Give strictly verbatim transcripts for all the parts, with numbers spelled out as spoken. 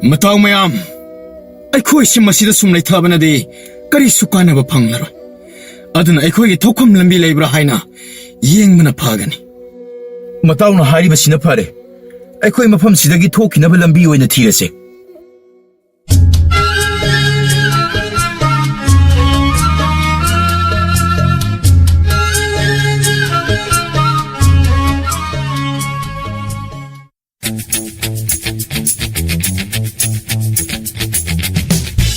ꯃꯇꯥꯎ ꯃꯌꯥꯝ, ꯑꯩꯈꯣꯏꯁꯤ ꯃꯁꯤꯗ ꯁꯨꯝ ꯂꯩꯊꯕꯅꯗꯤ ꯀꯔꯤꯁꯨ ꯀꯥꯟꯅꯕ ꯐꯪꯂꯔꯣꯏ꯫ ꯑꯗꯨꯅ ꯑꯩꯈꯣꯏꯒꯤ ꯊꯣꯛꯐꯝ ꯂꯝꯕꯤ ꯂꯩꯕ꯭ꯔꯥ ꯍꯥꯏꯅ ꯌꯦꯡꯕꯅ ꯐꯒꯅꯤ꯫ ꯃꯇꯥꯎꯅ ꯍꯥꯏꯔꯤꯕꯁꯤꯅ ꯐꯔꯦ꯫ ꯑꯩꯈꯣꯏ ꯃꯐꯝꯁꯤꯗꯒꯤ ꯊꯣꯛꯈꯤꯅꯕ ꯂꯝꯕꯤ ꯑꯣꯏꯅ ꯊꯤꯔꯁꯦ꯫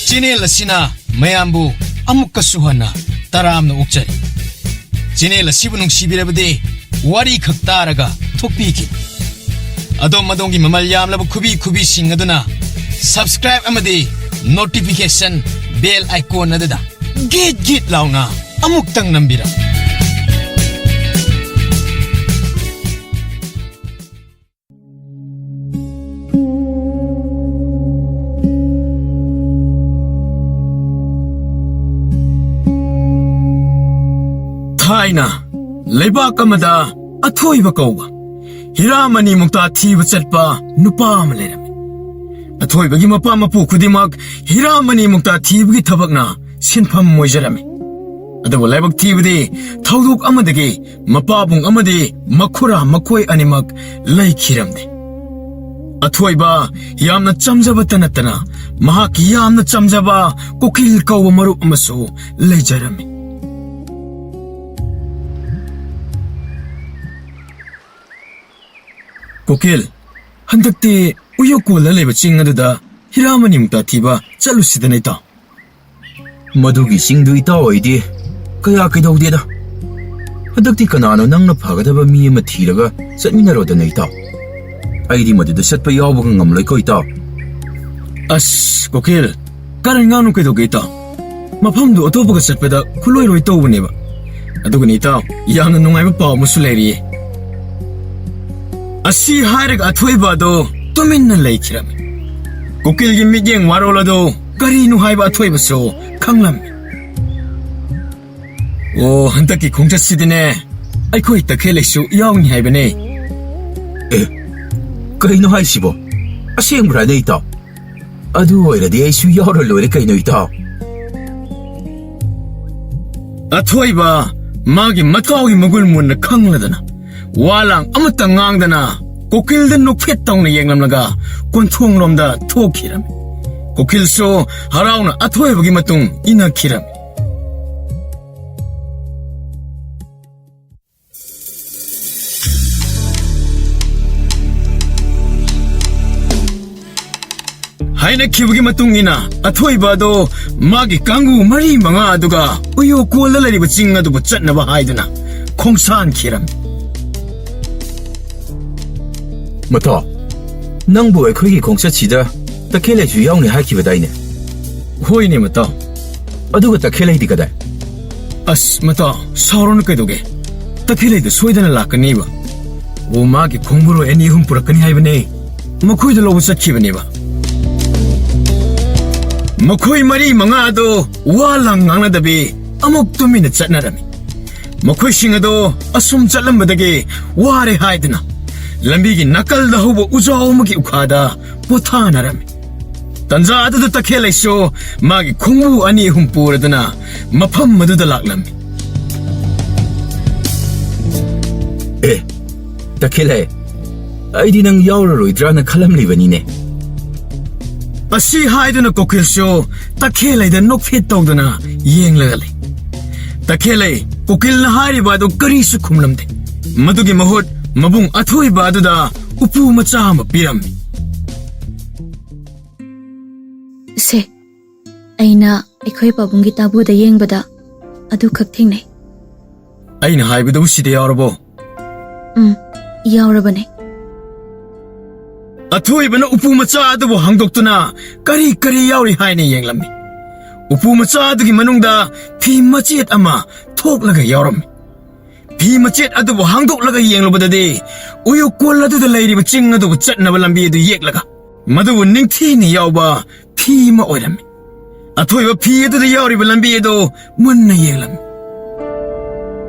ꯆꯦꯅꯦꯜ ꯑꯁꯤꯅ ꯃꯌꯥꯝꯕꯨ ꯑꯃꯨꯛꯀꯁꯨ ꯍꯟꯅ ꯇꯔꯥꯝꯅ ꯑꯣꯛꯆꯔꯤ꯫ ꯆꯦꯅꯦꯜ ꯑꯁꯤꯕꯨ ꯅꯨꯡꯁꯤꯕꯤꯔꯕꯗꯤ ꯋꯥꯔꯤ ꯈꯛ ꯇꯥꯔꯒ ꯊꯣꯛꯄꯤꯈꯤ꯫ ꯑꯗꯣꯝ ꯑꯗꯣꯝꯒꯤ ꯃꯃꯜ ꯌꯥꯝꯂꯕ ꯈꯨꯕꯤ ꯈꯨꯕꯤꯁꯤꯡ ꯑꯗꯨꯅ subscribe ꯑꯃꯗꯤ notification bell icon ꯑꯗꯨꯗ ꯒꯤꯠ ꯒꯤꯠ ꯂꯥꯎꯅ ꯑꯃꯨꯛꯇꯪ ꯅꯝꯕꯤꯔꯝꯃꯨ꯫ ꯊꯥꯏꯅ ꯂꯩꯕꯥꯛ ꯑꯃꯗ ꯑꯊꯣꯏꯕ ꯀꯧꯕ ꯍꯤꯔꯥꯃꯅꯤ ꯃꯨꯛꯇꯥ ꯊꯤꯕ ꯆꯠꯄ ꯅꯨꯄꯥ ꯑꯃ ꯂꯩꯔꯝꯃꯤ꯫ ꯑꯊꯣꯏꯕꯒꯤ ꯃꯄꯥ ꯃꯄꯨ ꯈꯨꯗꯤꯡꯃꯛ ꯍꯤꯔꯥꯃꯅꯤ ꯃꯨꯛꯇꯥ ꯊꯤꯕꯒꯤ ꯊꯕꯛꯅ ꯁꯤꯟꯐꯝ ꯑꯣꯏꯖꯔꯝꯃꯤ꯫ ꯑꯗꯨꯕꯨ ꯂꯥꯏꯕꯛ ꯊꯤꯕꯗꯤ ꯊꯧꯗꯣꯛ ꯑꯃꯗꯒꯤ ꯃꯄꯥꯕꯨꯡ ꯑꯃꯗꯤ ꯃꯈꯨꯔꯥ ꯃꯈꯣꯏ ꯑꯅꯤꯃꯛ ꯂꯩꯈꯤꯔꯝꯗꯦ꯫ ꯑꯊꯣꯏꯕ ꯌꯥꯝꯅ ꯆꯝꯖꯕꯇ ꯅꯠꯇꯅ ꯃꯍꯥꯛꯀꯤ ꯌꯥꯝꯅ ꯆꯝꯖꯕ ꯀꯨꯀꯤꯜ ꯀꯧꯕ ꯃꯔꯨꯞ ꯑꯃꯁꯨ ꯂꯩꯖꯔꯝꯃꯤ꯫ ꯀꯨꯀꯤꯜ, ꯍꯟꯗꯛꯇꯤ ꯎꯌꯣꯀꯣꯜꯗ ꯂꯩꯕ ꯆꯤꯡ ꯑꯗꯨꯗ ꯍꯤꯔꯥꯃꯅꯤ ꯃꯨꯛꯇꯥ ꯊꯤꯕ ꯆꯠꯂꯨꯁꯤꯗꯅ, ꯏꯇꯥꯎ꯫ ꯃꯗꯨꯒꯤ ꯆꯤꯡꯗꯨ ꯏꯇꯥꯎ ꯑꯩꯗꯤ ꯀꯌꯥ ꯀꯩꯗꯧꯗꯦꯗ꯫ ꯍꯟꯗꯛꯇꯤ ꯀꯅꯥꯅꯣ ꯅꯪꯅ ꯐꯒꯗꯕ ꯃꯤ ꯑꯃ ꯊꯤꯔꯒ ꯆꯠꯃꯤꯟꯅꯔꯣꯗꯅ, ꯏꯇꯥꯎ꯫ ꯑꯩꯗꯤ ꯃꯗꯨꯗ ꯆꯠꯄ ꯌꯥꯎꯕꯒ ꯉꯝꯂꯣꯏꯀꯣ, ꯏꯇꯥꯎ꯫ ꯑꯁ, ꯀꯨꯀꯤꯜ, ꯀꯔꯟ ꯉꯥꯡꯅꯨ ꯀꯩꯗꯧꯒꯦ, ꯏꯇꯥꯎ? ꯃꯐꯝꯗꯨ ꯑꯇꯣꯞꯄꯒ ꯆꯠꯄꯗ ꯈꯨꯂꯣꯏ ꯂꯣꯏ ꯇꯧꯕꯅꯦꯕ꯫ ꯑꯗꯨꯒꯅꯤ, ꯏꯇꯥꯎ, ꯌꯥꯝꯅ ꯅꯨꯡꯉꯥꯏꯕ ꯄꯥꯎ ꯑꯃꯁꯨ ꯂꯩꯔꯤꯌꯦ꯫ ꯑꯁꯤ ꯍꯥꯏꯔꯒ ꯑꯊꯣꯏꯕ ꯑꯗꯣ ꯇꯨꯃꯤꯟꯅ ꯂꯩꯈꯤꯔꯝꯃꯤ꯫ ꯀꯨꯀꯤꯜꯒꯤ ꯃꯤꯠꯌꯦꯡ ꯋꯥꯔꯣꯜ ꯑꯗꯣ ꯀꯔꯤꯅꯣ ꯍꯥꯏꯕ ꯑꯊꯣꯏꯕꯁꯨ ꯈꯪꯂꯝꯃꯤ꯫ ꯑꯣ, ꯍꯟꯗꯛꯀꯤ ꯈꯣꯡꯆꯠꯁꯤꯗꯤꯅꯦ, ꯑꯩꯈꯣꯏ ꯇꯈꯦꯜ ꯂꯩꯁꯨ ꯌꯥꯎꯅꯤ ꯍꯥꯏꯕꯅꯦ꯫ ꯑꯦ, ꯀꯩꯅꯣ ꯍꯥꯏꯁꯤꯕꯣ? ꯑꯁꯦꯡꯕ꯭ꯔꯥꯅꯦ, ꯏꯇꯥꯎ? ꯑꯗꯨ ꯑꯣꯏꯔꯗꯤ ꯑꯩꯁꯨ ꯌꯥꯎꯔ ꯂꯣꯏꯔꯦ ꯀꯩꯅꯣ, ꯏꯇꯥꯎ꯫ ꯑꯊꯣꯏꯕ ꯃꯥꯒꯤ ꯃꯇꯥꯎꯒꯤ ꯃꯒꯨꯟ ꯃꯨꯟꯅ ꯈꯪꯂꯗꯅ, ꯋꯥ ꯂꯥꯡ ꯑꯃꯠꯇ ꯉꯥꯡꯗꯅ ꯀꯣꯀꯤꯜꯗ ꯅꯣꯛꯐꯦꯠ ꯇꯧꯅ ꯌꯦꯡꯂꯝꯂꯒ ꯀꯣꯟꯊꯣꯡꯂꯣꯝꯗ ꯊꯣꯛꯈꯤꯔꯝꯃꯤ꯫ ꯀꯣꯀꯤꯜꯁꯨ ꯍꯔꯥꯎꯅ ꯑꯊꯣꯏꯕꯒꯤ ꯃꯇꯨꯡ ꯏꯟꯅꯈꯤꯔꯝꯃꯤ꯫ ꯍꯥꯏꯅꯈꯤꯕꯒꯤ ꯃꯇꯨꯡ ꯏꯟꯅ, ꯑꯊꯣꯏꯕ ꯑꯗꯣ ꯃꯥꯒꯤ ꯀꯥꯡꯕꯨ ꯃꯔꯤ ꯃꯉꯥ ꯑꯗꯨꯒ ꯎꯌꯣꯀꯣꯜꯗ ꯂꯩꯔꯤꯕ ꯆꯤꯡ ꯑꯗꯨꯕꯨ ꯆꯠꯅꯕ ꯍꯥꯏꯗꯨꯅ ꯈꯣꯡꯁꯥꯟꯈꯤꯔꯝꯃꯤ꯫ ꯃꯇꯥꯎ, ꯅꯪꯕꯨ ꯑꯩꯈꯣꯏꯒꯤ ꯈꯣꯡꯆꯠꯁꯤꯗ ꯇꯈꯦꯜꯂꯩꯁꯨ ꯌꯥꯎꯅꯤ ꯍꯥꯏꯈꯤꯕꯗꯥꯏꯅꯦ? ꯍꯣꯏꯅꯦ ꯃꯇꯥꯎ꯫ ꯑꯗꯨꯒ ꯇꯈꯦꯜꯂꯩꯗꯤ ꯀꯗꯥꯏ? ꯑꯁ ꯃꯇꯥꯎ, ꯁꯥꯎꯔꯅꯨ ꯀꯩꯗꯧꯒꯦ? ꯇꯈꯦꯜꯂꯩꯗꯣ ꯁꯣꯏꯗꯅ ꯂꯥꯛꯀꯅꯤꯕ꯫ ꯑꯣ, ꯃꯥꯒꯤ ꯈꯣꯡꯕꯨꯔꯣꯏ ꯑꯅꯤ ꯑꯍꯨꯝ ꯄꯨꯔꯛꯀꯅꯤ ꯍꯥꯏꯕꯅꯦ꯫ ꯃꯈꯣꯏꯗ ꯂꯧꯕ ꯆꯠꯈꯤꯕꯅꯦꯕ꯫ ꯃꯈꯣꯏ ꯃꯔꯤ ꯃꯉꯥ ꯑꯗꯣ ꯋꯥ ꯂꯥꯡ ꯉꯥꯡꯅꯗꯕꯤ ꯑꯃꯨꯛ ꯇꯨꯃꯤꯟꯅ ꯆꯠꯅꯔꯝꯃꯤ꯫ ꯃꯈꯣꯏꯁꯤꯡ ꯑꯗꯣ ꯑꯁꯨꯝ ꯆꯠꯂꯝꯕꯗꯒꯤ ꯋꯥꯔꯦ ꯍꯥꯏꯗꯨꯅ ꯂꯝꯕꯤꯒꯤ ꯅꯥꯀꯜꯗ ꯍꯧꯕ ꯎꯖꯥꯎ ꯑꯃꯒꯤ ꯎꯈꯥꯗ ꯄꯣꯊꯥꯅꯔꯝꯃꯤ꯫ ꯇꯟꯖꯥ ꯑꯗꯨꯗ ꯇꯈꯦꯜꯂꯩꯁꯨ ꯃꯥꯒꯤ ꯈꯣꯡꯎ ꯑꯅꯤ ꯑꯍꯨꯝ ꯄꯨꯔꯗꯨꯅ ꯃꯐꯝ ꯑꯗꯨꯗ ꯂꯥꯛꯂꯝꯃꯤ꯫ ꯑꯦ, ꯇꯈꯦꯜꯂꯩ, ꯑꯩꯗꯤ ꯅꯪ ꯌꯥꯎꯔꯔꯣꯏꯗ꯭ꯔꯥꯅ ꯈꯜꯂꯝꯂꯤꯕꯅꯤꯅꯦ꯫ ꯑꯁꯤ ꯍꯥꯏꯗꯨꯅ ꯀꯣꯀꯤꯜꯁꯨ ꯇꯈꯦꯜꯂꯩꯗ ꯅꯣꯛꯐꯦꯠ ꯇꯧꯗꯨꯅ ꯌꯦꯡꯂꯒ ꯂꯩ꯫ ꯇꯈꯦꯜꯂꯩ ꯀꯣꯀꯤꯜꯅ ꯍꯥꯏꯔꯤꯕ ꯑꯗꯨ ꯀꯔꯤꯁꯨ ꯈꯨꯝꯂꯝꯗꯦ꯫ ꯃꯗꯨꯒꯤ ꯃꯍꯨꯠ ꯃꯕꯨꯡ ꯑꯊꯣꯏꯕ ꯑꯗꯨꯗ ꯎꯄꯨ ꯃꯆꯥ ꯑꯃ ꯄꯤꯔꯝꯃꯤ꯫ ꯁꯦ, ꯑꯩꯅ ꯑꯩꯈꯣꯏ ꯄꯥꯕꯨꯡꯒꯤ ꯇꯥꯕꯨꯗ ꯌꯦꯡꯕꯗ ꯑꯗꯨꯈꯛ ꯊꯦꯡꯅꯩ꯫ ꯑꯩꯅ ꯍꯥꯏꯕꯗꯨꯕꯨ ꯁꯤꯗ ꯌꯥꯎꯔꯕꯣ? ꯎꯝ, ꯌꯥꯎꯔꯕꯅꯦ꯫ ꯑꯊꯣꯏꯕꯅ ꯎꯄꯨ ꯃꯆꯥ ꯑꯗꯨꯕꯨ ꯍꯥꯡꯗꯣꯛꯇꯨꯅ ꯀꯔꯤ ꯀꯔꯤ ꯌꯥꯎꯔꯤ ꯍꯥꯏꯅ ꯌꯦꯡꯂꯝꯃꯤ꯫ ꯎꯄꯨ ꯃꯆꯥ ꯑꯗꯨꯒꯤ ꯃꯅꯨꯡꯗ ꯐꯤ ꯃꯆꯦꯠ ꯑꯃ ꯊꯣꯛꯂꯒ ꯌꯥꯎꯔꯝꯃꯤ꯫ ꯐꯤ ꯃꯆꯦꯠ ꯑꯗꯨꯕꯨ ꯍꯥꯡꯗꯣꯛꯂꯒ ꯌꯦꯡꯂꯨꯕꯗꯗꯤ ꯎꯌꯨꯀꯣꯜ ꯑꯗꯨꯗ ꯂꯩꯔꯤꯕ ꯆꯤꯡ ꯑꯗꯨꯕꯨ ꯆꯠꯅꯕ ꯂꯝꯕꯤ ꯑꯗꯨ ꯌꯦꯛꯂꯒ ꯃꯗꯨꯕꯨ ꯅꯤꯡꯊꯤꯅ ꯌꯥꯎꯕ ꯐꯤ ꯑꯃ ꯑꯣꯏꯔꯝꯃꯤ꯫ ꯑꯊꯣꯏꯕ ꯐꯤ ꯑꯗꯨꯗ ꯌꯥꯎꯔꯤꯕ ꯂꯝꯕꯤ ꯑꯗꯨ ꯃꯨꯟꯅ ꯌꯦꯡꯂꯝꯃꯤ꯫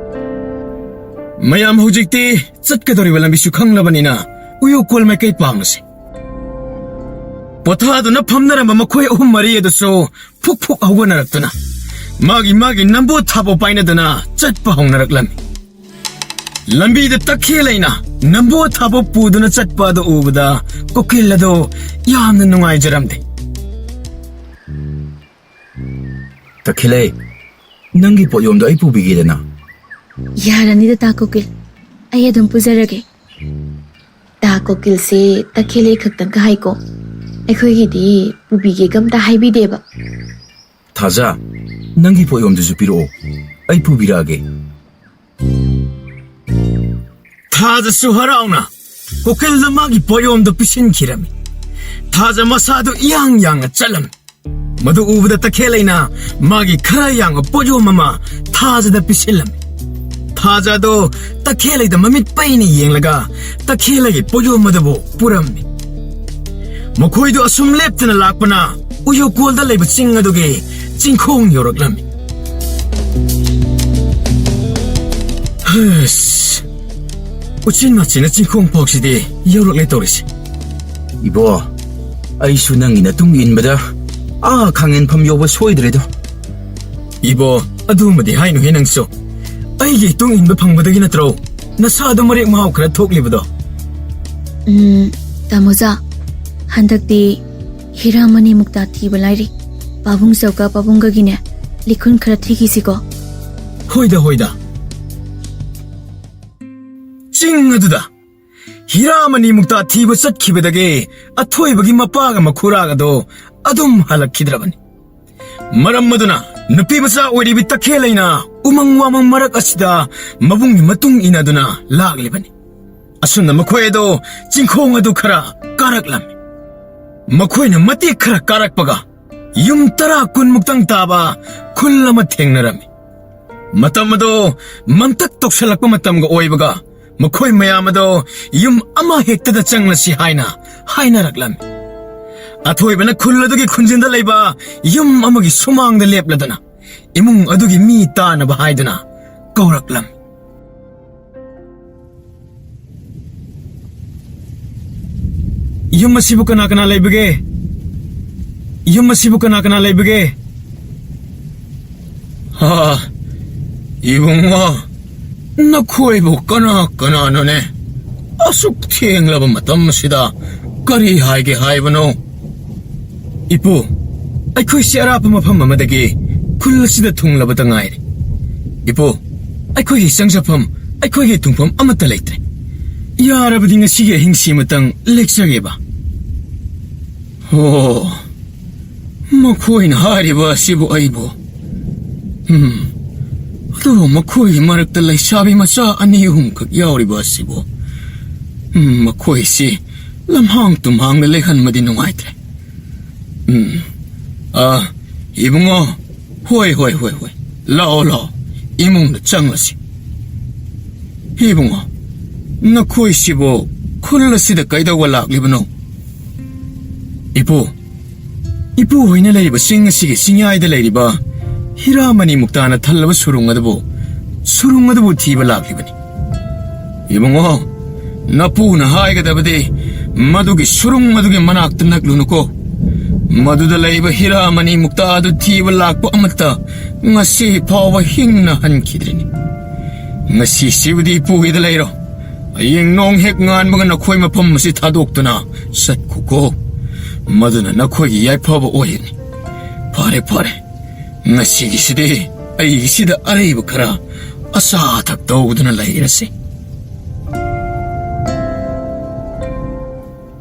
ꯃꯌꯥꯝ ꯍꯧꯖꯤꯛꯇꯤ ꯆꯠꯀꯗꯧꯔꯤꯕ ꯂꯝꯕꯤꯁꯨ ꯈꯪꯂꯕꯅꯤꯅ ꯎꯌꯨꯀꯣꯜ ꯃꯥꯏꯀꯩ ꯄꯥꯡꯂꯁꯤ꯫ ꯄꯣꯊꯥꯗꯨꯅ ꯐꯝꯅꯔꯝꯕ ꯃꯈꯣꯏ ꯑꯍꯨꯝ ꯃꯔꯤ ꯑꯗꯨꯁꯨ ꯐꯨꯛ ꯐꯨꯛ ꯍꯧꯒꯠꯅꯔꯛꯇꯨꯅ ꯃꯥꯒꯤ ꯃꯥꯒꯤ ꯅꯝꯕꯣꯠ ꯊꯥꯕ ꯄꯥꯏꯅꯗꯨꯅ ꯆꯠꯄ ꯍꯧꯅꯔꯛꯂꯝꯃꯤ꯫ ꯂꯝꯕꯤꯗ ꯇꯈꯦꯜ ꯂꯩꯅ ꯅꯝꯕꯣꯠ ꯊꯥꯕ ꯄꯨꯗꯨꯅ ꯆꯠꯄ ꯑꯗꯨ ꯎꯕꯗ ꯀꯨꯀꯤꯜ ꯑꯗꯣ ꯌꯥꯝꯅ ꯅꯨꯡꯉꯥꯏꯖꯔꯝꯗꯦ꯫ ꯇꯈꯦꯜꯂꯩ, ꯅꯪꯒꯤ ꯄꯣꯠꯌꯣꯝꯗꯣ ꯑꯩ ꯄꯨꯕꯤꯒꯦꯗꯅ꯫ ꯌꯥꯔꯅꯤꯗ, ꯇꯥ ꯀꯨꯀꯤꯜ, ꯑꯩ ꯑꯗꯨꯝ ꯄꯨꯖꯔꯒꯦ꯫ ꯇꯥ ꯀꯨꯀꯤꯜꯁꯦ ꯇꯈꯦꯜꯂꯩ ꯈꯛꯇꯪꯒ ꯍꯥꯏꯀꯣ, ꯑꯩꯈꯣꯏꯒꯤꯗꯤ ꯄꯨꯕꯤꯒꯦꯒ ꯑꯝꯇ ꯍꯥꯏꯕꯤꯗꯦꯕ꯫ ꯊꯥꯖ, ꯅꯪꯒꯤ ꯄꯣꯠꯌꯣꯝꯗꯨꯁꯨ ꯄꯤꯔꯛꯑꯣ, ꯑꯩ ꯄꯨꯕꯤꯔꯛꯑꯒꯦ꯫ ꯊꯥꯖꯁꯨ ꯍꯔꯥꯎꯅ ꯀꯨꯀꯤꯜꯗ ꯃꯥꯒꯤ ꯄꯣꯠꯌꯣꯝꯗꯣ ꯄꯤꯁꯤꯟꯈꯤꯔꯝꯃꯤ꯫ ꯊꯥꯖ ꯃꯁꯥꯗꯨ ꯏꯌꯥꯡ ꯌꯥꯡꯅ ꯆꯠꯂꯝꯃꯤ꯫ ꯃꯗꯨ ꯎꯕꯗ ꯇꯈꯦꯜꯂꯩꯅ ꯃꯥꯒꯤ ꯈꯔ ꯌꯥꯡꯕ ꯄꯣꯠꯌꯣꯝ ꯑꯃ ꯊꯥꯖꯗ ꯄꯤꯁꯤꯜꯂꯝꯃꯤ꯫ ꯊꯥꯖ ꯑꯗꯣ ꯇꯈꯦꯜꯂꯩꯗ ꯃꯃꯤꯠ ꯄꯩꯅ ꯌꯦꯡꯂꯒ ꯇꯈꯦꯜꯂꯩꯒꯤ ꯄꯣꯠꯌꯣꯝ ꯑꯗꯨꯕꯨ ꯄꯨꯔꯝꯃꯤ꯫ ꯃꯈꯣꯏꯗꯨ ꯑꯁꯨꯝ ꯂꯦꯞꯇꯅ ꯂꯥꯛꯄꯅ ꯎꯌꯨꯀꯣꯜꯗ ꯂꯩꯕ ꯆꯤꯡ ꯑꯗꯨꯒꯤ ꯆꯤꯡꯈꯣꯡ ꯌꯧꯔꯛꯂꯝꯃꯤ꯫ ꯍꯁ! ꯎꯆꯤꯟ ꯅꯥꯆꯤꯟꯅ ꯆꯤꯡꯈꯣꯡ ꯐꯥꯎꯁꯤꯗꯤ ꯌꯧꯔꯛꯂꯦ ꯇꯧꯔꯤꯁꯦ꯫ ꯏꯕꯣ, ꯑꯩꯁꯨ ꯅꯪꯒꯤ ꯅꯇꯨꯡ ꯏꯟꯕꯗ ꯑꯥ ꯈꯥꯡꯉꯦꯟꯐꯝ ꯌꯧꯕ ꯁꯣꯏꯗ꯭ꯔꯦꯗꯣ꯫ ꯏꯕꯣ, ꯑꯗꯨꯃꯗꯤ ꯍꯥꯏꯅꯨꯍꯦ ꯅꯪꯁꯨ꯫ ꯑꯩꯒꯤ ꯏꯇꯨꯡ ꯏꯟꯕ ꯐꯪꯕꯗꯒꯤ ꯅꯠꯇ꯭ꯔꯣ ꯅꯁꯥꯗꯣ ꯃꯔꯦꯛ ꯃꯍꯥꯎ ꯈꯔ ꯊꯣꯛꯂꯤꯕꯗꯣ? ꯎꯝ, ꯇꯥꯃꯣꯖꯥ, ꯍꯟꯗꯛꯇꯤ ꯍꯤꯔꯥꯃꯅꯤ ꯃꯨꯛꯇꯥ ꯊꯤꯕ ꯂꯥꯏꯔꯤ꯫ ꯄꯥꯕꯨꯡ ꯆꯧꯒ ꯄꯥꯕꯨꯡꯒꯒꯤꯅꯦ, ꯂꯤꯈꯨꯟ ꯈꯔ ꯊꯤꯈꯤꯁꯤꯀꯣ꯫ ꯍꯣꯏꯗ, ꯍꯣꯏꯗ꯫ ꯆꯤꯡ ꯑꯗꯨꯗ ꯍꯤꯔꯥꯃꯅꯤ ꯃꯨꯛꯇꯥ ꯊꯤꯕ ꯆꯠꯈꯤꯕꯗꯒꯤ ꯑꯊꯣꯏꯕꯒꯤ ꯃꯄꯥꯒ ꯃꯈꯨꯔꯥꯒꯗꯣ ꯑꯗꯨꯝ ꯍꯜꯂꯛꯈꯤꯗ꯭ꯔꯕꯅꯤ꯫ ꯃꯔꯝ ꯑꯗꯨꯅ ꯅꯨꯄꯤ ꯃꯆꯥ ꯑꯣꯏꯔꯤꯕꯤ ꯇꯈꯦꯜꯂꯩꯅ ꯎꯃꯪ ꯋꯥꯃꯪ ꯃꯔꯛ ꯑꯁꯤꯗ ꯃꯕꯨꯡꯒꯤ ꯃꯇꯨꯡ ꯏꯟꯅꯗꯨꯅ ꯂꯥꯛꯂꯤꯕꯅꯤ꯫ ꯑꯁꯨꯝꯅ ꯃꯈꯣꯏ ꯑꯗꯣ ꯆꯤꯡꯈꯣꯡ ꯑꯗꯨ ꯈꯔ ꯀꯥꯔꯛꯂꯝꯃꯤ꯫ ꯃꯈꯣꯏꯅ ꯃꯇꯦꯛ ꯈꯔ ꯀꯥꯔꯛꯄꯒ ꯌꯨꯝ ꯇꯔꯥ ꯀꯨꯟꯃꯨꯛꯇꯪ ꯇꯥꯕ ꯈꯨꯜ ꯑꯃ ꯊꯦꯡꯅꯔꯝꯃꯤ꯫ ꯃꯇꯝ ꯑꯗꯣ ꯃꯝꯇꯛ ꯇꯧꯁꯜꯂꯛꯄ ꯃꯇꯝꯒ ꯑꯣꯏꯕꯒ ꯃꯈꯣꯏ ꯃꯌꯥꯝ ꯑꯗꯣ ꯌꯨꯝ ꯑꯃ ꯍꯦꯛꯇꯗ ꯆꯪꯂꯁꯤ ꯍꯥꯏꯅ ꯍꯥꯏꯅꯔꯛꯂꯝꯃꯤ꯫ ꯑꯊꯣꯏꯕꯅ ꯈꯨꯜ ꯑꯗꯨꯒꯤ ꯈꯨꯟꯖꯤꯟꯗ ꯂꯩꯕ ꯌꯨꯝ ꯑꯃꯒꯤ ꯁꯨꯃꯥꯡꯗ ꯂꯦꯞꯂꯗꯨꯅ ꯏꯃꯨꯡ ꯑꯗꯨꯒꯤ ꯃꯤ ꯇꯥꯅꯕ ꯍꯥꯏꯗꯨꯅ ꯀꯧꯔꯛꯂꯝꯃꯤ꯫ "ꯌꯨꯝ ꯑꯁꯤꯕꯨ ꯀꯅꯥ ꯀꯅꯥ ꯂꯩꯕꯒꯦ?" ꯌꯨꯝ ꯑꯁꯤꯕꯨ ꯀꯅꯥ ꯀꯅꯥ ꯂꯩꯕꯒꯦ? ꯍꯥ, ꯏꯕꯨꯡꯉꯣ, ꯅꯈꯣꯏꯕꯨ ꯀꯅꯥ ꯀꯅꯥꯅꯣꯅꯦ? ꯑꯁꯨꯛ ꯊꯦꯡꯂꯕ ꯃꯇꯝ ꯑꯁꯤꯗ ꯀꯔꯤ ꯍꯥꯏꯒꯦ ꯍꯥꯏꯕꯅꯣ? ꯏꯄꯨ, ꯑꯩꯈꯣꯏꯁꯤ ꯑꯔꯥꯞꯄ ꯃꯐꯝ ꯑꯃꯗꯒꯤ ꯈꯨꯜ ꯑꯁꯤꯗ ꯊꯨꯡꯂꯕꯇ ꯉꯥꯏꯔꯤ꯫ ꯏꯄꯨ, ꯑꯩꯈꯣꯏꯒꯤ ꯆꯪꯖꯐꯝ, ꯑꯩꯈꯣꯏꯒꯤ ꯊꯨꯡꯐꯝ ꯑꯃꯠꯇ ꯂꯩꯇ꯭ꯔꯦ꯫ ꯌꯥꯔꯕꯗꯤ ꯉꯁꯤꯒꯤ ꯑꯍꯤꯡꯁꯤꯃꯇꯪ ꯂꯦꯛꯆꯒꯦꯕ꯫ ꯑꯣ, ꯃꯈꯣꯏꯅ ꯍꯥꯏꯔꯤꯕ ꯑꯁꯤꯕꯨ ꯑꯩꯕꯨ? ꯎꯝ, ꯑꯗꯨꯕꯨ ꯃꯈꯣꯏꯒꯤ ꯃꯔꯛꯇ ꯂꯩꯁꯥꯕꯤ ꯃꯆꯥ ꯑꯅꯤ ꯑꯍꯨꯝꯈꯛ ꯌꯥꯎꯔꯤꯕ ꯑꯁꯤꯕꯨ? ꯎꯝ, ꯃꯈꯣꯏꯁꯤ ꯂꯝꯍꯥꯡ ꯇꯨꯝꯍꯥꯡꯗ ꯂꯦꯛꯍꯟꯕꯗꯤ ꯅꯨꯡꯉꯥꯏꯇ꯭ꯔꯦ꯫ ꯎꯝ, ꯑ, ꯏꯕꯨꯡꯉꯣ, ꯍꯣꯏ, ꯍꯣꯏ, ꯍꯣꯏ, ꯍꯣꯏ, ꯂꯥꯛꯑꯣ, ꯂꯥꯛꯑꯣ, ꯏꯃꯨꯡꯗ ꯆꯪꯂꯁꯤ꯫ ꯏꯕꯨꯡꯉꯣ, ꯅꯈꯣꯏꯁꯤꯕꯨ ꯈꯨꯜ ꯑꯁꯤꯗ ꯀꯩꯗꯧꯕ ꯂꯥꯛꯂꯤꯕꯅꯣ? ꯏꯄꯨ, ꯏꯄꯨ ꯍꯣꯏꯅ ꯂꯩꯔꯤꯕ ꯆꯤꯡ ꯑꯁꯤꯒꯤ ꯆꯤꯡꯌꯥꯏꯗ ꯂꯩꯔꯤꯕ ꯍꯤꯔꯥꯃꯅꯤ ꯃꯨꯛꯇꯥꯅ ꯊꯜꯂꯕ ꯁꯨꯔꯨꯡ ꯑꯗꯨꯕꯨ, ꯁꯨꯔꯨꯡ ꯑꯗꯨꯕꯨ ꯊꯤꯕ ꯂꯥꯛꯂꯤꯕꯅꯤ꯫ ꯏꯕꯨꯡꯉꯣ, ꯅꯄꯨꯅ ꯍꯥꯏꯒꯗꯕꯗꯤ ꯃꯗꯨꯒꯤ ꯁꯨꯔꯨꯡ ꯑꯗꯨꯒꯤ ꯃꯅꯥꯛꯇ ꯅꯛꯂꯨꯅꯨꯀꯣ꯫ ꯃꯗꯨꯗ ꯂꯩꯕ ꯍꯤꯔꯥꯃꯅꯤ ꯃꯨꯛꯇꯥ ꯑꯗꯨ ꯊꯤꯕ ꯂꯥꯛꯄ ꯑꯃꯠꯇ ꯉꯁꯤ ꯐꯥꯎꯕ ꯍꯤꯡꯅ ꯍꯟꯈꯤꯗ꯭ꯔꯤꯅꯤ꯫ ꯉꯁꯤꯁꯤꯕꯨꯗꯤ ꯏꯄꯨꯒꯤꯗ ꯂꯩꯔꯣ꯫ ꯍꯌꯦꯡ ꯅꯣꯡ ꯍꯦꯛ ꯉꯥꯟꯕꯒ ꯅꯈꯣꯏ ꯃꯐꯝ ꯑꯁꯤ ꯊꯥꯗꯣꯛꯇꯨꯅ ꯆꯠꯈꯣꯀꯣ꯫ ꯃꯗꯨꯅ ꯅꯈꯣꯏꯒꯤ ꯌꯥꯏꯐꯕ ꯑꯣꯏꯒꯅꯤ꯫ ꯐꯔꯦ, ꯐꯔꯦ꯫ ꯉꯁꯤꯒꯤꯁꯤꯗꯤ ꯑꯩꯒꯤꯁꯤꯗ ꯑꯔꯩꯕ ꯈꯔ ꯑꯆꯥ ꯑꯊꯛ ꯇꯧꯗꯨꯅ ꯂꯩꯔꯁꯤ꯫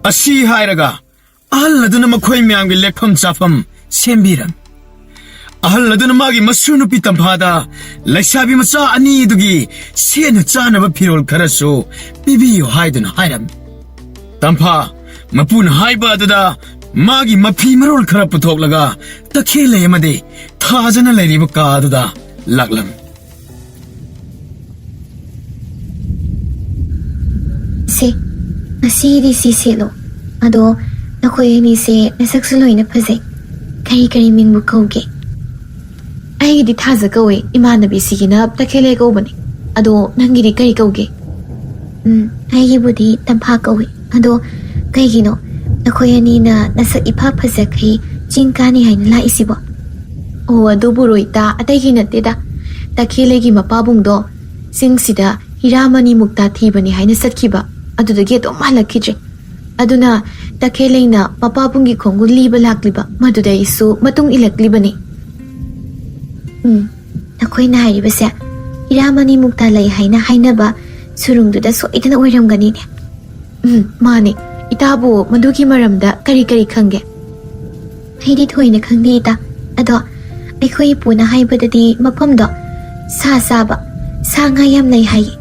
ꯑꯁꯤ ꯍꯥꯏꯔꯒ ꯑꯍꯜ ꯑꯗꯨꯅ ꯃꯈꯣꯏ ꯃꯌꯥꯝꯒꯤ ꯂꯦꯛꯐꯝ ꯆꯥꯐꯝ ꯁꯦꯝꯕꯤꯔꯝꯃꯤ꯫ ꯑꯍꯜ ꯑꯗꯨꯅ ꯃꯥꯒꯤ ꯃꯁꯨ ꯅꯨꯄꯤ ꯇꯝꯐꯥꯗ ꯂꯩꯁꯥꯕꯤ ꯃꯆꯥ ꯑꯅꯤꯗꯨꯒꯤ ꯁꯦꯠꯅ ꯆꯥꯅꯕ ꯐꯤꯔꯣꯜ ꯈꯔꯁꯨ ꯄꯤꯕꯤꯌꯨ ꯍꯥꯏꯗꯨꯅ ꯍꯥꯏꯔꯝꯃꯤ꯫ ꯇꯝꯐꯥ ꯃꯄꯨꯅ ꯍꯥꯏꯕ ꯑꯗꯨꯗ ꯃꯥꯒꯤ ꯃꯐꯤ ꯃꯔꯣꯜ ꯈꯔ ꯄꯨꯊꯣꯛꯂꯒ ꯇꯈꯦꯜꯂꯩ ꯑꯃꯗꯤ ꯊꯥꯖꯅ ꯂꯩꯔꯤꯕ ꯀꯥ ꯑꯗꯨꯗ ꯂꯥꯛꯂꯝꯃꯤ꯫ ꯁꯦ, ꯉꯁꯤꯗꯤ ꯁꯤ ꯁꯦꯠꯂꯣ꯫ ꯑꯗꯣ ꯅꯈꯣꯏ ꯑꯅꯤꯁꯦ ꯅꯁꯛꯁꯨ ꯂꯣꯏꯅ ꯐꯖꯩ꯫ ꯀꯔꯤ ꯀꯔꯤ ꯃꯤꯡꯕꯨ ꯀꯧꯒꯦ? ꯑꯩꯒꯤꯗꯤ ꯊꯥꯖ ꯀꯧꯏ, ꯏꯃꯥꯟꯅꯕꯤꯁꯤꯒꯤꯅ ꯇꯈꯦꯜꯂꯩ ꯀꯧꯕꯅꯤ꯫ ꯑꯗꯣ ꯅꯪꯒꯤꯗꯤ ꯀꯔꯤ ꯀꯧꯒꯦ? ꯎꯝ, ꯑꯩꯒꯤꯕꯨꯗꯤ ꯇꯝꯐꯥ ꯀꯧꯏ꯫ ꯑꯗꯣ ꯀꯩꯒꯤꯅꯣ ꯅꯈꯣꯏ ꯑꯅꯤꯅ ꯅꯁꯛ ꯏꯐ ꯐꯖꯈꯩ ꯆꯤꯡ ꯀꯥꯅꯤ ꯍꯥꯏꯅ ꯂꯥꯛꯏꯁꯤꯕꯣ? ꯑꯣ, ꯑꯗꯨꯕꯨꯔꯣ ꯏꯇꯥ, ꯑꯇꯩꯒꯤ ꯅꯠꯇꯦꯗ꯫ ꯇꯈꯦꯜꯂꯩꯒꯤ ꯃꯄꯥꯕꯨꯡꯗꯣ ꯆꯤꯡꯁꯤꯗ ꯍꯤꯔꯥꯃꯅꯤ ꯃꯨꯛꯇꯥ ꯊꯤꯕꯅꯤ ꯍꯥꯏꯅ ꯆꯠꯈꯤꯕ, ꯑꯗꯨꯗꯒꯤ ꯑꯗꯨꯝ ꯍꯜꯂꯛꯈꯤꯗ꯭ꯔꯦ꯫ ꯑꯗꯨꯅ ꯇꯈꯦꯜꯂꯩꯅ ꯃꯄꯥꯕꯨꯡꯒꯤ ꯈꯣꯡꯒꯨꯜ ꯂꯤꯕ ꯂꯥꯛꯂꯤꯕ, ꯃꯗꯨꯗ ꯑꯩꯁꯨ ꯃꯇꯨꯡ ꯏꯜꯂꯛꯂꯤꯕꯅꯤ꯫ ꯎꯝ, ꯅꯈꯣꯏꯅ ꯍꯥꯏꯔꯤꯕꯁꯦ ꯍꯤꯔꯥꯃꯅꯤ ꯃꯨꯛꯇꯥ ꯂꯩ ꯍꯥꯏꯅ ꯍꯥꯏꯅꯕ ꯁꯨꯔꯨꯡꯗꯨꯗ ꯁꯣꯏꯗꯅ ꯑꯣꯏꯔꯝꯒꯅꯤꯅꯦ꯫ ꯎꯝ, ꯃꯥꯅꯦ꯫ ꯏꯇꯥꯕꯨ ꯃꯗꯨꯒꯤ ꯃꯔꯝꯗ ꯀꯔꯤ ꯀꯔꯤ ꯈꯪꯒꯦ? ꯑꯩꯗꯤ ꯊꯣꯏꯅ ꯈꯪꯗꯦ, ꯏꯇꯥ꯫ ꯑꯗꯣ ꯑꯩꯈꯣꯏ ꯏꯄꯨꯅ ꯍꯥꯏꯕꯗꯗꯤ ꯃꯐꯝꯗꯣ ꯁꯥ ꯆꯥꯕ, ꯁꯥ ꯉꯥ ꯌꯥꯝ ꯂꯩ ꯍꯥꯏꯌꯦ꯫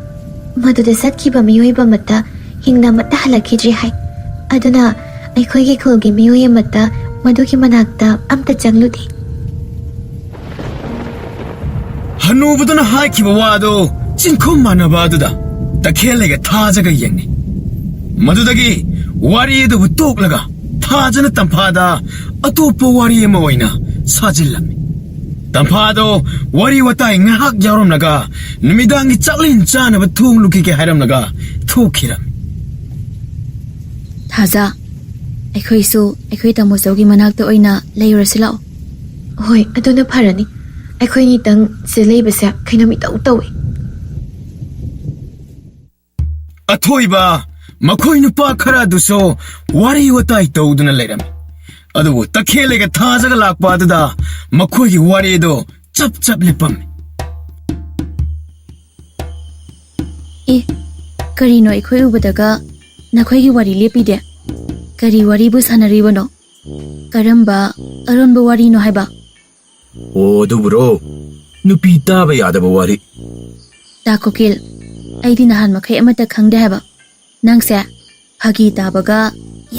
ꯃꯗꯨꯗ ꯆꯠꯈꯤꯕ ꯃꯤꯑꯣꯏꯕ ꯑꯃꯠꯇ ꯍꯤꯡꯅ ꯑꯃꯠꯇ ꯍꯜꯂꯛꯈꯤꯗ꯭ꯔꯤ ꯍꯥꯏ꯫ ꯑꯗꯨꯅ ꯑꯩꯈꯣꯏꯒꯤ ꯈꯨꯜꯒꯤ ꯃꯤꯑꯣꯏ ꯑꯃꯠꯇ ꯃꯗꯨꯒꯤ ꯃꯅꯥꯛꯇ ꯑꯝꯇ ꯆꯪꯂꯨꯗꯦ꯫ ꯍꯅꯨꯕꯗꯨꯅ ꯍꯥꯏꯈꯤꯕ ꯋꯥꯗꯣ ꯆꯤꯡꯈꯨꯝ ꯃꯥꯟꯅꯕ ꯑꯗꯨꯗ ꯇꯈꯦꯜꯂꯩꯒ ꯊꯥꯖꯒ ꯌꯦꯡꯅꯩ꯫ ꯃꯗꯨꯗꯒꯤ ꯋꯥꯔꯤ ꯑꯗꯨꯕꯨ ꯇꯣꯛꯂꯒ ꯊꯥꯖꯅ ꯇꯝꯐꯥꯗ ꯑꯇꯣꯞꯄ ꯋꯥꯔꯤ ꯑꯃ ꯑꯣꯏꯅ ꯁꯥꯖꯤꯜꯂꯝꯃꯤ꯫ ꯇꯝꯐꯥꯗꯣ ꯋꯥꯔꯤ ꯋꯥꯇꯥꯏ ꯉꯥꯏꯍꯥꯛ ꯌꯥꯎꯔꯝꯂꯒ ꯅꯨꯃꯤꯗꯥꯡꯒꯤ ꯆꯥꯛꯂꯦꯟ ꯆꯥꯅꯕ ꯊꯣꯡ ꯂꯨꯈꯤꯒꯦ ꯍꯥꯏꯔꯝꯂꯒ ꯊꯣꯛꯈꯤꯔꯝꯃꯤ꯫ ꯊꯥꯖ, ꯑꯩꯈꯣꯏꯁꯨ ꯑꯩꯈꯣꯏ ꯇꯥꯃꯣꯆꯧꯒꯤ ꯃꯅꯥꯛꯇ ꯑꯣꯏꯅ ꯂꯩꯔꯨꯔꯁꯤ ꯂꯥꯛꯑꯣ꯫ ꯍꯣꯏ, ꯑꯗꯨꯅ ꯐꯔꯅꯤ꯫ ꯑꯩꯈꯣꯏꯅꯤꯇꯪ ꯁꯤꯗ ꯂꯩꯕꯁꯦ ꯀꯩꯅꯣꯝ ꯏꯇꯧ ꯇꯧꯏ꯫ ꯑꯊꯣꯏꯕ, ꯃꯈꯣꯏ ꯅꯨꯄꯥ ꯈꯔ ꯑꯗꯨꯁꯨ ꯋꯥꯔꯤ ꯋꯥꯇꯥꯏ ꯇꯧꯗꯨꯅ ꯂꯩꯔꯝꯃꯤ꯫ ꯑꯗꯨꯕꯨ ꯇꯈꯦꯜꯂꯩꯒ ꯊꯥꯖꯒ ꯂꯥꯛꯄ ꯑꯗꯨꯗ ꯃꯈꯣꯏꯒꯤ ꯋꯥꯔꯤꯗꯣ ꯆꯞ ꯆꯞ ꯂꯦꯞꯄꯝꯃꯤ꯫ ꯑꯦ, ꯀꯔꯤꯅꯣ ꯑꯩꯈꯣꯏ ꯎꯕꯗꯒ ꯅꯈꯣꯏꯒꯤ ꯋꯥꯔꯤ ꯂꯦꯞꯄꯤꯗꯦ? ꯀꯔꯤ ꯋꯥꯔꯤꯕꯨ ꯁꯥꯟꯅꯔꯤꯕꯅꯣ? ꯀꯔꯝꯕ ꯑꯔꯣꯟꯕ ꯋꯥꯔꯤꯅꯣ ꯍꯥꯏꯕ? ꯑꯣ, ꯑꯗꯨꯕꯨꯔꯣ? ꯅꯨꯄꯤ ꯇꯥꯕ ꯌꯥꯗꯕ ꯋꯥꯔꯤ꯫ ꯇꯥ ꯀꯨꯀꯤꯜ, ꯑꯩꯗꯤ ꯅꯍꯥꯟ ꯃꯈꯩ ꯑꯃꯠꯇ ꯈꯪꯗꯦ ꯍꯥꯏꯕ꯫ ꯅꯪꯁꯦ ꯐꯥꯒꯤ ꯇꯥꯕꯒ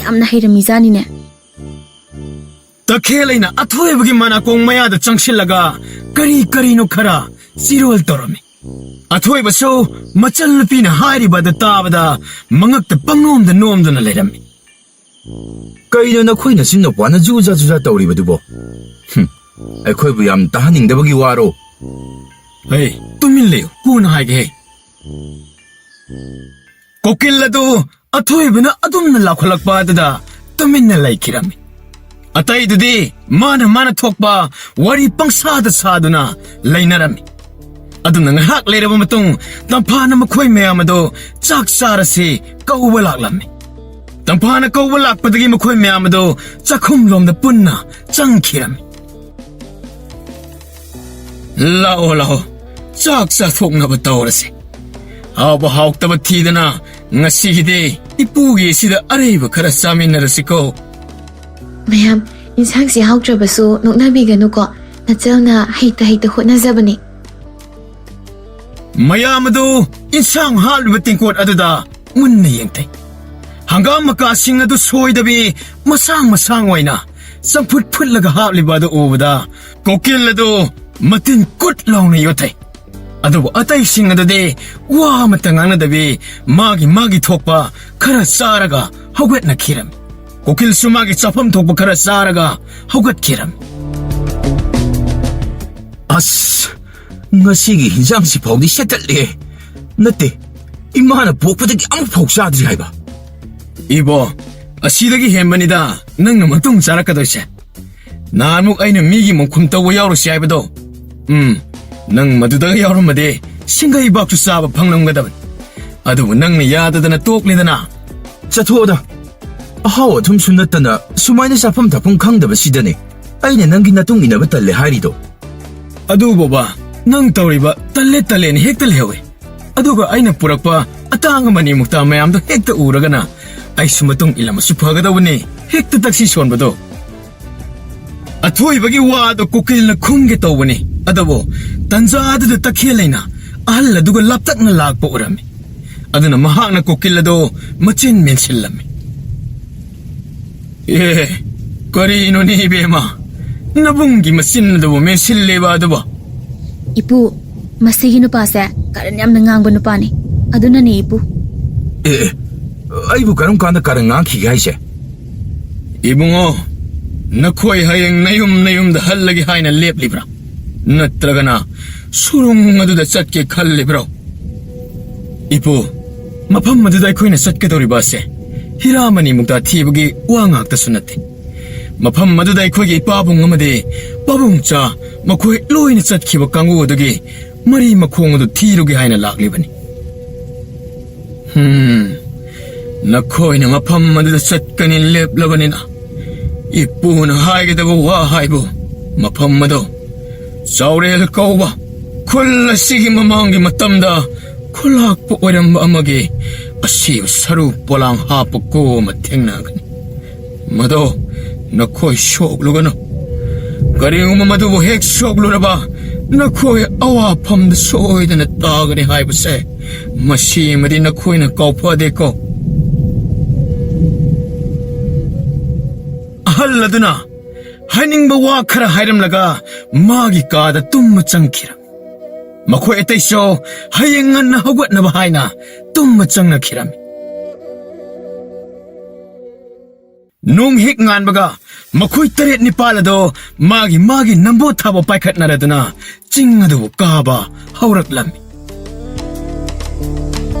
ꯌꯥꯝꯅ ꯍꯩꯔꯝꯃꯤꯖꯥꯠꯅꯤꯅꯦ꯫ ꯇꯈꯦꯜꯂꯩꯅ ꯑꯊꯣꯏꯕꯒꯤ ꯃꯅꯥꯀꯣꯡ ꯃꯌꯥꯗ ꯆꯪꯁꯤꯜꯂꯒ ꯀꯔꯤ ꯀꯔꯤꯅꯣ ꯈꯔ ꯆꯤꯔꯣꯜ ꯇꯧꯔꯝꯃꯤ꯫ ꯑꯊꯣꯏꯕꯁꯨ ꯃꯆꯜꯅꯨꯄꯤꯅ ꯍꯥꯏꯔꯤꯕ ꯑꯗꯨ ꯇꯥꯕꯗ ꯃꯉꯛꯇ ꯄꯪꯅꯣꯝꯗ ꯅꯣꯝꯗꯨꯅ ꯂꯩꯔꯝꯃꯤ꯫ ꯀꯩꯅꯣ ꯅꯈꯣꯏ ꯅꯆꯤꯟ ꯅꯨꯄꯥꯅ ꯖꯨꯖꯥ ꯖꯨꯖꯥ ꯇꯧꯔꯤꯕꯗꯨꯕꯣ? ꯍꯨꯝ, ꯑꯩꯈꯣꯏꯕꯨ ꯌꯥꯝ ꯇꯥꯍꯟꯅꯤꯡꯗꯕꯒꯤ ꯋꯥꯔꯣ? ꯍꯦ, ꯇꯨꯃꯤꯟ ꯂꯩꯌꯨ, ꯀꯣꯟꯅ ꯍꯥꯏꯒꯦ꯫ ꯀꯣꯀꯤꯜ ꯑꯗꯨ ꯑꯊꯣꯏꯕꯅ ꯑꯗꯨꯝꯅ ꯂꯥꯎꯈꯠꯂꯛꯄ ꯑꯗꯨꯗ ꯇꯨꯃꯤꯟꯅ ꯂꯩꯈꯤꯔꯝꯃꯤ꯫ ꯑꯇꯩꯗꯨꯗꯤ ꯃꯥꯅ ꯃꯥꯅ ꯊꯣꯛꯄ ꯋꯥꯔꯤ ꯄꯪꯁꯥꯗ ꯁꯥꯗꯨꯅ ꯂꯩꯅꯔꯝꯃꯤ꯫ ꯑꯗꯨꯅ ꯉꯥꯏꯍꯥꯛ ꯂꯩꯔꯕ ꯃꯇꯨꯡ ꯇꯝꯐꯥꯅ ꯃꯈꯣꯏ ꯃꯌꯥꯝ ꯑꯗꯨ ꯆꯥꯛ ꯆꯥꯔꯁꯤ ꯀꯧꯕ ꯂꯥꯛꯂꯝꯃꯤ꯫ ꯇꯝꯐꯥꯅ ꯀꯧꯕ ꯂꯥꯛꯄꯗꯒꯤ ꯃꯈꯣꯏ ꯃꯌꯥꯝ ꯑꯗꯨ ꯆꯥꯛꯈꯨꯝꯂꯣꯝꯗ ꯄꯨꯟꯅ ꯆꯪꯈꯤꯔꯝꯃꯤ꯫ "ꯂꯥꯛꯑꯣ, ꯂꯥꯛꯑꯣ, ꯆꯥꯛ ꯆꯥꯊꯣꯛꯅꯕ ꯇꯧꯔꯁꯤ꯫ ꯍꯥꯎꯕ ꯍꯥꯎꯇꯕ ꯊꯤꯗꯅ ꯉꯁꯤꯒꯤꯗꯤ ꯏꯄꯨꯒꯤ ꯁꯤꯗ ꯑꯔꯩꯕ ꯈꯔ ꯆꯥꯃꯤꯟꯅꯔꯁꯤꯀꯣ꯫" "ꯃꯌꯥꯝ, ꯏꯟꯁꯥꯡꯁꯤ ꯍꯥꯎꯇ꯭ꯔꯕꯁꯨ ꯅꯣꯛꯅꯕꯤꯒꯅꯨꯀꯣ꯫ ꯅꯆꯜꯅ ꯍꯩꯇ ꯍꯩꯇ ꯍꯣꯠꯅꯖꯕꯅꯤ꯫" ꯃꯌꯥꯝ ꯑꯗꯨ ꯏꯟꯁꯥꯡ ꯍꯥꯞꯂꯤꯕ ꯇꯦꯡꯀꯣꯠ ꯑꯗꯨꯗ ꯃꯨꯟꯅ ꯌꯦꯡꯊꯩ꯫ ꯍꯪꯒꯥꯝ ꯃꯀꯥꯁꯤꯡ ꯑꯗꯨ ꯁꯣꯏꯗꯕꯤ ꯃꯁꯥꯡ ꯃꯁꯥꯡ ꯑꯣꯏꯅ ꯆꯝꯐꯨꯠ ꯐꯨꯠꯂꯒ ꯍꯥꯞꯂꯤꯕ ꯑꯗꯨ ꯎꯕꯗ ꯀꯣꯀꯤꯜ ꯑꯗꯨ ꯃꯇꯤꯟ ꯀꯨꯠ ꯂꯥꯎꯅ ꯌꯣꯠꯊꯩ꯫ ꯑꯗꯨꯕꯨ ꯑꯇꯩꯁꯤꯡ ꯑꯗꯨꯗꯤ ꯋꯥ ꯑꯃꯠꯇ ꯉꯥꯡꯅꯗꯕꯤ ꯃꯥꯒꯤ ꯃꯥꯒꯤ ꯊꯣꯛꯄ ꯈꯔ ꯆꯥꯔꯒ ꯍꯧꯒꯠꯅꯈꯤꯔꯝꯃꯤ꯫ ꯀꯣꯀꯤꯜꯁꯨ ꯃꯥꯒꯤ ꯆꯥꯐꯝ ꯊꯣꯛꯄ ꯈꯔ ꯆꯥꯔꯒ ꯍꯧꯒꯠꯈꯤꯔꯝꯃꯤ꯫ "ꯑꯁ, ꯉꯁꯤꯒꯤ ꯍꯤꯟꯖꯥꯡꯁꯤ ꯐꯥꯎꯗꯤ ꯁꯦꯠꯇꯠꯂꯦ꯫ ꯅꯠꯇꯦ, ꯏꯃꯥꯅ ꯄꯣꯛꯄꯗꯒꯤ ꯑꯃꯨꯛ ꯐꯥꯎ ꯆꯥꯗ꯭ꯔꯤ ꯍꯥꯏꯕ꯫" "ꯏꯕꯣ, ꯑꯁꯤꯗꯒꯤ ꯍꯦꯟꯕꯅꯤꯗ ꯅꯪꯅ ꯃꯇꯨꯡ ꯆꯥꯔꯛꯀꯗꯣꯏꯁꯦ꯫ ꯅꯍꯥꯟꯃꯨꯛ ꯑꯩꯅ ꯃꯤꯒꯤ ꯃꯈꯨꯝ ꯇꯧꯕ ꯌꯥꯎꯔꯨꯁꯤ ꯍꯥꯏꯕꯗꯣ, ꯎꯝ, ꯅꯪ ꯃꯗꯨꯗꯒ ꯌꯥꯎꯔꯝꯃꯗꯤ ꯁꯤꯡꯒꯩꯕꯥꯛꯁꯨ ꯆꯥꯕ ꯐꯪꯂꯝꯒꯗꯕꯅꯤ꯫ ꯑꯗꯨꯕꯨ ꯅꯪꯅ ꯌꯥꯗꯗꯅ ꯇꯣꯛꯂꯦꯗꯅ꯫" "ꯆꯠꯊꯣꯛꯑꯣꯗ, ꯑꯍꯥꯎ ꯑꯊꯨꯝꯁꯨ ꯅꯠꯇꯅ ꯁꯨꯃꯥꯏꯅ ꯆꯥꯐꯝ ꯊꯛꯐꯝ ꯈꯪꯗꯕꯁꯤꯗꯅꯦ ꯑꯩꯅ ꯅꯪꯒꯤ ꯅꯇꯨꯡ ꯏꯟꯅꯕ ꯇꯜꯂꯦ ꯍꯥꯏꯔꯤꯗꯣ꯫" "ꯑꯗꯨ ꯕꯣꯕꯥ, ꯅꯪ ꯇꯧꯔꯤꯕ ꯇꯜꯂꯦ ꯇꯜꯂꯦꯅ ꯍꯦꯛꯇ ꯂꯩꯍꯧꯋꯦ꯫ ꯑꯗꯨꯒ ꯑꯩꯅ ꯄꯨꯔꯛꯄ ꯑꯇꯥꯡ ꯑꯃꯅꯤ ꯃꯨꯛꯇ ꯃꯌꯥꯝꯗꯣ ꯍꯦꯛꯇ ꯎꯔꯒꯅ ꯑꯩꯁꯨ ꯃꯇꯨꯡ ꯏꯜꯂꯝꯃꯁꯨ ꯐꯒꯗꯧꯕꯅꯤ, ꯍꯦꯛꯇ ꯇꯛꯁꯤ ꯁꯣꯟꯕꯗꯣ꯫" ꯑꯊꯣꯏꯕꯒꯤ ꯋꯥꯗꯣ ꯀꯨꯀꯤꯜꯅ ꯈꯨꯝꯒꯦ ꯇꯧꯕꯅꯤ, ꯑꯗꯨꯕꯨ ꯇꯟꯖꯥ ꯑꯗꯨꯗ ꯇꯈꯦꯜ ꯂꯩꯅ ꯑꯍꯜ ꯑꯗꯨꯒ ꯂꯥꯞꯇꯛꯅ ꯂꯥꯛꯄ ꯎꯔꯝꯃꯤ꯫ ꯑꯗꯨꯅ ꯃꯍꯥꯛꯅ ꯀꯨꯀꯤꯜ ꯑꯗꯨ ꯃꯆꯤꯟ ꯃꯦꯟꯁꯤꯜꯂꯝꯃꯤ꯫ "ꯑꯦ, ꯀꯔꯤꯅꯣꯅꯦ ꯏꯕꯦꯝꯃ, ꯅꯕꯨꯡꯒꯤ ꯃꯆꯤꯟ ꯑꯗꯨꯕꯨ ꯃꯦꯟꯁꯤꯜꯂꯦꯕ ꯑꯗꯨꯕꯨ?" "ꯏꯄꯨ, ꯃꯁꯤꯒꯤ ꯅꯨꯄꯥꯁꯦ ꯀꯔꯟ ꯌꯥꯝꯅ ꯉꯥꯡꯕ ꯅꯨꯄꯥꯅꯤ, ꯑꯗꯨꯅꯅꯦ ꯏꯄꯨ꯫" "ꯑꯦ, ꯑꯦ, ꯑꯩꯕꯨ ꯀꯔꯝ ꯀꯥꯟꯗ ꯀꯔꯟ ꯉꯥꯡꯈꯤꯒꯦ ꯍꯥꯏꯁꯦ?" "ꯏꯕꯨꯡꯉꯣ, ꯅꯈꯣꯏ ꯍꯌꯦꯡ ꯅꯌꯨꯝ ꯅꯌꯨꯝꯗ ꯍꯜꯂꯒꯦ ꯍꯥꯏꯅ ꯂꯦꯞꯂꯤꯕ꯭ꯔꯥ? ꯅꯠꯇ꯭ꯔꯒꯅ ꯁꯨꯔꯨꯡ ꯑꯗꯨꯗ ꯆꯠꯀꯦ ꯈꯜꯂꯤꯕ꯭ꯔꯣ?" "ꯏꯄꯨ, ꯃꯐꯝ ꯑꯗꯨꯗ ꯑꯩꯈꯣꯏꯅ ꯆꯠꯀꯗꯧꯔꯤꯕ ꯑꯁꯦ ꯍꯤꯔꯥꯃꯅꯤ ꯃꯨꯛꯇꯥ ꯊꯤꯕꯒꯤ ꯋꯥ ꯉꯥꯛꯇꯁꯨ ꯅꯠꯇꯦ꯫ ꯃꯐꯝ ꯑꯗꯨꯗ ꯑꯩꯈꯣꯏꯒꯤ ꯏꯄꯥꯕꯨꯡ ꯑꯃꯗꯤ ꯄꯥꯕꯨꯡꯆꯥ ꯃꯈꯣꯏ ꯂꯣꯏꯅ ꯆꯠꯈꯤꯕ ꯀꯥꯡꯕꯨ ꯑꯗꯨꯒꯤ ꯃꯔꯤ ꯃꯈꯣꯡ ꯑꯗꯨ ꯊꯤꯔꯨꯒꯦ ꯍꯥꯏꯅ ꯂꯥꯛꯂꯤꯕꯅꯤ꯫ ꯍꯝ, ꯅꯈꯣꯏꯅ ꯃꯐꯝ ꯑꯗꯨꯗ ꯆꯠꯀꯅꯤ ꯂꯦꯞꯂꯕꯅꯤꯅ, ꯏꯄꯨꯅ ꯍꯥꯏꯒꯗꯕ ꯋꯥ ꯍꯥꯏꯕꯨ, ꯃꯐꯝ ꯑꯗꯨ ꯆꯥꯎꯔꯦꯜ ꯀꯧꯕ ꯈꯨꯜ ꯑꯁꯤꯒꯤ ꯃꯃꯥꯡꯒꯤ ꯃꯇꯝꯗ ꯈꯨꯂꯥꯛꯄ ꯑꯣꯏꯔꯝꯕ ꯑꯃꯒꯤ ꯑꯁꯤꯕ ꯁꯔꯨ ꯄꯣꯂꯥꯡ ꯍꯥꯞꯄ ꯀꯣ ꯑꯃ ꯊꯦꯡꯅꯒꯅꯤ꯫ ꯃꯗꯣ ꯅꯈꯣꯏ ꯁꯣꯛꯂꯨꯒꯅꯨ꯫ ꯀꯔꯤꯒꯨꯝꯕ ꯃꯗꯨꯕꯨ ꯍꯦꯛ ꯁꯣꯛꯂꯨꯔꯕ, ꯅꯈꯣꯏ ꯑꯋꯥꯐꯝꯗ ꯁꯣꯏꯗꯅ ꯇꯥꯒꯅꯤ ꯍꯥꯏꯕꯁꯦ ꯃꯁꯤꯃꯗꯤ ꯅꯈꯣꯏꯅ ꯀꯥꯎꯐꯗꯦꯀꯣ꯫ ꯑꯍꯜ ꯑꯗꯨꯅ ꯍꯥꯏꯅꯤꯡꯕ ꯋꯥ ꯈꯔ ꯍꯥꯏꯔꯝꯂꯒ ꯃꯥꯒꯤ ꯀꯥꯗ ꯇꯨꯝꯕ ꯆꯪꯈꯤꯔꯝꯃꯤ꯫ ꯃꯈꯣꯏ ꯑꯇꯩꯁꯨ ꯍꯌꯦꯡ ꯉꯟꯅ ꯍꯧꯒꯠꯅꯕ ꯍꯥꯏꯅ ꯇꯨꯝꯕ ꯆꯪꯅꯈꯤꯔꯝꯃꯤ꯫ ꯅꯣꯡ ꯍꯦꯛ ꯉꯥꯟꯕꯒ ꯃꯈꯣꯏ ꯇꯔꯦꯠ ꯅꯤꯄꯥꯜ ꯑꯗꯣ ꯃꯥꯒꯤ ꯃꯥꯒꯤ ꯅꯝꯕꯣꯠ ꯊꯥꯕ ꯄꯥꯏꯈꯠꯅꯔꯗꯨꯅ ꯆꯤꯡ ꯑꯗꯨꯕꯨ ꯀꯥꯕ ꯍꯧꯔꯛꯂꯝꯃꯤ꯫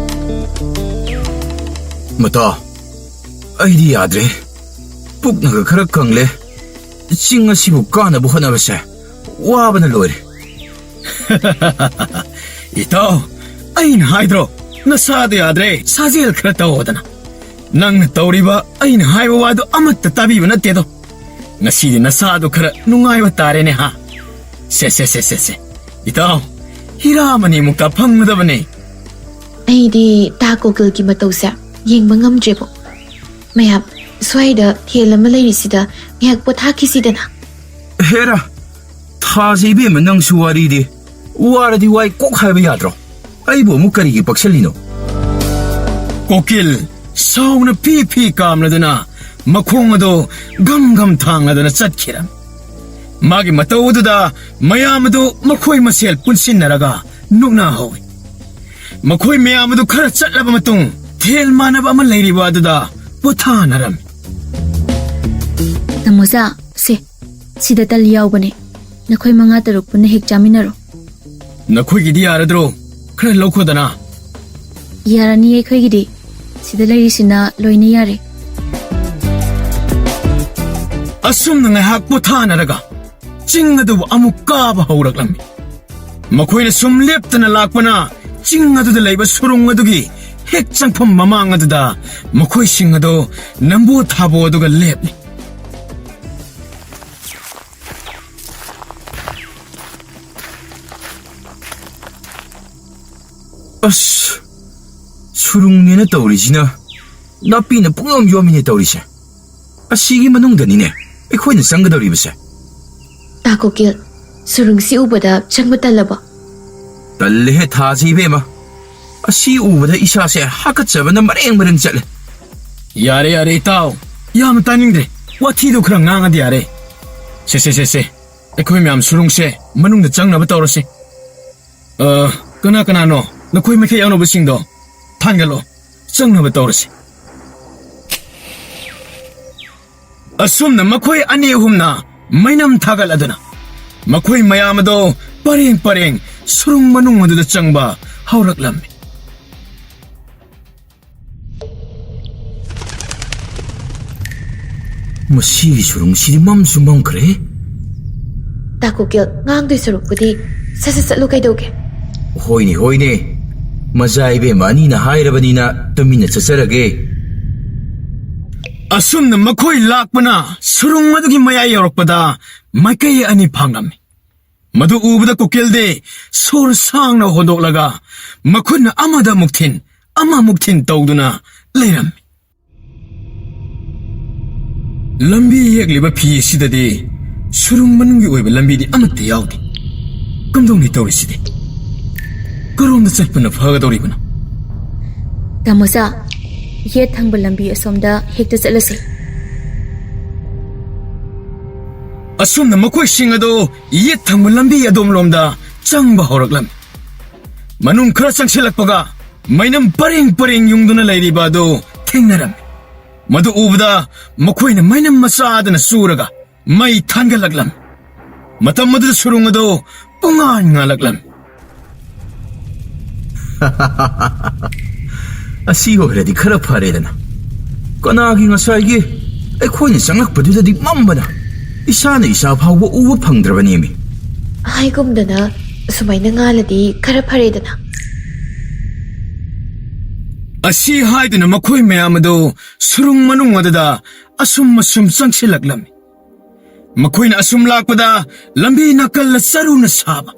ꯃꯇꯥ, ꯑꯩꯗꯤ ꯌꯥꯗ꯭ꯔꯦ꯫ ꯄꯨꯛꯅꯒ ꯈꯔ ꯀꯪꯂꯦ꯫ ꯆꯤꯡ ꯑꯁꯤꯕꯨ ꯀꯥꯅꯕ ꯍꯣꯠꯅꯕꯁꯦ ꯋꯥꯕꯅ ꯂꯣꯏꯔꯦ꯫ ꯏꯇꯥꯎ, ꯑꯩꯅ ꯍꯥꯏꯗ꯭ꯔꯣ, ꯅꯁꯥꯗꯣ ꯌꯥꯗ꯭ꯔꯦ, ꯁꯥꯖꯦꯜ ꯈꯔ ꯇꯧꯑꯣꯗꯅ꯫ ꯅꯪꯅ ꯇꯧꯔꯤꯕ ꯑꯩꯅ ꯍꯥꯏꯕ ꯋꯥꯗꯣ ꯑꯃꯠꯇ ꯇꯥꯕꯤꯕ ꯅꯠꯇꯦꯗꯣ꯫ ꯉꯁꯤꯗꯤ ꯅꯁꯥꯗꯣ ꯈꯔ ꯅꯨꯡꯉꯥꯏꯕ ꯇꯥꯔꯦꯅꯦ ꯍꯥ? ꯁꯦ, ꯁꯦ, ꯁꯦ, ꯁꯦ, ꯁꯦ꯫ ꯏꯇꯥꯎ, ꯍꯤꯔꯥꯃꯅꯤꯃꯨꯛꯇ ꯐꯪꯒꯗꯕꯅꯦ꯫ ꯑꯩꯗꯤ ꯇꯥ ꯀꯣꯀꯤꯜꯒꯤ ꯃꯇꯧꯁꯦ ꯌꯦꯡꯕ ꯉꯝꯗ꯭ꯔꯦꯕꯣ꯫ ꯃꯌꯥꯝ, ꯁ꯭ꯋꯥꯏꯗ ꯊꯦꯜ ꯑꯃ ꯂꯩꯔꯤꯁꯤꯗ ꯉꯥꯏꯍꯥꯛ ꯄꯣꯊꯥꯈꯤꯁꯤꯗꯅ꯫ ꯍꯦꯔꯥ, ꯊꯥꯖ ꯏꯕꯦꯝꯃ, ꯅꯪꯁꯨ ꯋꯥꯔꯤꯗꯤ꯫ ꯋꯥꯔꯗꯤ ꯋꯥꯏ ꯀꯣꯛ ꯍꯥꯏꯕ ꯌꯥꯗ꯭ꯔꯣ? ꯑꯩꯕꯨ ꯑꯃꯨꯛ ꯀꯔꯤꯒꯤ ꯄꯛꯁꯜꯂꯤꯅꯣ? ꯀꯣꯀꯤꯜ ꯁꯥꯎꯅ ꯐꯤ ꯐꯤ ꯀꯥꯝꯂꯗꯨꯅ ꯃꯈꯣꯡ ꯑꯗꯨ ꯒꯝ ꯒꯝ ꯊꯥꯡꯂꯗꯨꯅ ꯆꯠꯈꯤꯔꯝꯃꯤ꯫ ꯃꯥꯒꯤ ꯃꯇꯧ ꯑꯗꯨꯗ ꯃꯌꯥꯝ ꯑꯗꯨ ꯃꯈꯣꯏ ꯃꯁꯦꯜ ꯄꯨꯟꯁꯤꯟꯅꯔꯒ ꯅꯣꯛꯅꯍꯧꯏ꯫ ꯃꯈꯣꯏ ꯃꯌꯥꯝ ꯑꯗꯨ ꯈꯔ ꯆꯠꯂꯕ ꯃꯇꯨꯡ ꯊꯦꯜ ꯃꯥꯟꯅꯕ ꯑꯃ ꯂꯩꯔꯤꯕ ꯑꯗꯨꯗ ꯄꯣꯊꯥꯅꯔꯝꯃꯤ꯫ ꯇꯥꯃꯣꯖꯥ, ꯁꯦ, ꯁꯤꯗ ꯇꯜ ꯌꯥꯎꯕꯅꯦ꯫ ꯅꯈꯣꯏ ꯃꯉꯥ ꯇꯔꯨꯛ ꯄꯨꯟꯅ ꯍꯦꯛ ꯆꯥꯃꯤꯟꯅꯔꯣ꯫ ꯅꯈꯣꯏꯒꯤꯗꯤ ꯌꯥꯔꯗ꯭ꯔꯣ? ꯈꯔ ꯂꯧꯈꯣꯗꯅ꯫ ꯌꯥꯔꯅꯤ ꯑꯩꯈꯣꯏꯒꯤꯗꯤ꯫ ꯁꯤꯗ ꯂꯩꯔꯤꯁꯤꯅ ꯂꯣꯏꯅ ꯌꯥꯔꯦ꯫ ꯑꯁꯨꯝꯅ ꯉꯥꯏꯍꯥꯛ ꯄꯣꯊꯥꯅꯔꯒ ꯆꯤꯡ ꯑꯗꯨꯕꯨ ꯑꯃꯨꯛ ꯀꯥꯕ ꯍꯧꯔꯛꯂꯝꯃꯤ꯫ ꯃꯈꯣꯏꯅ ꯁꯨꯝ ꯂꯦꯞꯇꯅ ꯂꯥꯛꯄꯅ ꯆꯤꯡ ꯑꯗꯨꯗ ꯂꯩꯕ ꯁꯨꯔꯨꯡ ꯑꯗꯨꯒꯤ ꯍꯦꯛ ꯆꯪꯐꯝ ꯃꯃꯥꯡ ꯑꯗꯨꯗ ꯃꯈꯣꯏꯁꯤꯡ ꯑꯗꯨ ꯅꯝꯕꯣ ꯊꯥꯕꯣ ꯑꯗꯨꯒ ꯂꯦꯞꯂꯤ꯫ ꯑꯁ, ꯁꯨꯔꯨꯡꯅꯦꯅ ꯇꯧꯔꯤꯁꯤꯅ ꯅꯥꯄꯤꯅ ꯄꯨꯡꯌꯣꯝ ꯌꯣꯝꯃꯤꯅꯦ ꯇꯧꯔꯤꯁꯦ꯫ ꯑꯁꯤꯒꯤ ꯃꯅꯨꯡꯗꯅꯤꯅꯦ ꯑꯩꯈꯣꯏꯅ ꯆꯪꯒꯗꯧꯔꯤꯕꯁꯦ꯫ ꯇꯥ ꯀꯨꯀꯤꯜ, ꯁꯨꯔꯨꯡꯁꯤ ꯎꯕꯗ ꯆꯪꯕ ꯇꯜꯂꯕꯣ? ꯇꯜꯂꯦꯍꯦ ꯊꯥꯁꯤ ꯏꯕꯦꯝꯃ꯫ ꯑꯁꯤ ꯎꯕꯗ ꯏꯁꯥꯁꯦ ꯍꯥꯀꯠꯆꯕꯅ ꯃꯔꯦꯡ ꯃꯔꯦꯡ ꯆꯠꯂꯦ꯫ ꯌꯥꯔꯦ, ꯌꯥꯔꯦ, ꯏꯇꯥꯎ꯫ ꯌꯥꯝꯅ ꯇꯥꯅꯤꯡꯗ꯭ꯔꯦ꯫ ꯋꯥꯊꯤꯗꯣ ꯈꯔ ꯉꯥꯡꯉꯗꯤ ꯌꯥꯔꯦ꯫ ꯁꯦ, ꯁꯦ, ꯁꯦ, ꯁꯦ꯫ ꯑꯩꯈꯣꯏ ꯃꯌꯥꯝ ꯁꯨꯔꯨꯡꯁꯦ ꯃꯅꯨꯡꯗ ꯆꯪꯅꯕ ꯇꯧꯔꯁꯤ꯫ ꯑ, ꯀꯅꯥ ꯀꯅꯥꯅꯣ? ꯅꯈꯣꯏ ꯃꯈꯩ ꯌꯥꯎꯅꯕꯁꯤꯡꯗꯣ ꯊꯥꯡꯒꯠꯂꯣ꯫ ꯆꯪꯅꯕ ꯇꯧꯔꯁꯤ꯫ ꯑꯁꯨꯝꯅ ꯃꯈꯣꯏ ꯑꯅꯤ ꯑꯍꯨꯝꯅ ꯃꯩꯅꯝ ꯊꯥꯒꯠꯂꯗꯨꯅ ꯃꯈꯣꯏ ꯃꯌꯥꯝ ꯑꯗꯣ ꯄꯔꯦꯡ ꯄꯔꯦꯡ ꯁꯨꯔꯨꯡ ꯃꯅꯨꯡ ꯑꯗꯨꯗ ꯆꯪꯕ ꯍꯧꯔꯛꯂꯝꯃꯤ꯫ ꯃꯁꯤꯒꯤ ꯁꯨꯔꯨꯡꯁꯤꯗꯤ ꯃꯝꯁꯨ ꯃꯝꯈ꯭ꯔꯦ꯫ ꯇꯥ ꯀꯨꯀꯤꯜ, ꯉꯥꯡꯗꯣꯏ ꯁꯔꯨꯛꯄꯨꯗꯤ ꯁꯠ ꯁꯠ ꯆꯠꯂꯨ ꯀꯩꯗꯧꯒꯦ? ꯍꯣꯏꯅꯦ, ꯍꯣꯏꯅꯦ꯫ ꯃꯖꯥ ꯏꯕꯦꯝꯃ ꯑꯅꯤꯅ ꯍꯥꯏꯔꯕꯅꯤꯅ ꯇꯨꯃꯤꯟꯅ ꯆꯠꯆꯔꯒꯦ꯫ ꯑꯁꯨꯝꯅ ꯃꯈꯣꯏ ꯂꯥꯛꯄꯅ ꯁꯨꯔꯨꯡ ꯑꯗꯨꯒꯤ ꯃꯌꯥꯏ ꯌꯧꯔꯛꯄꯗ ꯃꯥꯏꯀꯩ ꯑꯅꯤ ꯐꯥꯡꯂꯝꯃꯤ꯫ ꯃꯗꯨ ꯎꯕꯗ ꯀꯨꯀꯤꯜꯗꯤ ꯁꯣꯔ ꯁꯥꯡꯅ ꯍꯣꯟꯗꯣꯛꯂꯒ ꯃꯈꯨꯠꯅ ꯑꯃꯗ ꯑꯃꯨꯛ ꯊꯤꯟ, ꯑꯃꯃꯨꯛ ꯊꯤꯟ ꯇꯧꯗꯨꯅ ꯂꯩꯔꯝꯃꯤ꯫ ꯂꯝꯕꯤ ꯌꯦꯛꯂꯤꯕ ꯐꯤ ꯑꯁꯤꯗꯗꯤ ꯁꯨꯔꯨꯡ ꯃꯅꯨꯡꯒꯤ ꯑꯣꯏꯕ ꯂꯝꯕꯤꯗꯤ ꯑꯃꯠꯇ ꯌꯥꯎꯗꯦ꯫ ꯀꯝꯗꯧꯅꯤ ꯇꯧꯔꯤꯁꯤꯗꯤ? ꯀꯔꯣꯝꯗ ꯆꯠꯄꯅ ꯐꯒꯗꯧꯔꯤꯕꯅꯣ? ꯇꯥꯃꯣꯆꯥ, ꯌꯦꯠ ꯊꯪꯕ ꯂꯝꯕꯤ ꯑꯁꯣꯝꯗ ꯍꯦꯛꯇ ꯆꯠꯂꯁꯤ꯫ ꯑꯁꯨꯝꯅ ꯃꯈꯣꯏꯁꯤꯡ ꯑꯗꯨ ꯌꯦꯠ ꯊꯪꯕ ꯂꯝꯕꯤ ꯑꯗꯣꯝꯂꯣꯝꯗ ꯆꯪꯕ ꯍꯧꯔꯛꯂꯝꯃꯤ꯫ ꯃꯅꯨꯡ ꯈꯔ ꯆꯪꯁꯤꯜꯂꯛꯄꯒ ꯃꯩꯅꯝ ꯄꯔꯦꯡ ꯄꯔꯦꯡ ꯌꯨꯡꯗꯨꯅ ꯂꯩꯔꯤꯕ ꯑꯗꯨ ꯊꯦꯡꯅꯔꯝꯃꯤ꯫ ꯃꯗꯨ ꯎꯕꯗ ꯃꯈꯣꯏꯅ ꯃꯩꯅꯝ ꯃꯆꯥꯗꯨꯅ ꯆꯨꯔꯒ ꯃꯩ ꯊꯥꯟꯒꯠꯂꯛꯂꯝꯃꯤ꯫ ꯃꯇꯝ ꯑꯗꯨꯗ ꯁꯨꯔꯨꯡ ꯑꯗꯨ ꯄꯨꯡꯉꯥꯟ ꯉꯥꯜꯂꯛꯂꯝꯃꯤ꯫ ꯑꯁꯤ ꯑꯣꯏꯔꯗꯤ ꯈꯔ ꯐꯔꯦꯗꯅ꯫ ꯀꯅꯥꯒꯤ ꯉꯁꯥꯏꯒꯤ ꯑꯩꯈꯣꯏꯅ ꯆꯪꯂꯛꯄꯗꯨꯗꯗꯤ ꯃꯝꯕꯅ ꯏꯁꯥꯅ ꯏꯁꯥ ꯐꯥꯎꯕ ꯎꯕ ꯐꯪꯗ꯭ꯔꯕꯅꯦꯃꯤ꯫ ꯍꯥꯏꯒꯨꯝꯗꯅ ꯁꯨꯃꯥꯏꯅ ꯉꯥꯜꯂꯗꯤ ꯈꯔ ꯐꯔꯦꯗꯅ꯫ ꯑꯁꯤ ꯍꯥꯏꯗꯨꯅ ꯃꯈꯣꯏ ꯃꯌꯥꯝ ꯑꯗꯨ ꯁꯨꯔꯨꯡ ꯃꯅꯨꯡ ꯑꯗꯨꯗ ꯑꯁꯨꯝ ꯑꯁꯨꯝ ꯆꯪꯁꯤꯜꯂꯛꯂꯝꯃꯤ꯫ ꯃꯈꯣꯏꯅ ꯑꯁꯨꯝ ꯂꯥꯛꯄꯗ ꯂꯝꯕꯤ ꯅꯥꯀꯜꯗ ꯆꯔꯨꯅ ꯁꯥꯕ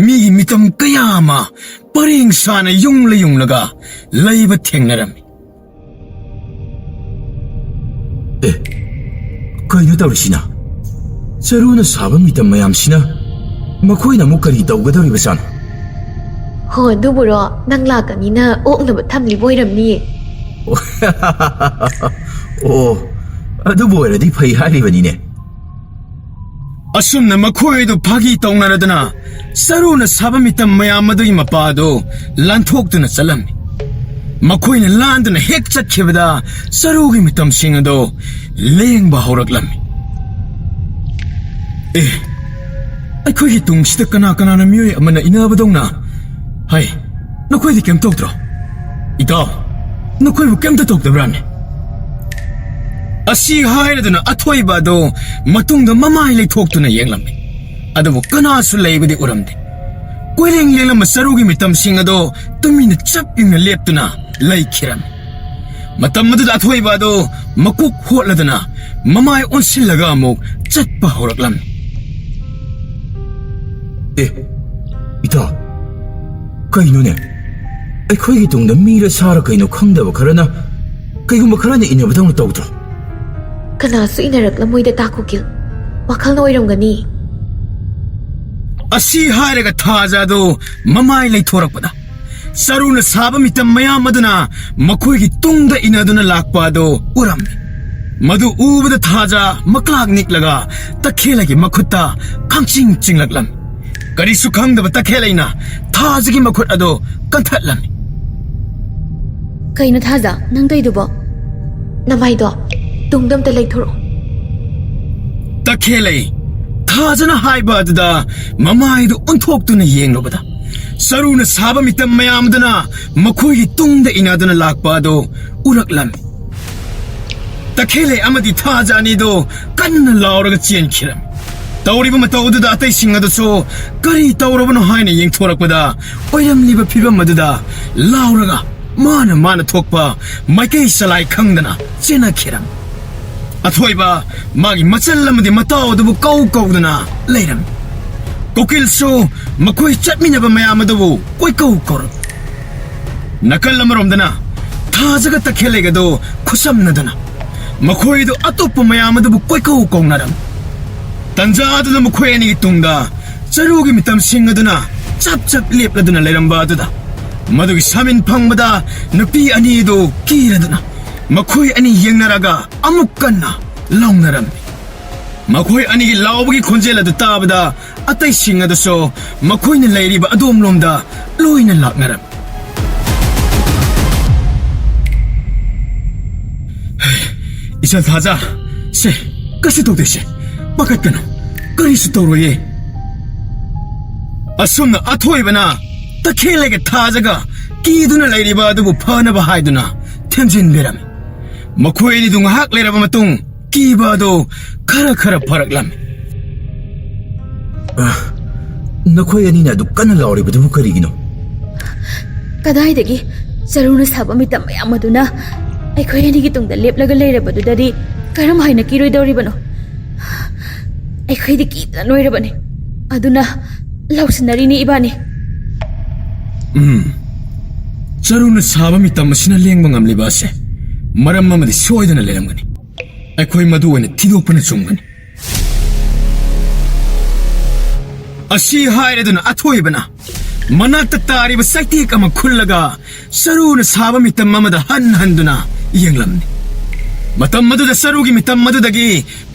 ꯃꯤꯒꯤ ꯃꯤꯇꯝ ꯀꯌꯥ ꯑꯃ ꯄꯔꯦꯡ ꯁꯥꯅ ꯌꯨꯡꯂ ꯌꯨꯡꯂꯒ ꯂꯩꯕ ꯊꯦꯡꯅꯔꯝꯃꯤ꯫ ꯑꯦ, ꯀꯩꯅꯣ ꯇꯧꯔꯤꯁꯤꯅ? ꯆꯔꯨꯅ ꯁꯥꯕ ꯃꯤꯇꯝ ꯃꯌꯥꯝꯁꯤꯅ ꯃꯈꯣꯏꯅ ꯑꯃꯨꯛ ꯀꯔꯤ ꯇꯧꯒꯗꯧꯔꯤꯕꯖꯥꯠꯅꯣ? ꯍꯣ, ꯑꯗꯨꯕꯨꯔꯣ, ꯅꯪ ꯂꯥꯛꯀꯅꯤꯅ ꯑꯣꯛꯅꯕ ꯊꯝꯂꯤꯕ ꯑꯣꯏꯔꯝꯅꯤꯌꯦ꯫ ꯑꯣ, ꯑꯗꯨꯕꯨ ꯑꯣꯏꯔꯗꯤ ꯐꯩ ꯍꯥꯏꯔꯤꯕꯅꯤꯅꯦ꯫ ꯑꯁꯨꯝꯅ ꯃꯈꯣꯏꯗꯨ ꯐꯥꯒꯤ ꯇꯧꯅꯔꯗꯨꯅ ꯆꯔꯨꯅ ꯁꯥꯕ ꯃꯤꯇꯝ ꯃꯌꯥꯝ ꯑꯗꯨꯒꯤ ꯃꯄꯥꯗꯨ ꯂꯥꯟꯊꯣꯛꯇꯨꯅ ꯆꯠꯂꯝꯃꯤ꯫ ꯃꯈꯣꯏꯅ ꯂꯥꯟꯗꯨꯅ ꯍꯦꯛ ꯆꯠꯈꯤꯕꯗ ꯆꯔꯨꯒꯤ ꯃꯤꯇꯝꯁꯤꯡ ꯑꯗꯨ ꯂꯦꯡꯕ ꯍꯧꯔꯛꯂꯝꯃꯤ꯫ ꯑꯦ, ꯑꯩꯈꯣꯏꯒꯤ ꯇꯨꯡꯁꯤꯗ ꯀꯅꯥ ꯀꯅꯥꯅ ꯃꯤꯑꯣꯏ ꯑꯃꯅ ꯏꯟꯅꯕꯗꯧꯅ ꯍꯥꯏ, ꯅꯈꯣꯏꯗꯤ ꯀꯩꯝ ꯇꯧꯗ꯭ꯔꯣ? ꯏꯇꯥꯎ, ꯅꯈꯣꯏꯕꯨ ꯀꯩꯝꯇ ꯇꯧꯗꯕ꯭ꯔꯥꯅꯦ? ꯑꯁꯤ ꯍꯥꯏꯔꯗꯨꯅ ꯑꯊꯣꯏꯕ ꯑꯗꯨ ꯃꯇꯨꯡꯗ ꯃꯃꯥꯏ ꯂꯩꯊꯣꯛꯇꯨꯅ ꯌꯦꯡꯂꯝꯃꯤ꯫ ꯑꯗꯨꯕꯨ ꯀꯅꯥꯁꯨ ꯂꯩꯕꯗꯤ ꯎꯔꯝꯗꯦ꯫ ꯀꯣꯏꯔꯦꯡ ꯂꯦꯡꯂꯝꯕ ꯆꯔꯨꯒꯤ ꯃꯤꯇꯝꯁꯤꯡ ꯑꯗꯨ ꯇꯨꯃꯤꯟꯅ ꯆꯞ ꯌꯨꯡꯅ ꯂꯦꯞꯇꯨꯅ ꯂꯩꯈꯤꯔꯝꯃꯤ꯫ ꯃꯇꯝ ꯑꯗꯨꯗ ꯑꯊꯣꯏꯕ ꯑꯗꯨ ꯃꯀꯣꯛ ꯍꯣꯠꯂꯗꯨꯅ ꯃꯃꯥꯏ ꯑꯣꯟꯁꯤꯜꯂꯒ ꯑꯃꯨꯛ ꯆꯠꯄ ꯍꯧꯔꯛꯂꯝꯃꯤ꯫ ꯑꯦ, ꯏꯇꯥꯎ, ꯀꯩꯅꯣꯅꯦ? ꯑꯩꯈꯣꯏꯒꯤ ꯇꯨꯡꯗ ꯃꯤꯔ ꯁꯥꯔ ꯀꯩꯅꯣ ꯈꯪꯗꯕ ꯈꯔꯅ, ꯀꯩꯒꯨꯝꯕ ꯈꯔꯅ ꯏꯟꯅꯕꯗꯧꯅ ꯇꯧꯗ꯭ꯔꯣ? ꯀꯅꯥꯁꯨ ꯏꯟꯅꯔꯛꯂꯝꯃꯣꯏꯗ, ꯇꯥ ꯀꯨꯀꯤꯜ꯫ ꯋꯥꯈꯜꯅ ꯑꯣꯏꯔꯝꯒꯅꯤ꯫ ꯑꯁꯤ ꯍꯥꯏꯔꯒ ꯊꯥꯖ ꯑꯗꯨ ꯃꯃꯥꯏ ꯂꯩꯊꯣꯔꯛꯄꯗ ꯆꯔꯨꯅ ꯁꯥꯕ ꯃꯤꯇꯝ ꯃꯌꯥꯝ ꯑꯗꯨꯅ ꯃꯈꯣꯏꯒꯤ ꯇꯨꯡꯗ ꯏꯟꯅꯗꯨꯅ ꯂꯥꯛꯄ ꯑꯗꯨ ꯎꯔꯝꯃꯤ꯫ ꯃꯗꯨ ꯎꯕꯗ ꯊꯥꯖ ꯃꯀ꯭ꯂꯥꯛ ꯅꯤꯛꯂꯒ ꯇꯈꯦꯜꯂꯩꯒꯤ ꯃꯈꯨꯠꯇ ꯈꯪꯆꯤꯡ ꯆꯤꯡꯂꯛꯂꯝꯃꯤ꯫ ꯀꯔꯤꯁꯨ ꯈꯪꯗꯕ ꯇꯈꯦꯜꯂꯩꯅ ꯊꯥꯖꯒꯤ ꯃꯈꯨꯠ ꯑꯗꯨ ꯀꯟꯊꯠꯂꯝꯃꯤ꯫ ꯀꯩꯅꯣ ꯊꯥꯖ, ꯅꯪ ꯇꯧꯏꯗꯨꯕꯣ? ꯅꯃꯥꯏꯗꯣ ꯇꯨꯡꯗ ꯑꯝꯇ ꯂꯩꯊꯣꯔꯛꯑꯣ꯫ ꯇꯈꯦꯜꯂꯩ ꯊꯥꯖꯅ ꯍꯥꯏꯕ ꯑꯗꯨꯗ ꯃꯃꯥꯏꯗꯨ ꯑꯣꯟꯊꯣꯛꯇꯨꯅ ꯌꯦꯡꯂꯨꯕꯗ ꯆꯔꯨꯅ ꯁꯥꯕ ꯃꯤꯇꯝ ꯃꯌꯥꯝꯗꯨꯅ ꯃꯈꯣꯏꯒꯤ ꯇꯨꯡꯗ ꯏꯟꯅꯗꯨꯅ ꯂꯥꯛꯄ ꯑꯗꯨ ꯎꯔꯛꯂꯝꯃꯤ꯫ ꯇꯈꯦꯜꯂꯩ ꯑꯃꯗꯤ ꯊꯥꯖ ꯑꯅꯤꯗꯨ ꯀꯟꯅ ꯂꯥꯎꯔꯒ ꯆꯦꯟꯈꯤꯔꯝꯃꯤ꯫ ꯇꯧꯔꯤꯕ ꯃꯇꯧ ꯑꯗꯨꯗ ꯑꯇꯩꯁꯤꯡ ꯑꯗꯨꯁꯨ ꯀꯔꯤ ꯇꯧꯔꯕꯅꯣ ꯍꯥꯏꯅ ꯌꯦꯡꯊꯣꯔꯛꯄꯗ, ꯑꯣꯏꯔꯝꯂꯤꯕ ꯐꯤꯕꯝ ꯑꯗꯨꯗ ꯂꯥꯎꯔꯒ ꯃꯥꯅ ꯃꯥꯅ ꯊꯣꯛꯄ ꯃꯥꯏꯀꯩ ꯆꯂꯥꯏ ꯈꯪꯗꯅ ꯆꯦꯟꯅꯈꯤꯔꯝꯃꯤ꯫ ꯑꯊꯣꯏꯕ ꯃꯥꯒꯤ ꯃꯆꯜ ꯑꯃꯗꯤ ꯃꯇꯥꯎ ꯑꯗꯨꯕꯨ ꯀꯧ ꯀꯧꯗꯅ ꯂꯩꯔꯝꯃꯤ꯫ ꯀꯨꯀꯤꯜꯁꯨ ꯃꯈꯣꯏ ꯆꯠꯃꯤꯟꯅꯕ ꯃꯌꯥꯝ ꯑꯗꯨꯕꯨ ꯀꯣꯏꯀꯧ ꯀꯧꯔꯝꯃꯤ꯫ ꯅꯥꯀꯜ ꯑꯃꯔꯣꯝꯗꯅ ꯊꯥꯖꯒ ꯇꯈꯦꯜꯂꯩꯒꯗꯨ ꯈꯨꯠꯁꯝꯅꯗꯨꯅ ꯃꯈꯣꯏꯗꯨ ꯑꯇꯣꯞꯄ ꯃꯌꯥꯝ ꯑꯗꯨꯕꯨ ꯀꯣꯏꯀꯧ ꯀꯧꯅꯔꯝꯃꯤ꯫ ꯇꯟꯖꯥ ꯑꯗꯨꯗ ꯃꯈꯣꯏ ꯑꯅꯤꯒꯤ ꯇꯨꯡꯗ ꯆꯔꯨꯒꯤ ꯃꯤꯇꯝꯁꯤꯡ ꯑꯗꯨꯅ ꯆꯞ ꯆꯞ ꯂꯦꯞꯂꯗꯨꯅ ꯂꯩꯔꯝꯕ ꯑꯗꯨꯗ, ꯃꯗꯨꯒꯤ ꯁꯥꯃꯤꯟ ꯐꯪꯕꯗ ꯅꯨꯄꯤ ꯑꯅꯤꯗꯨ ꯀꯤꯔꯗꯨꯅ ꯃꯈꯣꯏ ꯑꯅꯤ ꯌꯦꯡꯅꯔꯒ ꯑꯃꯨꯛ ꯀꯟꯅ ꯂꯥꯎꯅꯔꯝꯃꯤ꯫ ꯃꯈꯣꯏ ꯑꯅꯤꯒꯤ ꯂꯥꯎꯕꯒꯤ ꯈꯣꯟꯖꯦꯜ ꯑꯗꯨ ꯇꯥꯕꯗ, ꯑꯇꯩꯁꯤꯡ ꯑꯗꯨꯁꯨ ꯃꯈꯣꯏꯅ ꯂꯩꯔꯤꯕ ꯑꯗꯣꯝꯂꯣꯝꯗ ꯂꯣꯏꯅ ꯂꯥꯛꯅꯔꯝꯃꯤ꯫ "ꯏꯆꯜ ꯊꯥꯖ, ꯁꯦ, ꯀꯩꯁꯨ ꯇꯧꯗꯦꯁꯦ, ꯄꯥꯈꯠꯀꯅꯨ, ꯀꯔꯤꯁꯨ ꯇꯧꯔꯣꯏꯌꯦ꯫" ꯑꯁꯨꯝꯅ ꯑꯊꯣꯏꯕꯅ ꯇꯈꯦꯜꯂꯩꯒ ꯊꯥꯖꯒ ꯀꯤꯗꯨꯅ ꯂꯩꯔꯤꯕ ꯑꯗꯨꯕꯨ ꯐꯅꯕ ꯍꯥꯏꯗꯨꯅ ꯊꯦꯝꯖꯤꯟꯕꯤꯔꯝꯃꯤ꯫ ꯃꯈꯣꯏ ꯑꯅꯤꯗꯨ ꯉꯥꯏꯍꯥꯛ ꯂꯩꯔꯕ ꯃꯇꯨꯡ ꯀꯤꯕ ꯑꯗꯨ ꯈꯔ ꯈꯔ ꯐꯔꯛꯂꯝꯃꯤ꯫ "ꯑ, ꯅꯈꯣꯏ ꯑꯅꯤꯅ ꯑꯗꯨꯛ ꯀꯟꯅ ꯂꯥꯎꯔꯤꯕꯗꯨꯕꯨ ꯀꯔꯤꯒꯤꯅꯣ?" "ꯀꯗꯥꯏꯗꯒꯤ? ꯆꯔꯨꯅ ꯁꯥꯕ ꯃꯤꯇꯝ ꯃꯌꯥꯝ ꯑꯗꯨꯅ ꯑꯩꯈꯣꯏ ꯑꯅꯤꯒꯤ ꯇꯨꯡꯗ ꯂꯦꯞꯂꯒ ꯂꯩꯔꯕꯗꯨꯗꯗꯤ ꯀꯔꯝ ꯍꯥꯏꯅ ꯀꯤꯔꯣꯏꯗꯧꯔꯤꯕꯅꯣ? ꯑꯩꯈꯣꯏꯗꯤ ꯀꯤꯕꯅ ꯂꯣꯏꯔꯕꯅꯤ꯫ ꯑꯗꯨꯅ ꯂꯥꯎꯁꯤꯟꯅꯔꯤꯅꯤ ꯏꯕꯥꯅꯤ꯫" ꯎꯝ, ꯆꯔꯨꯅ ꯁꯥꯕ ꯃꯤꯇꯝ ꯑꯁꯤꯅ ꯂꯦꯡꯕ ꯉꯝꯂꯤꯕ ꯑꯁꯦ ꯃꯔꯝ ꯑꯃꯗꯤ ꯁꯣꯏꯗꯅ ꯂꯩꯔꯝꯒꯅꯤ꯫ ꯑꯩꯈꯣꯏ ꯃꯗꯨ ꯑꯣꯏꯅ ꯊꯤꯗꯣꯛꯄꯅ ꯆꯨꯝꯒꯅꯤ꯫ ꯑꯁꯤ ꯍꯥꯏꯔꯗꯨꯅ ꯑꯊꯣꯏꯕꯅ ꯃꯅꯥꯛꯇ ꯇꯥꯔꯤꯕ ꯆꯩꯇꯦꯛ ꯑꯃ ꯈꯨꯜꯂꯒ ꯆꯔꯨꯅ ꯁꯥꯕ ꯃꯤꯇꯝ ꯑꯃꯗ ꯍꯟ ꯍꯟꯗꯨꯅ ꯌꯦꯡꯂꯝꯃꯤ꯫ ꯃꯇꯝ ꯑꯗꯨꯗ ꯆꯔꯨꯒꯤ ꯃꯤꯇꯝ ꯑꯗꯨꯗꯒꯤ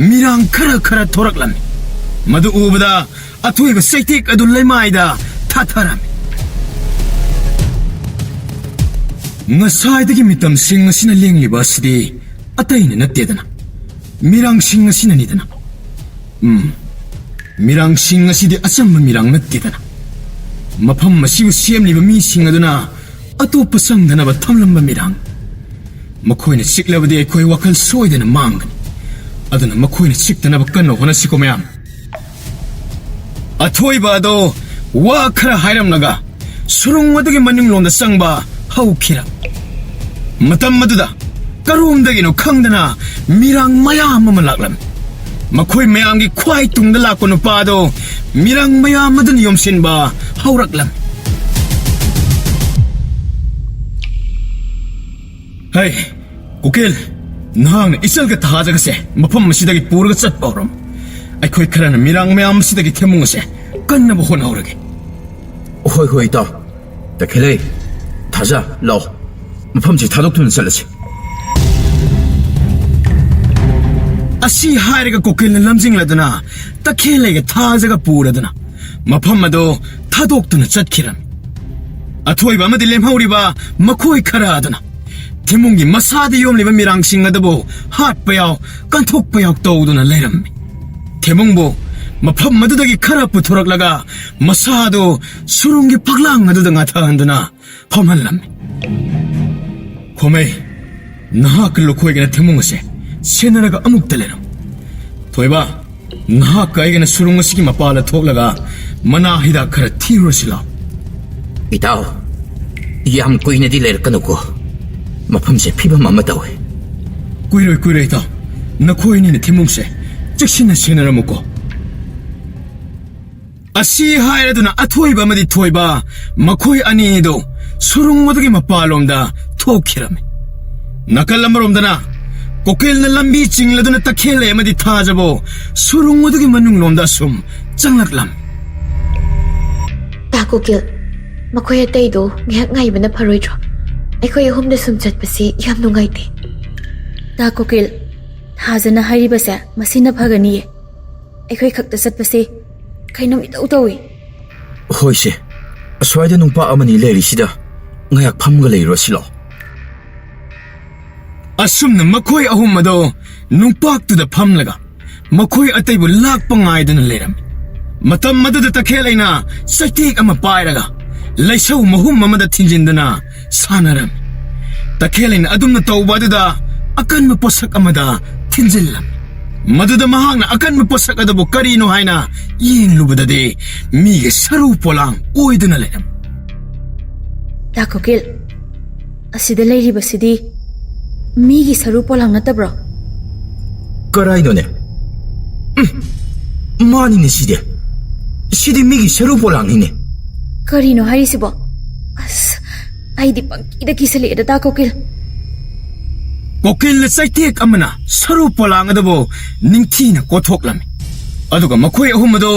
ꯃꯤꯔꯥꯡ ꯈꯔ ꯈꯔ ꯊꯣꯔꯛꯂꯝꯃꯤ꯫ ꯃꯗꯨ ꯎꯕꯗ ꯑꯊꯣꯏꯕ ꯆꯩꯇꯦꯛ ꯑꯗꯨ ꯂꯩꯃꯥꯏꯗ ꯊꯥꯊꯔꯝꯃꯤ꯫ ꯉꯁꯥꯏꯗꯒꯤ ꯃꯤꯇꯝꯁꯤꯡ ꯑꯁꯤꯅ ꯂꯦꯡꯂꯤꯕ ꯑꯁꯤꯗꯤ ꯑꯇꯩꯅ ꯅꯠꯇꯦꯗꯅ, ꯃꯤꯔꯥꯡꯁꯤꯡ ꯑꯁꯤꯅꯅꯤꯗꯅ꯫ ꯎꯝ, ꯃꯤꯔꯥꯡꯁꯤꯡ ꯑꯁꯤꯗꯤ ꯑꯆꯝꯕ ꯃꯤꯔꯥꯡ ꯅꯠꯇꯦꯗꯅ꯫ ꯃꯐꯝ ꯑꯁꯤꯕꯨ ꯁꯦꯝꯂꯤꯕ ꯃꯤꯁꯤꯡ ꯑꯗꯨꯅ ꯑꯇꯣꯞꯄ ꯆꯪꯗꯅꯕ ꯊꯝꯂꯝꯕ ꯃꯤꯔꯥꯡ꯫ ꯃꯈꯣꯏꯅ ꯆꯤꯛꯂꯕꯗꯤ ꯑꯩꯈꯣꯏ ꯋꯥꯈꯜ ꯁꯣꯏꯗꯅ ꯃꯥꯡꯒꯅꯤ꯫ ꯑꯗꯨꯅ ꯃꯈꯣꯏꯅ ꯆꯤꯛꯇꯅꯕ ꯀꯟꯅ ꯍꯣꯠꯅꯁꯤꯀꯣ ꯃꯌꯥꯝ꯫ ꯑꯊꯣꯏꯕ ꯑꯗꯣ ꯋꯥ ꯈꯔ ꯍꯥꯏꯔꯝꯂꯒ ꯁꯨꯔꯨꯡ ꯑꯗꯨꯒꯤ ꯃꯅꯨꯡꯂꯣꯝꯗ ꯆꯪꯕ ꯍꯧꯈꯤꯔꯝꯃꯤ꯫ ꯃꯇꯝ ꯑꯗꯨꯗ ꯀꯔꯣꯝꯗꯒꯤꯅꯣ ꯈꯪꯗꯅ ꯃꯤꯔꯥꯡ ꯃꯌꯥꯝ ꯑꯃ ꯂꯥꯛꯂꯝꯃꯤ꯫ ꯃꯈꯣꯏ ꯃꯌꯥꯝꯒꯤ ꯈ꯭ꯋꯥꯏ ꯇꯨꯡꯗ ꯂꯥꯛꯄ ꯅꯨꯄꯥ ꯑꯗꯣ ꯃꯤꯔꯥꯡ ꯃꯌꯥꯝ ꯑꯗꯨꯅ ꯌꯣꯝꯁꯤꯟꯕ ꯍꯧꯔꯛꯂꯝꯃꯤ꯫ ꯍꯩ, ꯀꯨꯀꯤꯜ, ꯅꯍꯥꯛꯅ ꯏꯆꯜꯒ ꯊꯥꯖꯒꯁꯦ ꯃꯐꯝ ꯑꯁꯤꯗꯒꯤ ꯄꯨꯔꯒ ꯆꯠꯄ ꯍꯧꯔꯝꯃꯨ꯫ ꯑꯩꯈꯣꯏ ꯈꯔꯅ ꯃꯤꯔꯥꯡ ꯃꯌꯥꯝ ꯑꯁꯤꯗꯒꯤ ꯊꯦꯝꯃꯨꯡ ꯑꯁꯦ ꯀꯟꯅꯕ ꯍꯣꯠꯅꯍꯧꯔꯒꯦ꯫ ꯍꯣꯏ, ꯍꯣꯏ, ꯏꯇꯥꯎ꯫ ꯇꯈꯦꯜꯂꯩ, ꯊꯥꯖ, ꯂꯥꯛꯑꯣ꯫ ꯃꯐꯝꯁꯤ ꯊꯥꯗꯣꯛꯇꯨꯅ ꯆꯠꯂꯁꯤ꯫ ꯑꯁꯤ ꯍꯥꯏꯔꯒ ꯀꯨꯀꯤꯜꯅ ꯂꯝꯖꯤꯡꯂꯗꯨꯅ ꯇꯈꯦꯜꯂꯩꯒ ꯊꯥꯖꯒ ꯄꯨꯔꯗꯨꯅ ꯃꯐꯝ ꯑꯗꯨ ꯊꯥꯗꯣꯛꯇꯨꯅ ꯆꯠꯈꯤꯔꯝꯃꯤ꯫ ꯑꯊꯣꯏꯕ ꯑꯃꯗꯤ ꯂꯦꯝꯍꯧꯔꯤꯕ ꯃꯈꯣꯏ ꯈꯔ ꯑꯗꯨꯅ ꯊꯦꯝꯃꯨꯡꯒꯤ ꯃꯁꯥꯗ ꯌꯣꯝꯂꯤꯕ ꯃꯤꯔꯥꯡꯁꯤꯡ ꯑꯗꯨꯕꯨ ꯍꯥꯠꯄ ꯌꯥꯎ, ꯀꯟꯊꯣꯛꯄ ꯌꯥꯎ ꯇꯧꯗꯨꯅ ꯂꯩꯔꯝꯃꯤ꯫ ꯊꯦꯝꯃꯨꯡꯕꯨ ꯃꯐꯝ ꯑꯗꯨꯗꯒꯤ ꯈꯔ ꯄꯨꯊꯣꯔꯛꯂꯒ ꯃꯁꯥꯗꯨ ꯁꯨꯔꯨꯡꯒꯤ ꯐꯛꯂꯥꯡ ꯑꯗꯨꯗ ꯉꯥꯊꯍꯟꯗꯨꯅ ꯐꯝꯍꯜꯂꯝꯃꯤ꯫ ꯈꯣꯃꯩ, ꯅꯍꯥꯛꯀ ꯂꯨꯈꯣꯏꯒꯅ ꯊꯦꯝꯃꯨꯡ ꯑꯁꯦ ꯁꯦꯟꯅꯔꯒ ꯑꯃꯨꯛꯇ ꯂꯩꯔꯝꯃꯨ꯫ ꯊꯣꯏꯕ, ꯅꯍꯥꯛꯀ ꯑꯩꯒꯅ ꯁꯨꯔꯨꯡ ꯑꯁꯤꯒꯤ ꯃꯄꯥꯜꯗ ꯊꯣꯛꯂꯒ ꯃꯅꯥ ꯍꯤꯗꯥꯛ ꯈꯔ ꯊꯤꯔꯨꯔꯁꯤ ꯂꯥꯎ꯫ ꯏꯇꯥꯎ, ꯌꯥꯝ ꯀꯨꯏꯅꯗꯤ ꯂꯩꯔꯛꯀꯅꯨꯀꯣ꯫ ꯃꯐꯝꯁꯦ ꯐꯤꯕꯝ ꯑꯃ ꯇꯧꯏ꯫ ꯀꯨꯏꯔꯣꯏ, ꯀꯨꯏꯔꯣꯏ, ꯏꯇꯥꯎ꯫ ꯅꯈꯣꯏ ꯑꯅꯤꯅ ꯊꯦꯝꯃꯨꯡꯁꯦ ꯆꯦꯛꯁꯤꯟꯅ ꯁꯦꯟꯅꯔꯝꯃꯨꯀꯣ꯫ ꯑꯁꯤ ꯍꯥꯏꯔꯗꯨꯅ ꯑꯊꯣꯏꯕ ꯑꯃꯗꯤ ꯊꯣꯏꯕ ꯃꯈꯣꯏ ꯑꯅꯤꯗꯨ ꯁꯨꯔꯨꯡ ꯑꯗꯨꯒꯤ ꯃꯄꯥꯟꯂꯣꯝꯗ ꯊꯣꯛꯈꯤꯔꯝꯃꯤ꯫ ꯅꯥꯀꯜ ꯑꯃꯔꯣꯝꯗꯅ ꯀꯣꯀꯤꯜꯅ ꯂꯝꯕꯤ ꯆꯤꯡꯂꯗꯨꯅ ꯇꯈꯦꯜꯂꯩ ꯑꯃꯗꯤ ꯊꯥꯖꯕꯨ ꯁꯨꯔꯨꯡ ꯑꯗꯨꯒꯤ ꯃꯅꯨꯡꯂꯣꯝꯗ ꯑꯁꯨꯝ ꯆꯪꯂꯛꯂꯝꯃꯤ꯫ ꯇꯥ ꯀꯣꯀꯤꯜ, ꯃꯈꯣꯏ ꯑꯇꯩꯗꯣ ꯉꯥꯏꯍꯥꯛ ꯉꯥꯏꯕꯅ ꯐꯔꯣꯏꯗ꯭ꯔꯣ? ꯑꯩꯈꯣꯏ ꯑꯍꯨꯝꯗ ꯁꯨꯝ ꯆꯠꯄꯁꯤ ꯌꯥꯝ ꯅꯨꯡꯉꯥꯏꯇꯦ꯫ ꯇꯥ ꯀꯣꯀꯤꯜ, ꯊꯥꯖꯅ ꯍꯥꯏꯔꯤꯕꯁꯦ ꯃꯁꯤꯅ ꯐꯒꯅꯤꯌꯦ꯫ ꯑꯩꯈꯣꯏ ꯈꯛꯇ ꯆꯠꯄꯁꯦ ꯀꯩꯅꯣꯝ ꯏꯇꯧ ꯇꯧꯏ꯫ ꯍꯣꯏꯁꯦ, ꯑꯁ꯭ꯋꯥꯏꯗ ꯅꯨꯡꯄꯥꯛ ꯑꯃꯅꯤ ꯂꯩꯔꯤꯁꯤꯗ ꯉꯥꯏꯍꯥꯛ ꯐꯝꯒ ꯂꯩꯔꯨꯔꯁꯤ ꯂꯥꯎ꯫ ꯑꯁꯨꯝꯅ ꯃꯈꯣꯏ ꯑꯍꯨꯝ ꯑꯗꯣ ꯅꯨꯡꯄꯥꯛꯇꯨꯗ ꯐꯝꯂꯒ ꯃꯈꯣꯏ ꯑꯇꯩꯕꯨ ꯂꯥꯛꯄ ꯉꯥꯏꯗꯨꯅ ꯂꯩꯔꯝꯃꯤ꯫ ꯃꯇꯝ ꯑꯗꯨꯗ ꯇꯈꯦꯜꯂꯩꯅ ꯆꯩꯇꯦꯛ ꯑꯃ ꯄꯥꯏꯔꯒ ꯂꯩꯁꯧ ꯃꯍꯨꯝ ꯑꯃꯗ ꯊꯤꯟꯖꯤꯟꯗꯨꯅ ꯁꯥꯟꯅꯔꯝꯃꯤ꯫ ꯇꯈꯦꯜꯂꯩꯅ ꯑꯗꯨꯝꯅ ꯇꯧꯕ ꯑꯗꯨꯗ ꯑꯀꯟꯕ ꯄꯣꯠꯁꯛ ꯑꯃꯗ ꯊꯤꯟꯖꯤꯜꯂꯝꯃꯤ꯫ ꯃꯗꯨꯗ ꯃꯍꯥꯛꯅ ꯑꯀꯟꯕ ꯄꯣꯠꯁꯛ ꯑꯗꯨꯕꯨ ꯀꯔꯤꯅꯣ ꯍꯥꯏꯅ ꯌꯦꯡꯂꯨꯕꯗꯗꯤ ꯃꯤꯒꯤ ꯁꯔꯨ ꯄꯣꯂꯥꯡ ꯑꯣꯏꯗꯨꯅ ꯂꯩꯔꯝꯃꯤ꯫ ꯗꯥ ꯀꯣꯀꯤꯜ, ꯑꯁꯤꯗ ꯂꯩꯔꯤꯕꯁꯤꯗꯤ ꯃꯤꯒꯤ ꯁꯔꯨ ꯄꯣꯂꯥꯡ ꯅꯠꯇꯕ꯭ꯔꯣ? ꯀꯔꯥꯏꯅꯣꯅꯦ? ꯎꯝ, ꯃꯥꯅꯤꯅꯦ ꯁꯤꯗꯤ꯫ ꯁꯤꯗꯤ ꯃꯤꯒꯤ ꯁꯔꯨ ꯄꯣꯂꯥꯡꯅꯤꯅꯦ꯫ ꯀꯔꯤꯅꯣ ꯍꯥꯏꯔꯤꯁꯤꯕꯣ? ꯑꯁ, ꯑꯩꯗꯤ ꯄꯪꯀꯤꯗ ꯀꯤꯁꯜꯂꯛꯑꯦꯗ, ꯗꯥ ꯀꯣꯀꯤꯜ꯫ ꯀꯣꯀꯤꯜꯅ ꯆꯩꯇꯦꯛ ꯑꯃꯅ ꯁꯔꯨ ꯄꯣꯂꯥꯡ ꯑꯗꯨꯕꯨ ꯅꯤꯡꯊꯤꯅ ꯀꯣꯊꯣꯛꯂꯝꯃꯤ꯫ ꯑꯗꯨꯒ ꯃꯈꯣꯏ ꯑꯍꯨꯝ ꯑꯗꯨ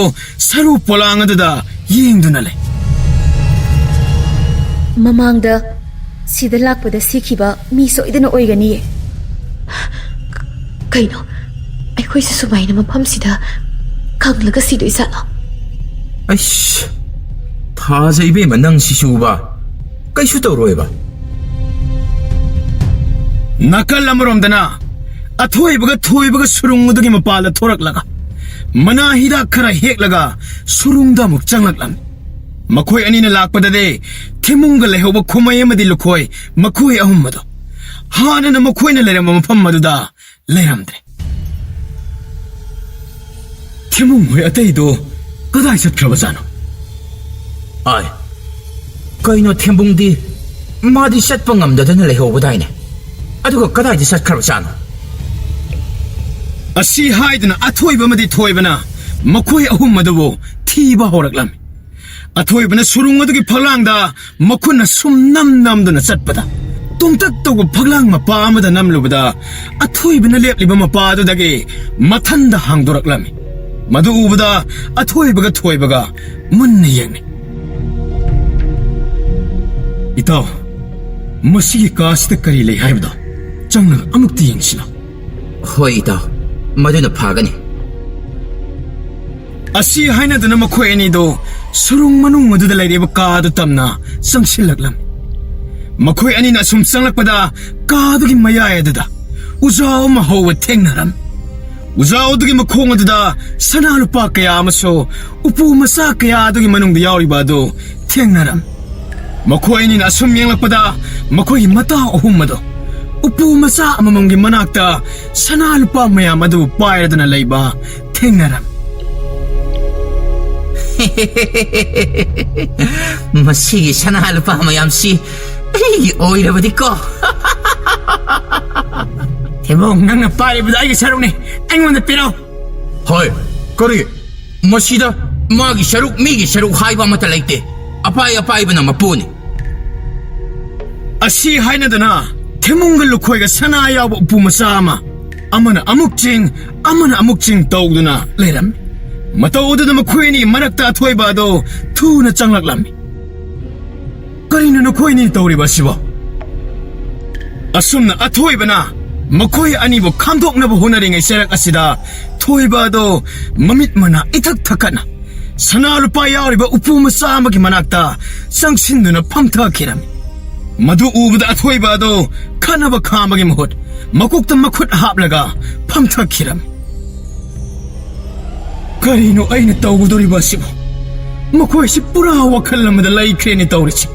ꯁꯔꯨ ꯄꯣꯂꯥꯡ ꯑꯗꯨꯗ ꯌꯦꯡꯗꯨꯅ ꯂꯩ꯫ ꯃꯃꯥꯡꯗ ꯁꯤꯗ ꯂꯥꯛꯄꯗ ꯁꯤꯈꯤꯕ ꯃꯤ ꯁꯣꯏꯗꯅ ꯑꯣꯏꯒꯅꯤꯌꯦ꯫ ꯀꯩꯅꯣ? ꯑꯩꯈꯣꯏꯁꯨ ꯁꯨꯃꯥꯏꯅ ꯃꯐꯝꯁꯤꯗ ꯀꯪꯂꯒ ꯁꯤꯗꯣꯏ ꯖꯥꯠꯂꯣ? ꯑꯩꯁ, ꯊꯥꯖ ꯏꯕꯦꯝꯃ, ꯅꯪ ꯁꯤꯁꯨꯕ꯫ ꯀꯩꯁꯨ ꯇꯧꯔꯣꯏꯕ꯫ ꯅꯥꯀꯜ ꯑꯃꯔꯣꯝꯗꯅ ꯑꯊꯣꯏꯕꯒ ꯊꯣꯏꯕꯒ ꯁꯨꯔꯨꯡ ꯑꯗꯨꯒꯤ ꯃꯄꯥꯜꯗ ꯊꯣꯔꯛꯂꯒ ꯃꯅꯥ ꯍꯤꯗꯥꯛ ꯈꯔ ꯍꯦꯛꯂꯒ ꯁꯨꯔꯨꯡꯗ ꯑꯃꯨꯛ ꯆꯪꯂꯛꯂꯝꯃꯤ꯫ ꯃꯈꯣꯏ ꯑꯅꯤꯅ ꯂꯥꯛꯄꯗꯗꯤ ꯊꯤꯃꯨꯡꯒ ꯂꯩꯍꯧꯕ ꯈꯨꯃꯩ ꯑꯃꯗꯤ ꯂꯨꯈꯣꯏ, ꯃꯈꯣꯏ ꯑꯍꯨꯝ ꯑꯗꯨ ꯍꯥꯟꯅꯅ ꯃꯈꯣꯏꯅ ꯂꯩꯔꯝꯕ ꯃꯐꯝ ꯑꯗꯨꯗ ꯂꯩꯔꯝꯗ꯭ꯔꯦ꯫ ꯊꯦꯝꯕꯨꯡ ꯍꯣꯏ ꯑꯇꯩꯗꯣ ꯀꯗꯥꯏ ꯆꯠꯈ꯭ꯔꯕꯖꯥꯠꯅꯣ? ꯑꯥꯏ, ꯀꯩꯅꯣ ꯊꯦꯝꯕꯨꯡꯗꯤ? ꯃꯥꯗꯤ ꯆꯠꯄ ꯉꯝꯗꯗꯅ ꯂꯩꯍꯧꯕꯗꯥꯏꯅꯦ? ꯑꯗꯨꯒ ꯀꯗꯥꯏꯗ ꯆꯠꯈ꯭ꯔꯕꯖꯥꯠꯅꯣ? ꯑꯁꯤ ꯍꯥꯏꯗꯨꯅ ꯑꯊꯣꯏꯕ ꯑꯃꯗꯤ ꯊꯣꯏꯕꯅ ꯃꯈꯣꯏ ꯑꯍꯨꯝ ꯑꯗꯨꯕꯨ ꯊꯤꯕ ꯍꯧꯔꯛꯂꯝꯃꯤ꯫ ꯑꯊꯣꯏꯕꯅ ꯁꯨꯔꯨꯡ ꯑꯗꯨꯒꯤ ꯐꯛꯂꯥꯡꯗ ꯃꯈꯨꯠꯅ ꯁꯨꯝ ꯅꯝ ꯅꯝꯗꯨꯅ ꯆꯠꯄꯗ, ꯇꯣꯡꯇꯛ ꯇꯧꯕ ꯐꯛꯂꯥꯡ ꯃꯄꯥ ꯑꯃꯗ ꯅꯝꯂꯨꯕꯗ, ꯑꯊꯣꯏꯕꯅ ꯂꯦꯞꯂꯤꯕ ꯃꯄꯥ ꯑꯗꯨꯗꯒꯤ ꯃꯊꯟꯗ ꯍꯥꯡꯗꯣꯔꯛꯂꯝꯃꯤ꯫ ꯃꯗꯨ ꯎꯕꯗ ꯑꯊꯣꯏꯕꯒ ꯊꯣꯏꯕꯒ ꯃꯨꯟꯅ ꯌꯦꯡꯅꯩ꯫ "ꯏꯇꯥꯎ, ꯃꯁꯤꯒꯤ ꯀꯥꯁꯤꯗ ꯀꯔꯤ ꯂꯩ ꯍꯥꯏꯕꯗꯣ ꯆꯪꯂꯒ ꯑꯃꯨꯛꯇ ꯌꯦꯡꯁꯤꯂꯥꯎ꯫" "ꯍꯣꯏ ꯏꯇꯥꯎ, ꯃꯗꯨꯅ ꯐꯒꯅꯤ꯫" ꯑꯁꯤ ꯍꯥꯏꯅꯗꯨꯅ ꯃꯈꯣꯏ ꯑꯅꯤꯗꯨ ꯁꯨꯔꯨꯡ ꯃꯅꯨꯡ ꯑꯗꯨꯗ ꯂꯩꯔꯤꯕ ꯀꯥ ꯑꯗꯨ ꯇꯝꯅ ꯆꯪꯁꯤꯜꯂꯛꯂꯝꯃꯤ꯫ ꯃꯈꯣꯏ ꯑꯅꯤꯅ ꯑꯁꯨꯝ ꯆꯪꯂꯛꯄꯗ ꯀꯥ ꯑꯗꯨꯒꯤ ꯃꯌꯥꯏ ꯑꯗꯨꯗ ꯎꯖꯥꯎ ꯑꯃ ꯍꯧꯕ ꯊꯦꯡꯅꯔꯝꯃꯤ꯫ ꯎꯖꯥꯎ ꯑꯗꯨꯒꯤ ꯃꯈꯣꯡ ꯑꯗꯨꯗ ꯁꯅꯥ ꯂꯨꯄꯥ ꯀꯌꯥ ꯑꯃꯁꯨ ꯎꯄꯨ ꯃꯆꯥ ꯀꯌꯥ ꯑꯗꯨꯒꯤ ꯃꯅꯨꯡꯗ ꯌꯥꯎꯔꯤꯕ ꯑꯗꯨ ꯊꯦꯡꯅꯔꯝꯃꯤ꯫ ꯃꯈꯣꯏ ꯑꯅꯤꯅ ꯑꯁꯨꯝ ꯌꯦꯡꯂꯛꯄꯗ, ꯃꯈꯣꯏꯒꯤ ꯃꯇꯥꯎ ꯑꯍꯨꯝ ꯑꯗꯨ ꯎꯄꯨ ꯃꯆꯥ ꯑꯃꯃꯝꯒꯤ ꯃꯅꯥꯛꯇ ꯁꯅꯥ ꯂꯨꯄꯥ ꯃꯌꯥꯝ ꯑꯗꯨ ꯄꯥꯏꯔꯗꯨꯅ ꯂꯩꯕ ꯊꯦꯡꯅꯔꯝꯃꯤ꯫ ꯃꯁꯤꯒꯤ ꯁꯅꯥ ꯂꯨꯄꯥ ꯃꯌꯥꯝꯁꯤ ꯑꯩꯒꯤ ꯑꯣꯏꯔꯕꯗꯤꯀꯣ꯫ ꯊꯦꯕꯣꯡ, ꯅꯪꯅ ꯄꯥꯏꯔꯤꯕꯗꯣ ꯑꯩꯒꯤ ꯁꯔꯨꯛꯅꯤ꯫ ꯑꯩꯉꯣꯟꯗ ꯄꯤꯔꯛꯎ꯫ ꯍꯣꯏ, ꯀꯔꯤ? ꯃꯁꯤꯗ ꯃꯥꯒꯤ ꯁꯔꯨꯛ, ꯃꯤꯒꯤ ꯁꯔꯨꯛ ꯍꯥꯏꯕ ꯑꯃꯠꯇ ꯂꯩꯇꯦ꯫ ꯑꯄꯥꯏ ꯑꯄꯥꯏꯕꯅ ꯃꯄꯨꯅꯤ꯫ ꯑꯁꯤ ꯍꯥꯏꯅꯗꯅ ꯊꯦꯃꯨꯡꯒ ꯂꯨꯈꯣꯏꯒ ꯁꯅꯥ ꯌꯥꯎꯕ ꯎꯄꯨ ꯃꯆꯥ ꯑꯃ, ꯑꯃꯅ ꯑꯃꯨꯛ ꯆꯤꯡ, ꯑꯃꯅ ꯑꯃꯨꯛ ꯆꯤꯡ ꯇꯧꯗꯨꯅ ꯂꯩꯔꯝꯃꯤ꯫ ꯃꯇꯧ ꯑꯗꯨꯗ ꯃꯈꯣꯏ ꯑꯅꯤ ꯃꯔꯛꯇ ꯑꯊꯣꯏꯕ ꯑꯗꯣ ꯊꯨꯅ ꯆꯪꯂꯛꯂꯝꯃꯤ꯫ "ꯀꯔꯤꯅꯣ ꯅꯈꯣꯏ ꯑꯅꯤ ꯇꯧꯔꯤꯕ ꯑꯁꯤꯕꯣ?" ꯑꯁꯨꯝꯅ ꯑꯊꯣꯏꯕꯅ ꯃꯈꯣꯏ ꯑꯅꯤꯕꯨ ꯈꯥꯝꯗꯣꯛꯅꯕ ꯍꯣꯠꯅꯔꯤꯉꯩ ꯆꯩꯔꯛ ꯑꯁꯤꯗ ꯊꯣꯏꯕ ꯑꯗꯣ ꯃꯃꯤꯠ ꯃꯅꯥ ꯏꯊꯛ ꯊꯛꯀꯠꯅ ꯁꯅꯥ ꯂꯨꯄꯥ ꯌꯥꯎꯔꯤꯕ ꯎꯄꯨ ꯃꯆꯥ ꯑꯃꯒꯤ ꯃꯅꯥꯛꯇ ꯆꯪꯁꯤꯟꯗꯨꯅ ꯐꯝꯊꯈꯤꯔꯝꯃꯤ꯫ ꯃꯗꯨ ꯎꯕꯗ ꯑꯊꯣꯏꯕ ꯑꯗꯣ ꯈꯠꯅꯕ ꯈꯥꯝꯕꯒꯤ ꯃꯍꯨꯠ ꯃꯀꯣꯛꯇ ꯃꯈꯨꯠ ꯍꯥꯞꯂꯒ ꯐꯝꯊꯈꯤꯔꯝꯃꯤ꯫ "ꯀꯔꯤꯅꯣ ꯑꯩꯅ ꯇꯧꯒꯗꯧꯔꯤꯕ ꯑꯁꯤꯕꯨ? ꯃꯈꯣꯏꯁꯤ ꯄꯨꯔꯥ ꯋꯥꯈꯜ ꯑꯃꯗ ꯂꯩꯈ꯭ꯔꯦꯅꯦ ꯇꯧꯔꯤꯁꯤ꯫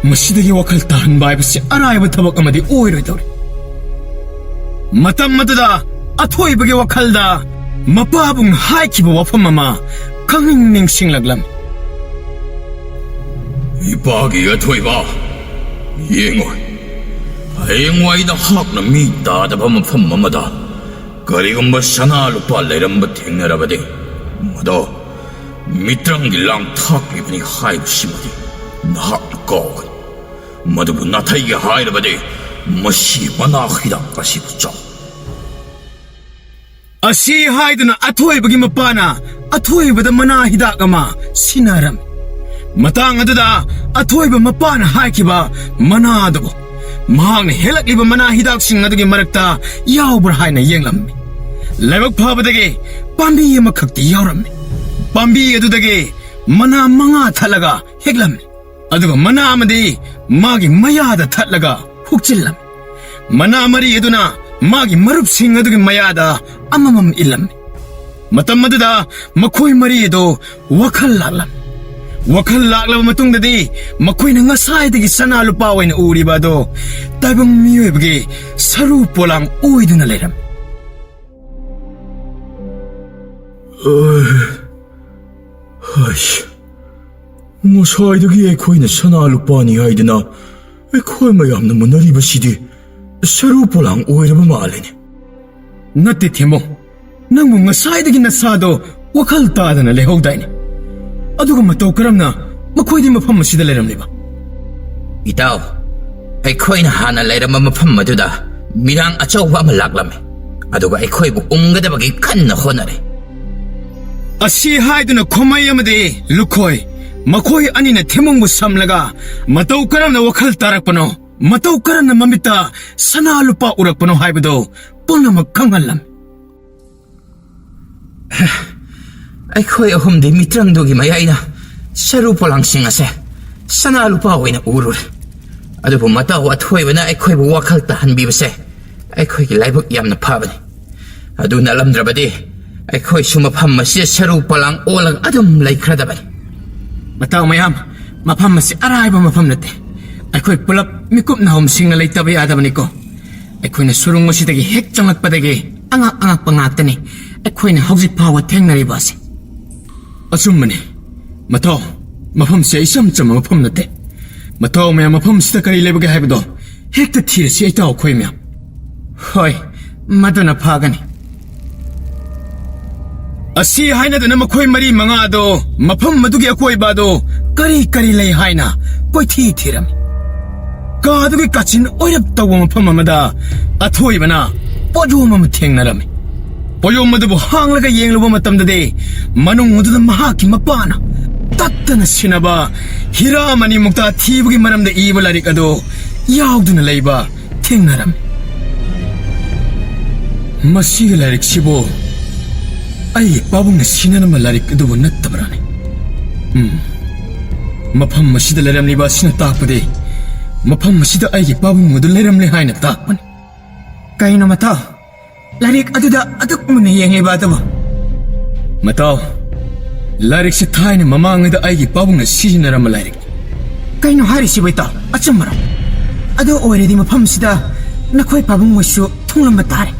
ꯃꯁꯤꯗꯒꯤ ꯋꯥꯈꯜ ꯇꯥꯍꯟꯕ ꯍꯥꯏꯕꯁꯤ ꯑꯔꯥꯏꯕ ꯊꯕꯛ ꯑꯃꯗꯤ ꯑꯣꯏꯔꯣꯏꯗꯧꯔꯤ꯫" ꯃꯇꯝ ꯑꯗꯨꯗ ꯑꯊꯣꯏꯕꯒꯤ ꯋꯥꯈꯜꯗ ꯃꯄꯥꯕꯨꯡ ꯍꯥꯏꯈꯤꯕ ꯋꯥꯐꯝ ꯑꯃ ꯈꯪꯅꯤꯡ ꯅꯤꯡꯁꯤꯡꯂꯛꯂꯝꯃꯤ꯫ "ꯏꯄꯥꯒꯤ ꯑꯊꯣꯏꯕ, ꯌꯦꯡꯉꯨ, ꯍꯌꯦꯡꯋꯥꯏꯗ ꯍꯥꯛꯅ ꯃꯤ ꯇꯥꯗꯕ ꯃꯐꯝ ꯑꯃꯗ ꯀꯔꯤꯒꯨꯝꯕ ꯁꯅꯥ ꯂꯨꯄꯥ ꯂꯩꯔꯝꯕ ꯊꯦꯡꯅꯔꯕꯗꯤ, ꯃꯗꯣ ꯃꯤꯇ꯭ꯔꯪꯒꯤ ꯂꯥꯡ ꯊꯥꯛꯂꯤꯕꯅꯤ ꯍꯥꯏꯕꯁꯤꯃꯗꯤ ꯅꯍꯥꯛꯅ ꯀꯥꯎꯒꯅꯨ꯫ ꯃꯗꯨꯕꯨ ꯅꯥꯊꯩꯒꯦ ꯍꯥꯏꯔꯕꯗꯤ ꯃꯁꯤ ꯃꯅꯥ ꯍꯤꯗꯥꯛ ꯑꯁꯤꯕꯨ ꯆꯥꯎ꯫" ꯑꯁꯤ ꯍꯥꯏꯗꯨꯅ ꯑꯊꯣꯏꯕꯒꯤ ꯃꯄꯥꯅ ꯑꯊꯣꯏꯕꯗ ꯃꯅꯥ ꯍꯤꯗꯥꯛ ꯑꯃ ꯁꯤꯟꯅꯔꯝꯃꯤ꯫ ꯃꯇꯥꯡ ꯑꯗꯨꯗ ꯑꯊꯣꯏꯕ ꯃꯄꯥꯅ ꯍꯥꯏꯈꯤꯕ ꯃꯅꯥ ꯑꯗꯨꯕꯨ ꯃꯍꯥꯛꯅ ꯍꯦꯛꯂꯛꯂꯤꯕ ꯃꯅꯥ ꯍꯤꯗꯥꯛꯁꯤꯡ ꯑꯗꯨꯒꯤ ꯃꯔꯛꯇ ꯌꯥꯎꯕ꯭ꯔꯥ ꯍꯥꯏꯅ ꯌꯦꯡꯂꯝꯃꯤ꯫ ꯂꯥꯏꯕꯛ ꯐꯕꯗꯒꯤ ꯄꯥꯝꯕꯤ ꯑꯃꯈꯛꯇꯤ ꯌꯥꯎꯔꯝꯃꯤ꯫ ꯄꯥꯝꯕꯤ ꯑꯗꯨꯗꯒꯤ ꯃꯅꯥ ꯃꯉꯥ ꯊꯠꯂꯒ ꯍꯦꯛꯂꯝꯃꯤ꯫ ꯑꯗꯨꯒ ꯃꯅꯥ ꯑꯃꯗꯤ ꯃꯥꯒꯤ ꯃꯌꯥꯗ ꯊꯠꯂꯒ ꯍꯨꯛꯆꯤꯜꯂꯝꯃꯤ꯫ ꯃꯅꯥ ꯃꯔꯤ ꯑꯗꯨꯅ ꯃꯥꯒꯤ ꯃꯔꯨꯞꯁꯤꯡ ꯑꯗꯨꯒꯤ ꯃꯌꯥꯗ ꯑꯃꯃꯝ ꯏꯜꯂꯝꯃꯤ꯫ ꯃꯇꯝ ꯑꯗꯨꯗ ꯃꯈꯣꯏ ꯃꯔꯤ ꯑꯗꯨ ꯋꯥꯈꯜ ꯂꯥꯛꯂꯝꯃꯤ꯫ ꯋꯥꯈꯜ ꯂꯥꯛꯂꯕ ꯃꯇꯨꯡꯗꯗꯤ ꯃꯈꯣꯏꯅ ꯉꯁꯥꯏꯗꯒꯤ ꯁꯅꯥ ꯂꯨꯄꯥ ꯑꯣꯏꯅ ꯎꯔꯤꯕ ꯑꯗꯣ ꯇꯥꯏꯕꯪ ꯃꯤꯑꯣꯏꯕꯒꯤ ꯁꯔꯨ ꯄꯣꯂꯥꯡ ꯑꯣꯏꯗꯨꯅ ꯂꯩꯔꯝꯃꯤ꯫ ꯍꯩꯁ, ꯉꯁꯥꯏꯗꯒꯤ ꯑꯩꯈꯣꯏꯅ ꯁꯅꯥ ꯂꯨꯄꯥꯅꯤ ꯍꯥꯏꯗꯅ ꯑꯩꯈꯣꯏ ꯃꯌꯥꯝꯅ ꯃꯨꯟꯅꯔꯤꯕꯁꯤꯗꯤ ꯁꯔꯨ ꯄꯣꯂꯥꯡ ꯑꯣꯏꯔꯕ ꯃꯥꯜꯂꯦꯅꯦ꯫ ꯅꯠꯇꯦ ꯊꯦꯝꯃꯣ, ꯅꯪꯕꯨ ꯉꯁꯥꯏꯗꯒꯤ ꯅꯁꯥꯗꯣ ꯋꯥꯈꯜ ꯇꯥꯗꯅ ꯂꯩꯍꯧꯗꯥꯏꯅꯦ? ꯑꯗꯨꯒ ꯃꯇꯧ ꯀꯔꯝꯅ ꯃꯈꯣꯏꯗꯤ ꯃꯐꯝ ꯑꯁꯤꯗ ꯂꯩꯔꯝꯂꯤꯕ? ꯏꯇꯥꯎ, ꯑꯩꯈꯣꯏꯅ ꯍꯥꯟꯅ ꯂꯩꯔꯝꯕ ꯃꯐꯝ ꯑꯗꯨꯗ ꯃꯤꯔꯥꯡ ꯑꯆꯧꯕ ꯑꯃ ꯂꯥꯛꯂꯝꯃꯤ, ꯑꯗꯨꯒ ꯑꯩꯈꯣꯏꯕꯨ ꯎꯝꯒꯗꯕꯒꯤ ꯀꯟꯅ ꯍꯣꯠꯅꯔꯤ꯫ ꯑꯁꯤ ꯍꯥꯏꯗꯨꯅ ꯈꯣꯃꯩ ꯑꯃꯗꯤ ꯂꯨꯈꯣꯏ, ꯃꯈꯣꯏ ꯑꯅꯤꯅ ꯊꯦꯝꯃꯣꯡꯕꯨ ꯁꯝꯂꯒ ꯃꯇꯧ ꯀꯔꯝꯅ ꯋꯥꯈꯜ ꯇꯥꯔꯛꯄꯅꯣ, ꯃꯇꯧ ꯀꯔꯝꯅ ꯃꯃꯤꯠꯇ ꯁꯅꯥ ꯂꯨꯄꯥ ꯎꯔꯛꯄꯅꯣ ꯍꯥꯏꯕꯗꯨ ꯄꯨꯝꯅꯃꯛ ꯈꯪꯍꯜꯂꯝꯃꯤ꯫ ꯑꯩꯈꯣꯏ ꯑꯍꯨꯝꯗꯤ ꯃꯤꯇ꯭ꯔꯪꯗꯨꯒꯤ ꯃꯌꯥꯏꯗ ꯁꯔꯨ ꯄꯣꯂꯥꯡꯁꯤꯡ ꯑꯁꯦ ꯁꯅꯥ ꯂꯨꯄꯥ ꯑꯣꯏꯅ ꯎꯔꯨꯔꯦ꯫ ꯑꯗꯨꯕꯨ ꯃꯇꯥꯎ ꯑꯊꯣꯏꯕꯅ ꯑꯩꯈꯣꯏꯕꯨ ꯋꯥꯈꯜ ꯇꯥꯍꯟꯕꯤꯕꯁꯦ ꯑꯩꯈꯣꯏꯒꯤ ꯂꯥꯏꯕꯛ ꯌꯥꯝꯅ ꯐꯕꯅꯤ꯫ ꯑꯗꯨ ꯅꯠꯂꯝꯗ꯭ꯔꯕꯗꯤ ꯑꯩꯈꯣꯏꯁꯨ ꯃꯐꯝ ꯑꯁꯤꯗ ꯁꯔꯨ ꯄꯣꯂꯥꯡ ꯑꯣꯜꯂꯒ ꯑꯗꯨꯝ ꯂꯩꯈ꯭ꯔꯗꯕꯅꯤ꯫ ꯃꯇꯥꯎ ꯃꯌꯥꯝ, ꯃꯐꯝ ꯑꯁꯤ ꯑꯔꯥꯏꯕ ꯃꯐꯝ ꯅꯠꯇꯦ꯫ ꯑꯩꯈꯣꯏ ꯄꯨꯂꯞ ꯃꯤꯀꯨꯞ ꯅꯥꯍꯨꯝ ꯁꯤꯡꯅ ꯂꯩꯇꯕ ꯌꯥꯗꯕꯅꯤꯀꯣ꯫ ꯑꯩꯈꯣꯏꯅ ꯁꯨꯔꯨꯡ ꯑꯁꯤꯗꯒꯤ ꯍꯦꯛ ꯆꯪꯂꯛꯄꯗꯒꯤ ꯑꯉꯛ ꯑꯉꯛꯄ ꯉꯥꯛꯇꯅꯤ ꯑꯩꯈꯣꯏꯅ ꯍꯧꯖꯤꯛ ꯐꯥꯎꯕ ꯊꯦꯡꯅꯔꯤꯕ ꯑꯁꯤ꯫ ꯑꯆꯨꯝꯕꯅꯤ꯫ ꯃꯇꯥꯎ, ꯃꯐꯝꯁꯦ ꯏꯆꯝ ꯆꯝꯕ ꯃꯐꯝ ꯅꯠꯇꯦ꯫ ꯃꯇꯥꯎ ꯃꯌꯥꯝ, ꯃꯐꯝꯁꯤꯗ ꯀꯔꯤ ꯂꯩꯕꯒꯦ ꯍꯥꯏꯕꯗꯣ ꯍꯦꯛꯇ ꯊꯤꯔꯁꯤ, ꯏꯇꯥꯎ ꯑꯩꯈꯣꯏ ꯃꯌꯥꯝ꯫ ꯍꯣꯏ, ꯃꯗꯨꯅ ꯐꯒꯅꯤ꯫ ꯑꯁꯤ ꯍꯥꯏꯅꯗꯨꯅ ꯃꯈꯣꯏ ꯃꯔꯤ ꯃꯉꯥꯗꯣ ꯃꯐꯝ ꯑꯗꯨꯒꯤ ꯑꯀꯣꯏꯕ ꯑꯗꯣ ꯀꯔꯤ ꯀꯔꯤ ꯂꯩ ꯍꯥꯏꯅ ꯀꯣꯏꯊꯤ ꯊꯤꯔꯝꯃꯤ꯫ ꯀꯥ ꯑꯗꯨꯒꯤ ꯀꯥꯆꯤꯟ ꯑꯣꯏꯔꯞ ꯇꯧꯕ ꯃꯐꯝ ꯑꯃꯗ ꯑꯊꯣꯏꯕꯅ ꯄꯣꯠꯌꯣꯝ ꯑꯃ ꯊꯦꯡꯅꯔꯝꯃꯤ꯫ ꯄꯣꯠꯌꯣꯝ ꯑꯗꯨꯕꯨ ꯍꯥꯡꯂꯒ ꯌꯦꯡꯂꯨꯕ ꯃꯇꯝꯗꯗꯤ ꯃꯅꯨꯡ ꯑꯗꯨꯗ ꯃꯍꯥꯛꯀꯤ ꯃꯄꯥꯅ ꯇꯠꯇꯅ ꯁꯤꯟꯅꯕ ꯍꯤꯔꯥ ꯃꯅꯤ ꯃꯨꯛꯇꯥ ꯊꯤꯕꯒꯤ ꯃꯔꯝꯗ ꯏꯕ ꯂꯥꯏꯔꯤꯛ ꯑꯗꯨ ꯌꯥꯎꯗꯨꯅ ꯂꯩꯕ ꯊꯦꯡꯅꯔꯝꯃꯤ꯫ ꯃꯁꯤꯒꯤ ꯂꯥꯏꯔꯤꯛꯁꯤꯕꯨ ꯑꯩꯒꯤ ꯄꯥꯕꯨꯡꯅ ꯁꯤꯟꯅꯔꯝꯕ ꯂꯥꯏꯔꯤꯛ ꯑꯗꯨꯕꯨ ꯅꯠꯇꯕ꯭ꯔꯥꯅꯦ? ꯎꯝ, ꯃꯐꯝ ꯑꯁꯤꯗ ꯂꯩꯔꯝꯂꯤꯕ ꯑꯁꯤꯅ ꯇꯥꯛꯄꯗꯤ ꯃꯐꯝ ꯑꯁꯤꯗ ꯑꯩꯒꯤ ꯄꯥꯕꯨꯡ ꯑꯗꯨ ꯂꯩꯔꯝꯂꯦ ꯍꯥꯏꯅ ꯇꯥꯛꯄꯅꯤ꯫ ꯀꯩꯅꯣ ꯃꯇꯥꯎ? ꯂꯥꯏꯔꯤꯛ ꯑꯗꯨꯗ ꯑꯗꯨꯛ ꯃꯨꯟꯅ ꯌꯦꯡꯂꯤꯕ ꯑꯗꯨꯕꯨ? ꯃꯇꯥꯎ, ꯂꯥꯏꯔꯤꯛꯁꯤ ꯊꯥꯏꯅ ꯃꯃꯥꯡꯉꯩꯗ ꯑꯩꯒꯤ ꯄꯥꯕꯨꯡꯅ ꯁꯤꯖꯤꯟꯅꯔꯝꯕ ꯂꯥꯏꯔꯤꯛ꯫ ꯀꯩꯅꯣ ꯍꯥꯏꯔꯤꯁꯤꯕꯣ, ꯏꯇꯥꯎ? ꯑꯆꯨꯝꯕꯔꯣ? ꯑꯗꯨ ꯑꯣꯏꯔꯗꯤ ꯃꯐꯝꯁꯤꯗ ꯅꯈꯣꯏ ꯄꯥꯕꯨꯡ ꯍꯣꯏꯁꯨ ꯊꯨꯡꯂꯝꯕ ꯇꯥꯔꯦ꯫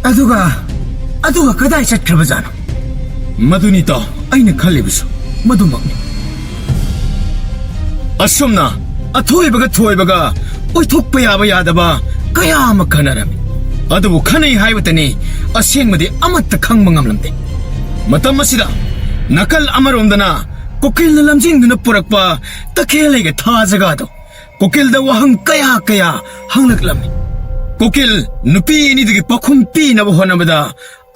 ꯑꯗꯨꯒ, ꯑꯗꯨꯒ ꯀꯗꯥꯏ ꯆꯠꯈ꯭ꯔꯕꯖꯥꯠꯅꯣ? ꯃꯗꯨꯅꯤ ꯏꯇꯥꯎ, ꯑꯩꯅ ꯈꯜꯂꯤꯕꯁꯨ ꯃꯗꯨꯃꯛꯅꯤ꯫ ꯑꯁꯨꯝꯅ ꯑꯊꯣꯏꯕꯒ ꯊꯣꯏꯕꯒ ꯑꯣꯏꯊꯣꯛꯄ ꯌꯥꯕ ꯌꯥꯗꯕ ꯀꯌꯥ ꯑꯃ ꯈꯟꯅꯔꯝꯃꯤ꯫ ꯑꯗꯨꯕꯨ ꯈꯟꯅꯩ ꯍꯥꯏꯕꯇꯅꯤ, ꯑꯁꯦꯡꯕꯗꯤ ꯑꯃꯠꯇ ꯈꯪꯕ ꯉꯝꯂꯝꯗꯦ꯫ ꯃꯇꯝ ꯑꯁꯤꯗ ꯅꯥꯀꯜ ꯑꯃꯔꯣꯝꯗꯅ ꯀꯨꯀꯤꯜꯅ ꯂꯝꯖꯤꯡꯗꯨꯅ ꯄꯨꯔꯛꯄ ꯇꯈꯦꯜꯂꯩꯒ ꯊꯥꯖꯒꯗꯣ ꯀꯨꯀꯤꯜꯗ ꯋꯥꯍꯪ ꯀꯌꯥ ꯀꯌꯥ ꯍꯪꯂꯛꯂꯝꯃꯤ꯫ ꯀꯨꯀꯤꯜ ꯅꯨꯄꯤ ꯑꯅꯤꯗꯨꯒꯤ ꯄꯥꯎꯈꯨꯝ ꯄꯤꯅꯕ ꯍꯣꯠꯅꯕꯗ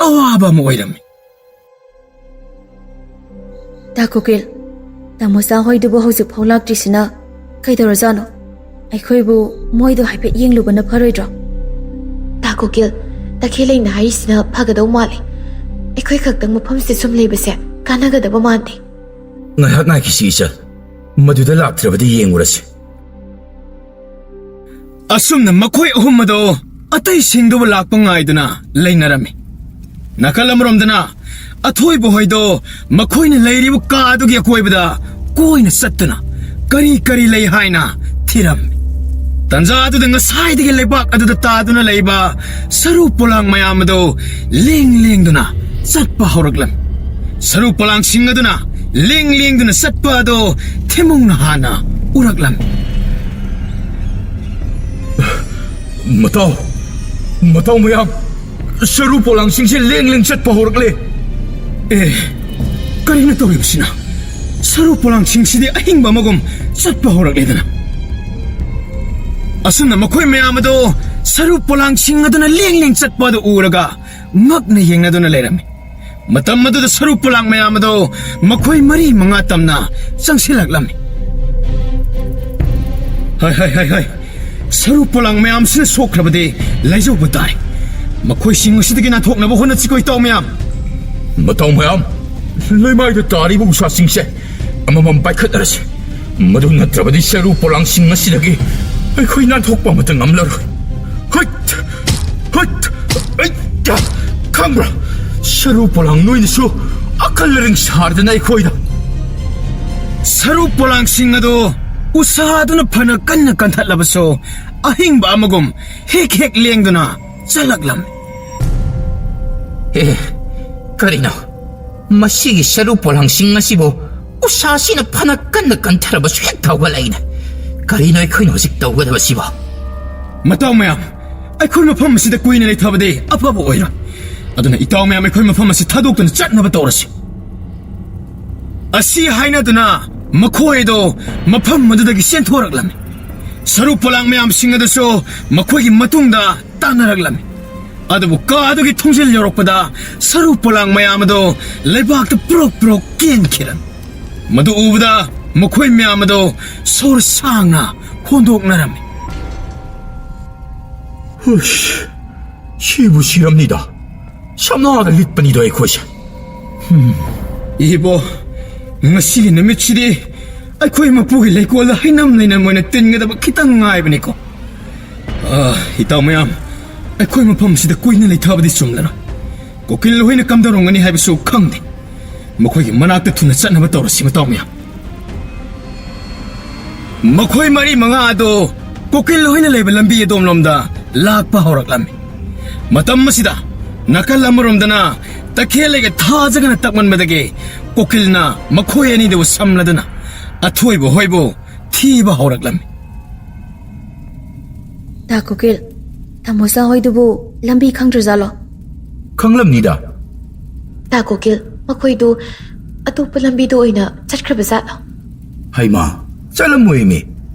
ꯑꯋꯥꯕ ꯑꯃ ꯑꯣꯏꯔꯝꯃꯤ꯫ ꯇꯥ ꯀꯨꯀꯤꯜ, ꯇꯥꯃꯣꯆꯥ ꯍꯣꯏꯗꯨꯕꯨ ꯍꯧꯖꯤꯛ ꯐꯥꯎ ꯂꯥꯛꯇ꯭ꯔꯤꯁꯤꯅ ꯀꯩꯗꯧꯔꯖꯥꯠꯅꯣ? ꯑꯩꯈꯣꯏꯕꯨ ꯃꯣꯏꯗꯣ ꯍꯥꯏꯐꯦꯠ ꯌꯦꯡꯂꯨꯕꯅ ꯐꯔꯣꯏꯗ꯭ꯔꯣ? ꯇꯥ ꯀꯨꯀꯤꯜ, ꯇꯈꯦꯜꯂꯩꯅ ꯍꯥꯏꯔꯤꯁꯤꯅ ꯐꯒꯗꯧ ꯃꯥꯜꯂꯦ꯫ ꯑꯩꯈꯣꯏ ꯈꯛꯇꯪ ꯃꯐꯝꯁꯤꯗ ꯁꯨꯝ ꯂꯩꯕꯁꯦ ꯀꯥꯟꯅꯒꯗꯕ ꯃꯥꯟꯗꯦ꯫ ꯉꯥꯏꯍꯥꯛ ꯉꯥꯏꯈꯤꯁꯤ ꯏꯆꯜ, ꯃꯗꯨꯗ ꯂꯥꯛꯇ꯭ꯔꯕꯗꯤ ꯌꯦꯡꯉꯨꯔꯁꯤ꯫ ꯑꯁꯨꯝꯅ ꯃꯈꯣꯏ ꯑꯍꯨꯝ ꯑꯗꯣ ꯑꯇꯩꯁꯤꯡꯗꯨꯕꯨ ꯂꯥꯛꯄ ꯉꯥꯏꯗꯨꯅ ꯂꯩꯅꯔꯝꯃꯤ꯫ ꯅꯥꯀꯜ ꯑꯃꯔꯣꯝꯗꯅ ꯑꯊꯣꯏꯕ ꯍꯣꯏꯗꯣ ꯃꯈꯣꯏꯅ ꯂꯩꯔꯤꯕ ꯀꯥ ꯑꯗꯨꯒꯤ ꯑꯀꯣꯏꯕꯗ ꯀꯣꯏꯅ ꯆꯠꯇꯨꯅ ꯀꯔꯤ ꯀꯔꯤ ꯂꯩ ꯍꯥꯏꯅ ꯊꯤꯔꯝꯃꯤ꯫ ꯇꯟꯖꯥ ꯑꯗꯨꯗ ꯉꯁꯥꯏꯗꯒꯤ ꯂꯩꯕꯥꯛ ꯑꯗꯨꯗ ꯇꯥꯗꯨꯅ ꯂꯩꯕ ꯁꯔꯨ ꯄꯣꯂꯥꯡ ꯃꯌꯥꯝ ꯑꯗꯨ ꯂꯦꯡ ꯂꯦꯡꯗꯨꯅ ꯆꯠꯄ ꯍꯧꯔꯛꯂꯝꯃꯤ꯫ ꯁꯔꯨ ꯄꯣꯂꯥꯡꯁꯤꯡ ꯑꯗꯨꯅ ꯂꯦꯡ ꯂꯦꯡꯗꯨꯅ ꯆꯠꯄ ꯑꯗꯨ ꯊꯦꯃꯨꯡꯅ ꯍꯥꯟꯅ ꯎꯔꯛꯂꯝꯃꯤ꯫ ꯃꯇꯥꯎ, ꯃꯇꯥꯎ ꯃꯌꯥꯝ, ꯁꯔꯨ ꯄꯣꯂꯥꯡꯁꯤꯡꯁꯦ ꯂꯦꯡ ꯂꯦꯡ ꯆꯠꯄ ꯍꯧꯔꯛꯂꯦ꯫ ꯑꯦ, ꯀꯔꯤꯅꯣ ꯇꯧꯔꯤꯕꯁꯤꯅ? ꯁꯔꯨ ꯄꯣꯂꯥꯡꯁꯤꯡꯁꯤꯗꯤ ꯑꯍꯤꯡꯕ ꯑꯃꯒꯨꯝ ꯆꯠꯄ ꯍꯧꯔꯛꯂꯦꯗꯅ꯫ ꯑꯁꯨꯝꯅ ꯃꯈꯣꯏ ꯃꯌꯥꯝ ꯑꯗꯣ ꯁꯔꯨ ꯄꯣꯂꯥꯡꯁꯤꯡ ꯑꯗꯨꯅ ꯂꯦꯡ ꯂꯦꯡ ꯆꯠꯄ ꯑꯗꯨ ꯎꯔꯒ ꯉꯛꯅ ꯌꯦꯡꯅꯗꯨꯅ ꯂꯩꯔꯝꯃꯤ꯫ ꯃꯇꯝ ꯑꯗꯨꯗ ꯁꯔꯨ ꯄꯣꯂꯥꯡ ꯃꯌꯥꯝ ꯑꯗꯣ ꯃꯈꯣꯏ ꯃꯔꯤ ꯃꯉꯥ ꯇꯝꯅ ꯆꯪꯁꯤꯜꯂꯛꯂꯝꯃꯤ꯫ ꯍꯥꯏ, ꯍꯥꯏ, ꯍꯥꯏ, ꯍꯥꯏ꯫ ꯁꯔꯨ ꯄꯣꯂꯥꯡ ꯃꯌꯥꯝꯁꯤꯅ ꯁꯣꯛꯈ꯭ꯔꯕꯗꯤ ꯂꯥꯏꯖꯧꯕ ꯇꯥꯔꯦ꯫ ꯃꯈꯣꯏꯁꯤꯡ ꯑꯁꯤꯗꯒꯤ ꯅꯥꯟꯊꯣꯛꯅꯕ ꯍꯣꯠꯅꯁꯤꯀꯣ, ꯏꯇꯥꯎ ꯃꯌꯥꯝ꯫ ꯃꯇꯥꯎ ꯃꯌꯥꯝ, ꯂꯩꯃꯥꯏꯗ ꯇꯥꯔꯤꯕ ꯎꯁꯥꯁꯤꯡꯁꯦ ꯑꯃꯃꯝ ꯄꯥꯏꯈꯠꯅꯔꯁꯤ꯫ ꯃꯗꯨ ꯅꯠꯇ꯭ꯔꯕꯗꯤ ꯁꯔꯨ ꯄꯣꯂꯥꯡꯁꯤꯡ ꯑꯁꯤꯗꯒꯤ ꯑꯩꯈꯣꯏ ꯅꯥꯟꯊꯣꯛꯄ ꯑꯃꯠꯇ ꯉꯝꯂꯔꯣꯏ꯫ ꯍꯨꯠ! ꯍꯨꯠ! ꯑꯩ! ꯈꯪꯕ꯭ꯔꯥ? ꯁꯔꯨ ꯄꯣꯂꯥꯡ ꯅꯣꯏꯅꯁꯨ ꯑꯀꯜ ꯑꯔꯤꯡ ꯁꯥꯔꯗꯅ ꯑꯩꯈꯣꯏꯗ꯫ ꯁꯔꯨ ꯄꯣꯂꯥꯡꯁꯤꯡ ꯑꯗꯨ ꯎꯁꯥꯗꯨꯅ ꯐꯅ ꯀꯟꯅ ꯀꯟꯊꯠꯂꯕꯁꯨ, ꯑꯍꯤꯡꯕ ꯑꯃꯒꯨꯝ ꯍꯦꯛ ꯍꯦꯛ ꯂꯦꯡꯗꯨꯅ ꯆꯠꯂꯛꯂꯝꯃꯤ꯫ ꯑꯦ, ꯀꯔꯤꯅꯣ? ꯃꯁꯤꯒꯤ ꯁꯔꯨ ꯄꯣꯂꯥꯡꯁꯤꯡ ꯑꯁꯤꯕꯨ ꯎꯁꯥꯁꯤꯅ ꯐꯅ ꯀꯟꯅ ꯀꯟꯊꯔꯕꯁꯨ ꯍꯦꯛ ꯊꯧꯒꯠꯂꯛꯏꯅꯦ꯫ ꯀꯔꯤꯅꯣ ꯑꯩꯈꯣꯏꯅ ꯍꯧꯖꯤꯛ ꯇꯧꯒꯗꯕꯁꯤꯕꯣ? ꯃꯇꯥꯎ ꯃꯌꯥꯝ, ꯑꯩꯈꯣꯏ ꯃꯐꯝ ꯑꯁꯤꯗ ꯀꯨꯏꯅ ꯂꯩꯊꯕꯗꯤ ꯑꯐꯕ ꯑꯣꯏꯔꯣꯏ꯫ ꯑꯗꯨꯅ ꯏꯇꯥꯎ ꯃꯌꯥꯝ, ꯑꯩꯈꯣꯏ ꯃꯐꯝ ꯑꯁꯤ ꯊꯥꯗꯣꯛꯇꯨꯅ ꯆꯠꯅꯕ ꯇꯧꯔꯁꯤ꯫ ꯑꯁꯤ ꯍꯥꯏꯅꯗꯨꯅ ꯃꯈꯣꯏ ꯑꯗꯨ ꯃꯐꯝ ꯑꯗꯨꯗꯒꯤ ꯆꯦꯟꯊꯣꯔꯛꯂꯝꯃꯤ꯫ ꯁꯔꯨ ꯄꯣꯂꯥꯡ ꯃꯌꯥꯝꯁꯤꯡ ꯑꯗꯨꯁꯨ ꯃꯈꯣꯏꯒꯤ ꯃꯇꯨꯡꯗ ꯇꯥꯟꯅꯔꯛꯂꯝꯃꯤ꯫ ꯑꯗꯨꯕꯨ ꯀꯥ ꯑꯗꯨꯒꯤ ꯊꯣꯡꯖꯤꯜ ꯌꯧꯔꯛꯄꯗ ꯁꯔꯨ ꯄꯣꯂꯥꯡ ꯃꯌꯥꯝ ꯑꯗꯨ ꯂꯩꯕꯥꯛꯇ ꯄ꯭ꯔꯣꯛ ꯄ꯭ꯔꯣꯛ ꯀꯦꯟꯈꯤꯔꯝꯃꯤ꯫ ꯃꯗꯨ ꯎꯕꯗ ꯃꯈꯣꯏ ꯃꯌꯥꯝ ꯑꯗꯨ ꯁꯣꯔ ꯁꯥꯡꯅ ꯍꯣꯟꯗꯣꯛꯅꯔꯝꯃꯤ꯫ ꯍꯨꯁ, ꯁꯤꯕꯨ ꯁꯤꯔꯝꯅꯤꯗ꯫ ꯁꯝꯅꯥꯗ ꯂꯤꯠꯄꯅꯤꯗꯣ ꯑꯩꯈꯣꯏꯁꯦ꯫ ꯏꯕꯣ, ꯉꯁꯤꯒꯤ ꯅꯨꯃꯤꯠꯁꯤꯗꯤ ꯑꯩꯈꯣꯏ ꯃꯄꯨꯒꯤ ꯂꯩꯀꯣꯜꯗ ꯍꯩꯅꯝ ꯂꯩꯅꯝ ꯑꯣꯏꯅ ꯇꯤꯟꯒꯗꯕ ꯈꯤꯇꯪ ꯉꯥꯏꯕꯅꯤꯀꯣ꯫ ꯑꯥ, ꯏꯇꯥꯎ ꯃꯌꯥꯝ, ꯑꯩꯈꯣꯏ ꯃꯐꯝꯁꯤꯗ ꯀꯨꯏꯅ ꯂꯩꯊꯕꯗꯤ ꯆꯨꯝꯂꯔꯣꯏ꯫ ꯀꯣꯀꯤꯜ ꯍꯣꯏꯅ ꯀꯝꯗꯧꯔꯝꯒꯅꯤ ꯍꯥꯏꯕꯁꯨ ꯈꯪꯗꯦ꯫ ꯃꯈꯣꯏꯒꯤ ꯃꯅꯥꯛꯇ ꯊꯨꯅ ꯆꯠꯅꯕ ꯇꯧꯔꯁꯤ, ꯃꯇꯥꯎ ꯃꯌꯥꯝ꯫ ꯃꯈꯣꯏ ꯃꯔꯤ ꯃꯉꯥ ꯑꯗꯨ ꯀꯣꯀꯤꯜ ꯍꯣꯏꯅ ꯂꯩꯕ ꯂꯝꯕꯤ ꯑꯗꯣꯝꯂꯣꯝꯗ ꯂꯥꯛꯄ ꯍꯧꯔꯛꯂꯝꯃꯤ꯫ ꯃꯇꯝ ꯑꯁꯤꯗ ꯅꯥꯀꯜ ꯑꯃꯔꯣꯝꯗꯅ ꯇꯈꯦꯜꯂꯩꯒ ꯊꯥꯖꯒꯅ ꯇꯛꯃꯟꯕꯗꯒꯤ ꯀꯣꯀꯤꯜꯅ ꯃꯈꯣꯏ ꯑꯅꯤꯗꯨꯕꯨ ꯁꯝꯂꯗꯨꯅ ꯑꯊꯣꯏꯕ ꯍꯣꯏꯕꯨ ꯊꯤꯕ ꯍꯧꯔꯛꯂꯝꯃꯤ꯫ ꯇꯥ ꯀꯣꯀꯤꯜ, ꯇꯥꯃꯣꯆꯥ ꯍꯣꯏꯗꯨꯕꯨ ꯂꯝꯕꯤ ꯈꯪꯗ꯭ꯔꯖꯥꯠꯂꯣ? ꯈꯪꯂꯝꯅꯤꯗ꯫ ꯇꯥ ꯀꯣꯀꯤꯜ, ꯃꯈꯣꯏꯗꯨ ꯑꯇꯣꯞꯄ ꯂꯝꯕꯤꯗ ꯑꯣꯏꯅ ꯆꯠꯈ꯭ꯔꯕ ꯖꯥꯠꯂꯣ? ꯍꯩꯃꯥ, ꯆꯠꯂꯝꯃꯣꯏꯃꯤ꯫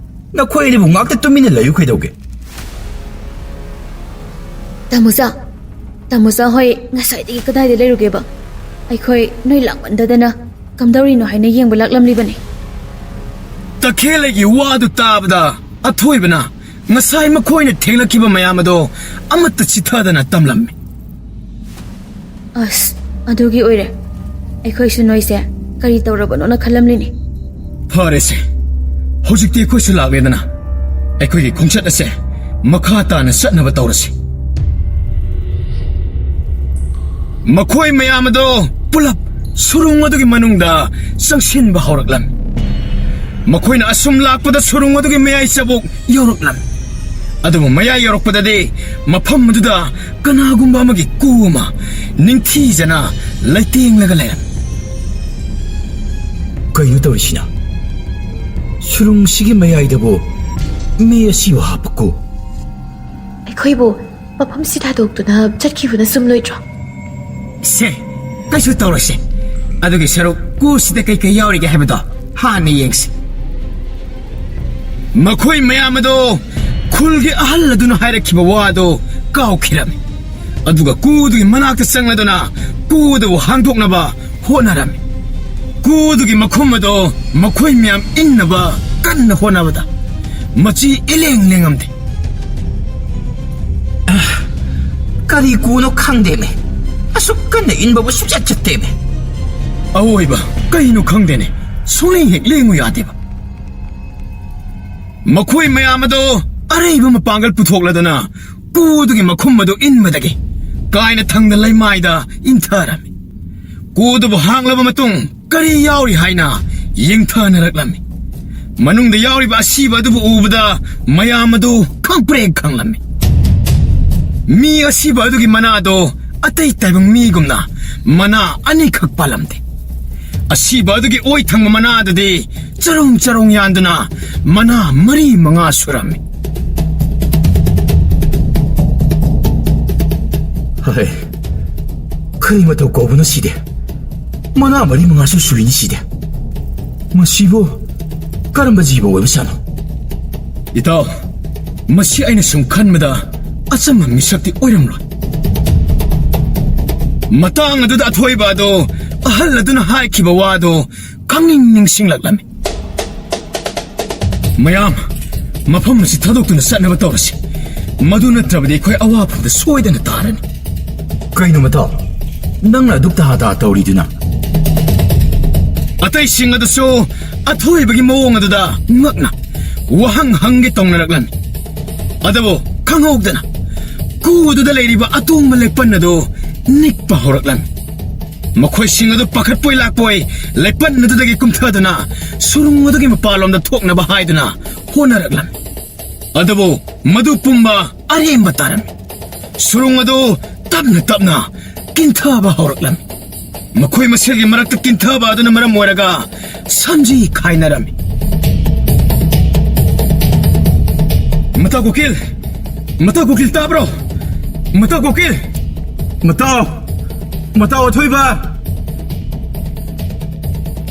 ꯅꯈꯣꯏ ꯑꯅꯤꯕꯨ ꯉꯥꯛꯇ ꯇꯨꯃꯤꯟꯅ ꯂꯩꯌꯨ ꯀꯩꯗꯧꯒꯦ? ꯇꯥꯃꯣꯆꯥ, ꯇꯥꯃꯣꯆꯥ ꯍꯣꯏ ꯉꯁꯥꯏꯗꯒꯤ ꯀꯗꯥꯏꯗ ꯂꯩꯔꯨꯒꯦꯕ? ꯑꯩꯈꯣꯏ ꯅꯣꯏ ꯂꯥꯛꯃꯟꯗꯗꯅ ꯀꯝꯗꯧꯔꯤꯅꯣ ꯍꯥꯏꯅ ꯌꯦꯡꯕ ꯂꯥꯛꯂꯝꯂꯤꯕꯅꯤ꯫ ꯇꯈꯦꯜꯂꯩꯒꯤ ꯋꯥꯗꯨ ꯇꯥꯕꯗ ꯑꯊꯣꯏꯕꯅ ꯉꯁꯥꯏ ꯃꯈꯣꯏꯅ ꯊꯦꯡꯂꯛꯈꯤꯕ ꯃꯌꯥꯝ ꯑꯗꯣ ꯑꯃꯠꯇ ꯆꯤꯊꯗꯅ ꯇꯝꯂꯝꯃꯤ꯫ ꯑꯁ, ꯑꯗꯨꯒꯤ ꯑꯣꯏꯔꯦ꯫ ꯑꯩꯈꯣꯏꯁꯨ ꯅꯣꯏꯁꯦ ꯀꯔꯤ ꯇꯧꯔꯕꯅꯣꯅ ꯈꯜꯂꯝꯂꯤꯅꯤ꯫ ꯐꯔꯦꯁꯦ, ꯍꯧꯖꯤꯛꯇꯤ ꯑꯩꯈꯣꯏꯁꯨ ꯂꯥꯛꯂꯦꯗꯅ, ꯑꯩꯈꯣꯏꯒꯤ ꯈꯣꯡꯆꯠ ꯑꯁꯦ ꯃꯈꯥ ꯇꯥꯅ ꯆꯠꯅꯕ ꯇꯧꯔꯁꯤ꯫ ꯃꯈꯣꯏ ꯃꯌꯥꯝ ꯑꯗꯣ ꯄꯨꯂꯞ ꯁꯨꯔꯨꯡ ꯑꯗꯨꯒꯤ ꯃꯅꯨꯡꯗ ꯆꯪꯁꯤꯟꯕ ꯍꯧꯔꯛꯂꯝꯃꯤ꯫ ꯃꯈꯣꯏꯅ ꯑꯁꯨꯝ ꯂꯥꯛꯄꯗ ꯁꯨꯔꯨꯡ ꯑꯗꯨꯒꯤ ꯃꯌꯥꯏ ꯆꯕꯨꯛ ꯌꯧꯔꯛꯂꯝꯃꯤ꯫ ꯑꯗꯨꯕꯨ ꯃꯌꯥꯏ ꯌꯧꯔꯛꯄꯗꯗꯤ ꯃꯐꯝ ꯑꯗꯨꯗ ꯀꯅꯥꯒꯨꯝꯕ ꯑꯃꯒꯤ ꯀꯨ ꯑꯃ ꯅꯤꯡꯊꯤꯖꯅ ꯂꯩꯇꯦꯡꯂꯒ ꯂꯩꯔꯝꯃꯤ꯫ ꯀꯩꯅꯣ ꯇꯧꯔꯤꯁꯤꯅ? ꯁꯨꯔꯨꯡꯁꯤꯒꯤ ꯃꯌꯥꯏꯗꯕꯨ ꯃꯤ ꯑꯁꯤꯕꯨ ꯍꯥꯞꯄ ꯀꯨ? ꯑꯩꯈꯣꯏꯕꯨ ꯃꯐꯝꯁꯤ ꯊꯥꯗꯣꯛꯇꯨꯅ ꯆꯠꯈꯤꯕꯅ ꯆꯨꯝꯂꯣꯏꯗ꯭ꯔꯣ? ꯁꯦ, ꯀꯩꯁꯨ ꯇꯧꯔꯣꯏꯁꯦ꯫ ꯑꯗꯨꯒꯤ ꯁꯔꯨꯛ ꯀꯨꯁꯤꯗ ꯀꯩꯀꯩ ꯌꯥꯎꯔꯤꯒꯦ ꯍꯥꯏꯕꯗꯣ ꯍꯥꯟꯅ ꯌꯦꯡꯁꯤ꯫ ꯃꯈꯣꯏ ꯃꯌꯥꯝ ꯑꯗꯣ ꯈꯨꯜꯒꯤ ꯑꯍꯜ ꯑꯗꯨꯅ ꯍꯥꯏꯔꯛꯈꯤꯕ ꯋꯥꯗꯣ ꯀꯥꯎꯈꯤꯔꯝꯃꯤ꯫ ꯑꯗꯨꯒ ꯀꯨꯗꯨꯒꯤ ꯃꯅꯥꯛꯇ ꯆꯪꯂꯗꯨꯅ ꯀꯨꯗꯨꯕꯨ ꯍꯥꯡꯗꯣꯛꯅꯕ ꯍꯣꯠꯅꯔꯝꯃꯤ꯫ ꯀꯨꯗꯨꯒꯤ ꯃꯈꯨꯝ ꯑꯗꯣ ꯃꯈꯣꯏ ꯃꯌꯥꯝ ꯏꯟꯅꯕ ꯀꯟꯅ ꯍꯣꯠꯅꯕꯗ ꯃꯆꯤ ꯏꯂꯦꯡ ꯂꯦꯡꯉꯝꯗꯦ꯫ ꯑ, ꯀꯔꯤ ꯀꯨꯅꯣ ꯈꯪꯗꯦꯃꯦ꯫ ꯑꯁꯨꯛ ꯀꯟꯅ ꯏꯟꯕꯕꯨ ꯁꯨꯡꯆꯠ ꯆꯠꯇꯦꯃꯦ꯫ ꯑꯋꯣꯏꯕ, ꯀꯩꯅꯣ ꯈꯪꯗꯦꯅꯦ, ꯁꯨꯡꯂꯦꯡ ꯍꯦꯛ ꯂꯦꯡꯉꯨ ꯌꯥꯗꯦꯕ꯫ ꯃꯈꯣꯏ ꯃꯌꯥꯝ ꯑꯗꯣ ꯑꯔꯩꯕ ꯃꯄꯥꯡꯒꯜ ꯄꯨꯊꯣꯛꯂꯗꯅ ꯀꯨꯗꯨꯒꯤ ꯃꯈꯨꯝ ꯑꯗꯨ ꯏꯟꯕꯗꯒꯤ ꯀꯥꯏꯅ ꯊꯪꯗ ꯂꯩꯃꯥꯏꯗ ꯏꯟꯊꯔꯝꯃꯤ꯫ ꯀꯨꯗꯨꯕꯨ ꯍꯥꯡꯂꯕ ꯃꯇꯨꯡ ꯀꯔꯤ ꯌꯥꯎꯔꯤ ꯍꯥꯏꯅ ꯌꯦꯡꯊꯅꯔꯛꯂꯝꯃꯤ꯫ ꯃꯅꯨꯡꯗ ꯌꯥꯎꯔꯤꯕ ꯑꯁꯤꯕ ꯑꯗꯨꯕꯨ ꯎꯕꯗ ꯃꯌꯥꯝ ꯑꯗꯨ ꯈꯪꯄ꯭ꯔꯦꯛ ꯈꯪꯂꯝꯃꯤ꯫ ꯃꯤ ꯑꯁꯤꯕ ꯑꯗꯨꯒꯤ ꯃꯅꯥꯗꯣ ꯑꯇꯩ ꯇꯥꯏꯕꯪ ꯃꯤꯒꯨꯝꯅ ꯃꯅꯥ ꯑꯅꯤꯈꯛ ꯄꯥꯜꯂꯝꯗꯦ꯫ ꯑꯁꯤꯕ ꯑꯗꯨꯒꯤ ꯑꯣꯏ ꯊꯪꯕ ꯃꯅꯥꯗꯨꯗꯤ ꯆꯔꯣꯡ ꯆꯔꯣꯡ ꯌꯥꯟꯗꯨꯅ ꯃꯅꯥ ꯃꯔꯤ ꯃꯉꯥ ꯁꯨꯔꯝꯃꯤ꯫ ꯍꯩ, ꯀꯔꯤ ꯃꯇꯧ ꯀꯧꯕꯅꯣ ꯁꯤꯗꯤ? ꯃꯅꯥ ꯃꯔꯤ ꯃꯉꯥꯁꯨ ꯁꯨꯏꯅꯤ ꯁꯤꯗꯤ꯫ ꯃꯁꯤꯕꯨ ꯀꯔꯝꯕ ꯖꯤꯕ ꯑꯣꯏꯕ ꯁꯥꯅꯣ? ꯏꯇꯥꯎ, ꯃꯁꯤ ꯑꯩꯅ ꯁꯨꯝ ꯈꯟꯕꯗ ꯑꯆꯝꯕ ꯃꯤꯁꯛꯇꯤ ꯑꯣꯏꯔꯝꯂꯣꯏ꯫ ꯃꯇꯥꯡ ꯑꯗꯨꯗ ꯑꯊꯣꯏꯕ ꯑꯗꯣ ꯑꯍꯜ ꯑꯗꯨꯅ ꯍꯥꯏꯈꯤꯕ ꯋꯥꯗꯣ ꯈꯪꯅꯤꯡ ꯅꯤꯡꯁꯤꯡꯂꯛꯂꯝꯃꯤ꯫ ꯃꯌꯥꯝ, ꯃꯐꯝ ꯑꯁꯤ ꯊꯥꯗꯣꯛꯇꯨꯅ ꯆꯠꯅꯕ ꯇꯧꯔꯁꯤ꯫ ꯃꯗꯨ ꯅꯠꯇ꯭ꯔꯕꯗꯤ ꯑꯩꯈꯣꯏ ꯑꯋꯥꯐꯝꯗ ꯁꯣꯏꯗꯅ ꯇꯥꯔꯅꯤ꯫ ꯀꯩꯅꯣ ꯃꯇꯥꯎ, ꯅꯪꯅ ꯑꯗꯨꯛ ꯇꯍꯥ ꯇꯍꯥ ꯇꯧꯔꯤꯗꯨꯅ? ꯑꯇꯩꯁꯤꯡ ꯑꯗꯨꯁꯨ ꯑꯊꯣꯏꯕꯒꯤ ꯃꯑꯣꯡ ꯑꯗꯨꯗ ꯉꯛꯅ ꯋꯥꯍꯪ ꯍꯪꯒꯦ ꯇꯧꯅꯔꯛꯂꯝꯃꯤ꯫ ꯑꯗꯨꯕꯨ ꯈꯪꯍꯧꯗꯅ ꯀꯨ ꯑꯗꯨꯗ ꯂꯩꯔꯤꯕ ꯑꯇꯣꯡꯕ ꯂꯩꯄꯟ ꯑꯗꯨ ꯅꯤꯛꯄ ꯍꯧꯔꯛꯂꯝꯃꯤ꯫ ꯃꯈꯣꯏꯁꯤꯡ ꯑꯗꯨ ꯄꯥꯈꯠꯄꯣꯏ ꯂꯥꯛꯄꯣꯏ ꯂꯩꯄꯟ ꯑꯗꯨꯗꯒꯤ ꯀꯨꯝꯊꯗꯨꯅ ꯁꯨꯔꯨꯡ ꯑꯗꯨꯒꯤ ꯃꯄꯥꯟꯂꯣꯝꯗ ꯊꯣꯛꯅꯕ ꯍꯥꯏꯗꯨꯅ ꯍꯣꯠꯅꯔꯛꯂꯝꯃꯤ꯫ ꯑꯗꯨꯕꯨ ꯃꯗꯨ ꯄꯨꯝꯕ ꯑꯔꯦꯝꯕ ꯇꯥꯔꯝꯃꯤ꯫ ꯁꯨꯔꯨꯡ ꯑꯗꯨ ꯇꯞꯅ ꯇꯞꯅ ꯀꯤꯟꯊꯕ ꯍꯧꯔꯛꯂꯝꯃꯤ꯫ ꯃꯈꯣꯏ ꯃꯁꯦꯜꯒꯤ ꯃꯔꯛꯇ ꯀꯤꯟꯊꯕ ꯑꯗꯨꯅ ꯃꯔꯝ ꯑꯣꯏꯔꯒ ꯁꯝꯖꯤ ꯈꯥꯏꯅꯔꯝꯃꯤ꯫ ꯃꯇꯥꯎ ꯀꯨꯀꯤꯜ! ꯃꯇꯥꯎ ꯀꯨꯀꯤꯜ ꯇꯥꯕ꯭ꯔꯣ? ꯃꯇꯥꯎ ꯀꯨꯀꯤꯜ! ꯃꯇꯥꯎ! ꯃꯇꯥꯎ ꯑꯊꯣꯏꯕ!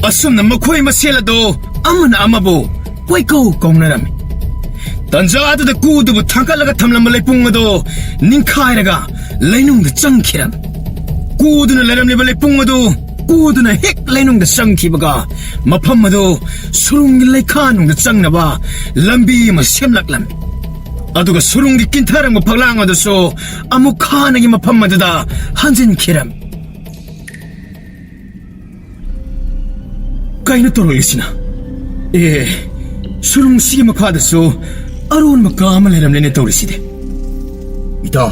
ꯑꯁꯨꯝꯅ ꯃꯈꯣꯏ ꯃꯁꯦꯜ ꯑꯗꯨ ꯑꯃꯅ ꯑꯃꯕꯨ ꯀꯣꯏꯀꯧ ꯀꯧꯅꯔꯝꯃꯤ꯫ ꯇꯟꯖꯥ ꯑꯗꯨꯗ ꯀꯨ ꯑꯗꯨꯕꯨ ꯊꯥꯡꯒꯠꯂꯒ ꯊꯝꯂꯝꯕ ꯂꯩꯄꯨꯡ ꯑꯗꯨ ꯅꯤꯡꯈꯥꯏꯔꯒ ꯂꯩꯅꯨꯡꯗ ꯆꯪꯈꯤꯔꯝꯃꯤ꯫ ꯀꯨ ꯑꯗꯨꯅ ꯂꯩꯔꯝꯂꯤꯕ ꯂꯩꯄꯨꯡ ꯑꯗꯨ ꯀꯨ ꯑꯗꯨꯅ ꯍꯦꯛ ꯂꯩꯅꯨꯡꯗ ꯆꯪꯈꯤꯕꯒ ꯃꯐꯝ ꯑꯗꯨ ꯁꯨꯔꯨꯡꯒꯤ ꯂꯩꯈꯥꯅꯨꯡꯗ ꯆꯪꯅꯕ ꯂꯝꯕꯤ ꯑꯃ ꯁꯦꯝꯂꯛꯂꯝꯃꯤ꯫ ꯑꯗꯨꯒ ꯁꯨꯔꯨꯡꯒꯤ ꯀꯤꯟꯊꯔꯝꯕ ꯐꯛꯂꯥꯡ ꯑꯗꯨꯁꯨ ꯑꯃꯨꯛ ꯍꯥꯟꯅꯒꯤ ꯃꯐꯝ ꯑꯗꯨꯗ ꯍꯟꯖꯤꯟꯈꯤꯔꯝꯃꯤ꯫ ꯀꯩꯅꯣ ꯇꯧꯔꯛꯂꯤꯁꯤꯅ? ꯑꯦ, ꯁꯨꯔꯨꯡꯁꯤꯒꯤ ꯃꯈꯥꯗꯁꯨ ꯑꯔꯣꯟꯕ ꯀꯥ ꯑꯃ ꯂꯩꯔꯝꯂꯦꯅꯦ ꯇꯧꯔꯤꯁꯤꯗꯤ꯫ ꯏꯇꯥꯎ,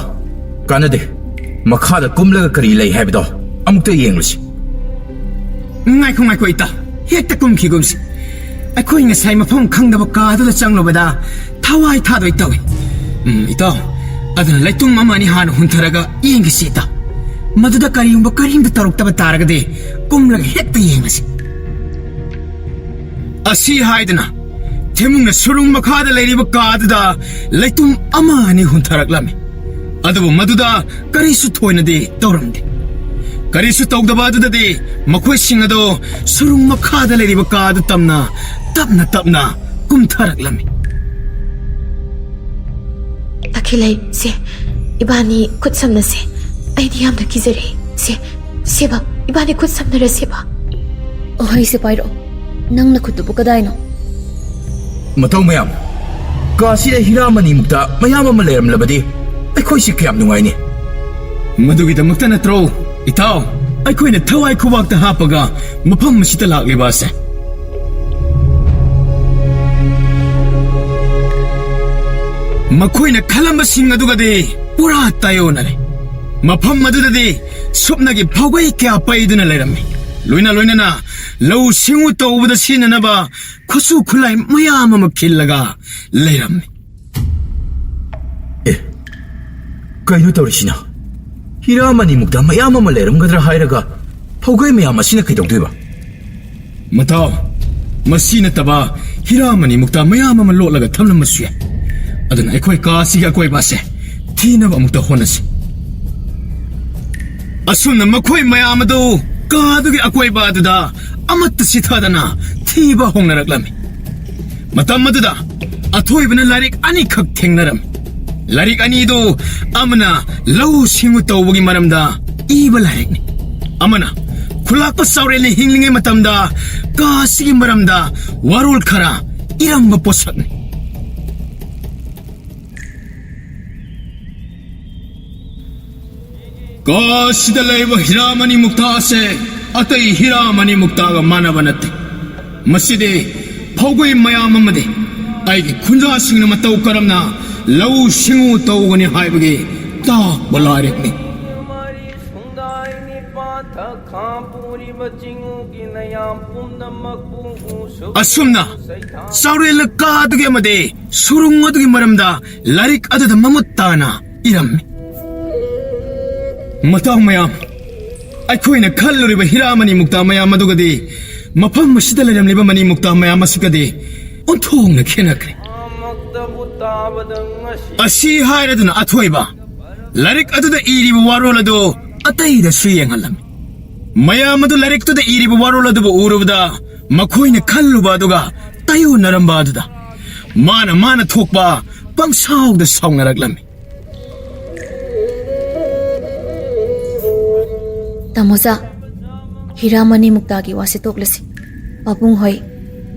ꯀꯥꯟꯅꯗꯦ꯫ ꯃꯈꯥꯗ ꯀꯨꯝꯂꯒ ꯀꯔꯤ ꯂꯩ ꯍꯥꯏꯕꯗꯣ ꯑꯃꯨꯛꯇ ꯌꯦꯡꯂꯨꯁꯤ꯫ ꯉꯥꯏꯈꯣ, ꯉꯥꯏꯈꯣ ꯏꯇꯥꯎ, ꯍꯦꯛꯇ ꯀꯨꯝꯈꯤꯒꯨꯝꯁꯤ꯫ ꯑꯩꯈꯣꯏ ꯉꯁꯥꯏ ꯃꯐꯝ ꯈꯪꯗꯕ ꯀꯥꯗꯨꯗ ꯆꯪꯂꯨꯕꯗ ꯊꯋꯥꯏ ꯊꯥꯗꯣꯏ ꯇꯧꯏ꯫ ꯎꯝ, ꯏꯇꯥꯎ, ꯑꯗꯨꯅ ꯂꯩꯇꯨꯝ ꯑꯃ ꯑꯅꯤ ꯍꯥꯟꯅ ꯍꯨꯟꯊꯔꯒ ꯌꯦꯡꯈꯤꯁꯤ ꯏꯇꯥꯎ꯫ ꯃꯗꯨꯗ ꯀꯔꯤꯒꯨꯝꯕ ꯀꯔꯤꯝꯇ ꯇꯧꯔꯛꯇꯕ ꯇꯥꯔꯒꯗꯤ ꯀꯨꯝꯂꯒ ꯍꯦꯛꯇ ꯌꯦꯡꯉꯁꯤ꯫ ꯑꯁꯤ ꯍꯥꯏꯗꯨꯅ ꯊꯦꯃꯨꯡꯅ ꯁꯨꯔꯨꯡ ꯃꯈꯥꯗ ꯂꯩꯔꯤꯕ ꯀꯥꯗꯨꯗ ꯂꯩꯇꯨꯝ ꯑꯃ ꯑꯅꯤ ꯍꯨꯟꯊꯔꯛꯂꯝꯃꯤ꯫ ꯑꯗꯨꯕꯨ ꯃꯗꯨꯗ ꯀꯔꯤꯁꯨ ꯊꯣꯏꯅꯗꯤ ꯇꯧꯔꯝꯗꯦ꯫ ꯀꯔꯤꯁꯨ ꯇꯧꯗꯕ ꯑꯗꯨꯗꯗꯤ ꯃꯈꯣꯏꯁꯤꯡ ꯑꯗꯨ ꯁꯨꯔꯨꯡ ꯃꯈꯥꯗ ꯂꯩꯔꯤꯕ ꯀꯥꯗꯨ ꯇꯝꯅ ꯇꯞꯅ ꯇꯞꯅ ꯀꯨꯝꯊꯔꯛꯂꯝꯃꯤ꯫ ꯇꯈꯦꯜꯂꯩ, ꯁꯦ, ꯏꯕꯥꯅꯤ ꯈꯨꯠ ꯁꯝꯅꯁꯦ꯫ ꯑꯩꯗꯤ ꯌꯥꯝꯅ ꯀꯤꯖꯔꯦ꯫ ꯁꯦ, ꯁꯦꯕ, ꯏꯕꯥꯅꯤ ꯈꯨꯠ ꯁꯝꯅꯔꯁꯦꯕ꯫ ꯑꯍꯩꯁꯦ ꯄꯥꯏꯔꯛꯑꯣ꯫ ꯅꯪ ꯅꯈꯨꯠꯇꯨꯕꯨ ꯀꯗꯥꯏꯅꯣ? ꯃꯇꯧ ꯃꯌꯥꯝ, ꯀꯥꯁꯤꯗ ꯍꯤꯔꯥꯃꯅꯤꯃꯨꯛꯇ ꯃꯌꯥꯝ ꯑꯃ ꯂꯩꯔꯝꯂꯕꯗꯤ ꯑꯩꯈꯣꯏꯁꯤ ꯀꯌꯥꯝ ꯅꯨꯡꯉꯥꯏꯅꯤ꯫ ꯃꯗꯨꯒꯤꯗꯃꯛꯇ ꯅꯠꯇ꯭ꯔꯣ, ꯏꯇꯥꯎ, ꯑꯩꯈꯣꯏꯅ ꯊꯋꯥꯏ ꯈꯨꯕꯥꯛꯇ ꯍꯥꯞꯄꯒ ꯃꯐꯝ ꯑꯁꯤꯗ ꯂꯥꯛꯂꯤꯕ ꯑꯁꯦ? ꯃꯈꯣꯏꯅ ꯈꯜꯂꯝꯕꯁꯤꯡ ꯑꯗꯨꯒꯗꯤ ꯄꯨꯔꯥ ꯇꯥꯏꯑꯣꯟꯅꯔꯦ꯫ ꯃꯐꯝ ꯑꯗꯨꯗꯗꯤ ꯁꯨꯞꯅꯒꯤ ꯐꯧꯒꯩ ꯀꯌꯥ ꯄꯩꯗꯨꯅ ꯂꯩꯔꯝꯃꯤ꯫ ꯂꯣꯏꯅ ꯂꯣꯏꯅꯅ ꯂꯧꯎ ꯁꯤꯡꯎ ꯇꯧꯕꯗ ꯁꯤꯖꯤꯟꯅꯅꯕ ꯈꯨꯠꯁꯨ ꯈꯨꯠꯂꯥꯏ ꯃꯌꯥꯝ ꯑꯃ ꯈꯤꯜꯂꯒ ꯂꯩꯔꯝꯃꯤ꯫ ꯑꯦ, ꯀꯩꯅꯣ ꯇꯧꯔꯤꯁꯤꯅ? ꯍꯤꯔꯥ ꯃꯅꯤꯃꯨꯛꯇ ꯃꯌꯥꯝ ꯑꯃ ꯂꯩꯔꯝꯒꯗ꯭ꯔꯥ ꯍꯥꯏꯔꯒ ꯐꯧꯒꯩ ꯃꯌꯥꯝ ꯑꯁꯤꯅ ꯀꯩꯗꯧꯗꯣꯏꯕ? ꯃꯇꯥꯎ, ꯃꯁꯤ ꯅꯠꯇꯕ ꯍꯤꯔꯥ ꯃꯅꯤꯃꯨꯛꯇ ꯃꯌꯥꯝ ꯑꯃ ꯂꯣꯠꯂꯒ ꯊꯝꯂꯝꯕꯁꯨ ꯌꯥꯏ꯫ ꯑꯗꯨꯅ ꯑꯩꯈꯣꯏ ꯀꯥ ꯑꯁꯤꯒꯤ ꯑꯀꯣꯏꯕ ꯑꯁꯦ ꯊꯤꯅꯕ ꯑꯃꯨꯛꯇ ꯍꯣꯠꯅꯁꯤ꯫ ꯑꯁꯨꯝꯅ ꯃꯈꯣꯏ ꯃꯌꯥꯝ ꯑꯗꯨ ꯀꯥ ꯑꯗꯨꯒꯤ ꯑꯀꯣꯏꯕ ꯑꯗꯨꯗ ꯑꯃꯠꯇ ꯆꯤꯊꯗꯅ ꯊꯤꯕ ꯍꯧꯅꯔꯛꯂꯝꯃꯤ꯫ ꯃꯇꯝ ꯑꯗꯨꯗ ꯑꯊꯣꯏꯕꯅ ꯂꯥꯏꯔꯤꯛ ꯑꯅꯤꯈꯛ ꯊꯦꯡꯅꯔꯝꯃꯤ꯫ ꯂꯥꯏꯔꯤꯛ ꯑꯅꯤꯗꯨ ꯑꯃꯅ ꯂꯧꯎ ꯁꯤꯡꯎ ꯇꯧꯕꯒꯤ ꯃꯔꯝꯗ ꯏꯕ ꯂꯥꯏꯔꯤꯛꯅꯤ, ꯑꯃꯅ ꯈꯨꯂꯥꯛꯄ ꯆꯥꯎꯔꯦꯜꯅ ꯍꯤꯡꯂꯤꯉꯩ ꯃꯇꯝꯗ ꯀꯥ ꯑꯁꯤꯒꯤ ꯃꯔꯝꯗ ꯋꯥꯔꯣꯜ ꯈꯔ ꯏꯔꯝꯕ ꯄꯣꯠꯁꯛꯅꯤ꯫ ꯀꯥ ꯑꯁꯤꯗ ꯂꯩꯕ ꯍꯤꯔꯥꯃꯅꯤ ꯃꯨꯛꯇꯥ ꯑꯁꯦ ꯑꯇꯩ ꯍꯤꯔꯥꯃꯅꯤ ꯃꯨꯛꯇꯥꯒ ꯃꯥꯟꯅꯕ ꯅꯠꯇꯦ꯫ ꯃꯁꯤꯗꯤ ꯐꯧꯒꯩ ꯃꯌꯥꯝ ꯑꯃꯗꯤ ꯑꯩꯒꯤ ꯈꯨꯟꯖꯥꯁꯤꯡꯅ ꯃꯇꯧ ꯀꯔꯝꯅ ꯂꯧꯎ ꯁꯤꯡꯎ ꯇꯧꯒꯅꯤ ꯍꯥꯏꯕꯒꯤ ꯇꯥꯛꯄ ꯂꯥꯏꯔꯤꯛꯅꯤ꯫ ꯑꯁꯨꯝꯅ ꯆꯥꯎꯔꯦꯜꯅ ꯀꯥ ꯑꯗꯨꯒꯤ ꯑꯃꯗꯤ ꯁꯨꯔꯨꯡ ꯑꯗꯨꯒꯤ ꯃꯔꯝꯗ ꯂꯥꯏꯔꯤꯛ ꯑꯗꯨꯗ ꯃꯃꯨꯠ ꯇꯥꯅ ꯏꯔꯝꯃꯤ꯫ ꯃꯇꯥꯎ ꯃꯌꯥꯝ, ꯑꯩꯈꯣꯏꯅ ꯈꯜꯂꯨꯔꯤꯕ ꯍꯤꯔꯥ ꯃꯅꯤ ꯃꯨꯛꯇꯥ ꯃꯌꯥꯝ ꯑꯗꯨꯒꯗꯤ ꯃꯐꯝ ꯑꯁꯤꯗ ꯂꯩꯔꯝꯂꯤꯕ ꯃꯅꯤ ꯃꯨꯛꯇꯥ ꯃꯌꯥꯝ ꯑꯁꯤꯒꯗꯤ ꯑꯣꯟꯊꯣꯛꯅ ꯈꯦꯠꯅꯈ꯭ꯔꯦ꯫ ꯑꯁꯤ ꯍꯥꯏꯔꯗꯨꯅ ꯑꯊꯣꯏꯕ ꯂꯥꯏꯔꯤꯛ ꯑꯗꯨꯗ ꯏꯔꯤꯕ ꯋꯥꯔꯣꯜ ꯑꯗꯨ ꯑꯇꯩꯗꯁꯨ ꯌꯦꯡꯍꯜꯂꯝꯃꯤ꯫ ꯃꯌꯥꯝ ꯑꯗꯨ ꯂꯥꯏꯔꯤꯛꯇꯨꯗ ꯏꯔꯤꯕ ꯋꯥꯔꯣꯜ ꯑꯗꯨꯕꯨ ꯎꯔꯨꯕꯗ ꯃꯈꯣꯏꯅ ꯈꯜꯂꯨꯕ ꯑꯗꯨꯒ ꯇꯥꯏꯌꯣꯟꯅꯔꯝꯕ ꯑꯗꯨꯗ ꯃꯥꯅ ꯃꯥꯅ ꯊꯣꯛꯄ ꯄꯪꯁꯥꯎꯗ ꯁꯥꯎꯅꯔꯛꯂꯝꯃꯤ꯫ ꯇꯥꯃꯣꯖꯥ, ꯍꯤꯔꯥꯃꯅꯤ ꯃꯨꯛꯇꯥꯒꯤ ꯋꯥꯁꯤ ꯇꯣꯛꯂꯁꯤ꯫ ꯄꯥꯕꯨꯡ ꯍꯣꯏ,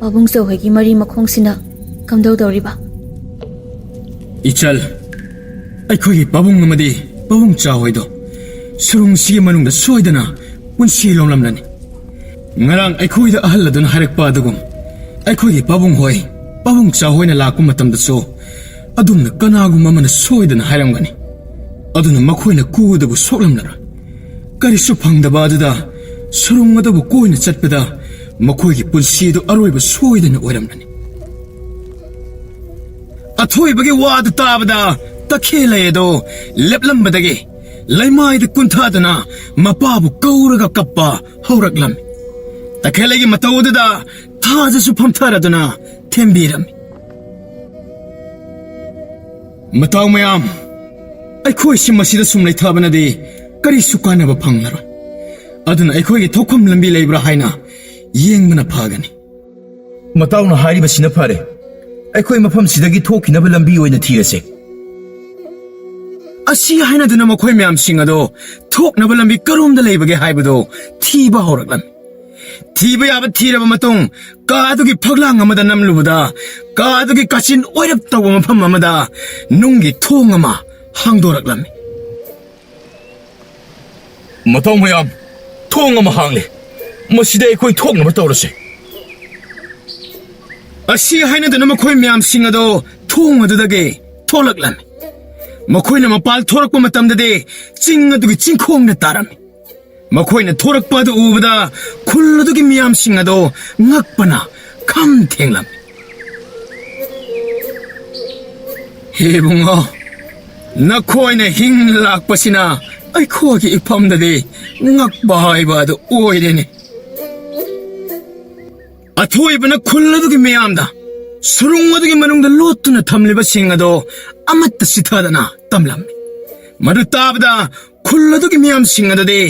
ꯄꯥꯕꯨꯡ ꯆꯧ ꯍꯣꯏꯒꯤ ꯃꯔꯤ ꯃꯈꯣꯡꯁꯤꯅ ꯀꯝꯗꯧꯗꯧꯔꯤꯕ? ꯏꯆꯜ, ꯑꯩꯈꯣꯏꯒꯤ ꯄꯥꯕꯨꯡ ꯑꯃꯗꯤ ꯄꯥꯕꯨꯡ ꯆꯥ ꯍꯣꯏꯗꯣ ꯁꯨꯔꯨꯡꯁꯤꯒꯤ ꯃꯅꯨꯡꯗ ꯁꯣꯏꯗꯅ ꯄꯨꯟꯁꯤ ꯂꯣꯝꯂꯝꯂꯅꯤ꯫ ꯉꯔꯥꯡ ꯑꯩꯈꯣꯏꯗ ꯑꯍꯜ ꯑꯗꯨꯅ ꯍꯥꯏꯔꯛꯄ ꯑꯗꯨꯒꯨꯝ ꯑꯩꯈꯣꯏꯒꯤ ꯄꯥꯕꯨꯡ ꯍꯣꯏ, ꯄꯥꯕꯨꯡ ꯆꯥ ꯍꯣꯏꯅ ꯂꯥꯛꯄ ꯃꯇꯝꯗꯁꯨ ꯑꯗꯨꯝꯅ ꯀꯅꯥꯒꯨꯝꯕ ꯑꯃꯅ ꯁꯣꯏꯗꯅ ꯍꯥꯏꯔꯝꯒꯅꯤ꯫ ꯑꯗꯨꯅ ꯃꯈꯣꯏꯅ ꯀꯨꯗꯕꯨ ꯁꯣꯛꯂꯝꯂꯔꯣꯏ꯫ ꯀꯔꯤꯁꯨ ꯐꯪꯗꯕ ꯑꯗꯨꯗ ꯁꯨꯔꯨꯡ ꯑꯗꯨꯕꯨ ꯀꯣꯏꯅ ꯆꯠꯄꯗ ꯃꯈꯣꯏꯒꯤ ꯄꯨꯟꯁꯤ ꯑꯗꯨ ꯑꯔꯣꯏꯕ ꯁꯣꯏꯗꯅ ꯑꯣꯏꯔꯝꯂꯅꯤ꯫ ꯑꯊꯣꯏꯕꯒꯤ ꯋꯥꯗꯨ ꯇꯥꯕꯗ ꯇꯈꯦꯜꯂꯩ ꯑꯗꯣ ꯂꯦꯞꯂꯝꯕꯗꯒꯤ ꯂꯩꯃꯥꯏꯗ ꯀꯨꯟꯊꯗꯨꯅ ꯃꯄꯥꯕꯨ ꯀꯧꯔꯒ ꯀꯞꯄ ꯍꯧꯔꯛꯂꯝꯃꯤ꯫ ꯇꯈꯦꯜꯂꯩꯒꯤ ꯃꯇꯧ ꯑꯗꯨꯗ ꯊꯥꯖꯁꯨ ꯐꯝꯊꯔꯗꯨꯅ ꯊꯦꯝꯕꯤꯔꯝꯃꯤ꯫ ꯃꯇꯥꯎ ꯃꯌꯥꯝ, ꯑꯩꯈꯣꯏꯁꯤ ꯃꯁꯤꯗ ꯁꯨꯝ ꯂꯩꯊꯕꯅꯗꯤ ꯀꯔꯤꯁꯨ ꯀꯥꯟꯅꯕ ꯐꯪꯂꯔꯣꯏ꯫ ꯑꯗꯨꯅ ꯑꯩꯈꯣꯏꯒꯤ ꯊꯣꯛꯐꯝ ꯂꯝꯕꯤ ꯂꯩꯕ꯭ꯔꯥ ꯍꯥꯏꯅ ꯌꯦꯡꯕꯅ ꯐꯒꯅꯤ꯫ ꯃꯇꯥꯎꯅ ꯍꯥꯏꯔꯤꯕꯁꯤꯅ ꯐꯔꯦ꯫ ꯑꯩꯈꯣꯏ ꯃꯐꯝꯁꯤꯗꯒꯤ ꯊꯣꯛꯈꯤꯅꯕ ꯂꯝꯕꯤ ꯑꯣꯏꯅ ꯊꯤꯔꯁꯦ꯫ ꯑꯁꯤ ꯍꯥꯏꯅꯗꯨꯅ ꯃꯈꯣꯏ ꯃꯌꯥꯝꯁꯤꯡ ꯑꯗꯣ ꯊꯣꯛꯅꯕ ꯂꯝꯕꯤ ꯀꯔꯣꯝꯗ ꯂꯩꯕꯒꯦ ꯍꯥꯏꯕꯗꯣ ꯊꯤꯕ ꯍꯧꯔꯛꯂꯝꯃꯤ꯫ ꯊꯤꯕ ꯌꯥꯕ ꯊꯤꯔꯕ ꯃꯇꯨꯡ ꯀꯥ ꯑꯗꯨꯒꯤ ꯐꯛꯂꯥꯡ ꯑꯃꯗ ꯅꯝꯂꯨꯕꯗ ꯀꯥ ꯑꯗꯨꯒꯤ ꯀꯥꯆꯤꯟ ꯑꯣꯏꯔꯞ ꯇꯧꯕ ꯃꯐꯝ ꯑꯃꯗ ꯅꯨꯡꯒꯤ ꯊꯣꯡ ꯑꯃ ꯍꯥꯡꯗꯣꯔꯛꯂꯝꯃꯤ꯫ ꯃꯇꯥꯎ ꯃꯌꯥꯝ, ꯊꯣꯡ ꯑꯃ ꯍꯥꯡꯂꯦ꯫ ꯃꯁꯤꯗ ꯑꯩꯈꯣꯏ ꯊꯣꯛꯅꯕ ꯇꯧꯔꯁꯦ꯫ ꯑꯁꯤ ꯍꯥꯏꯅꯗꯨꯅ ꯃꯈꯣꯏ ꯃꯌꯥꯝꯁꯤꯡ ꯑꯗꯣ ꯊꯣꯡ ꯑꯗꯨꯗꯒꯤ ꯊꯣꯛꯂꯛꯂꯝꯃꯤ꯫ ꯃꯈꯣꯏꯅ ꯃꯄꯥꯜ ꯊꯣꯔꯛꯄ ꯃꯇꯝꯗꯗꯤ ꯆꯤꯡ ꯑꯗꯨꯒꯤ ꯆꯤꯡꯈꯣꯡꯗ ꯇꯥꯔꯝꯃꯤ꯫ ꯃꯈꯣꯏꯅ ꯊꯣꯔꯛꯄ ꯑꯗꯨ ꯎꯕꯗ ꯈꯨꯜ ꯑꯗꯨꯒꯤ ꯃꯤꯌꯥꯝꯁꯤꯡ ꯑꯗꯣ ꯉꯛꯄꯅ ꯈꯝ ꯊꯦꯡꯂꯝꯃꯤ꯫ ꯍꯦ ꯏꯕꯨꯡꯉꯣ, ꯅꯈꯣꯏꯅ ꯍꯤꯡ ꯂꯥꯛꯄꯁꯤꯅ ꯑꯩꯈꯣꯏꯒꯤ ꯏꯐꯝꯗꯗꯤ ꯉꯛꯄ ꯍꯥꯏꯕ ꯑꯗꯨ ꯑꯣꯏꯔꯦꯅꯦ꯫ ꯑꯊꯣꯏꯕꯅ ꯈꯨꯜ ꯑꯗꯨꯒꯤ ꯃꯤꯌꯥꯝꯗ ꯁꯨꯔꯨꯡ ꯑꯗꯨꯒꯤ ꯃꯅꯨꯡꯗ ꯂꯣꯠꯇꯨꯅ ꯊꯝꯂꯤꯕꯁꯤꯡ ꯑꯗꯣ ꯑꯃꯠꯇ ꯆꯤꯊꯗꯅ ꯇꯝꯂꯝꯃꯤ꯫ ꯃꯗꯨ ꯇꯥꯕꯗ ꯈꯨꯜ ꯑꯗꯨꯒꯤ ꯃꯤꯌꯥꯝꯁꯤꯡ ꯑꯗꯨꯗꯤ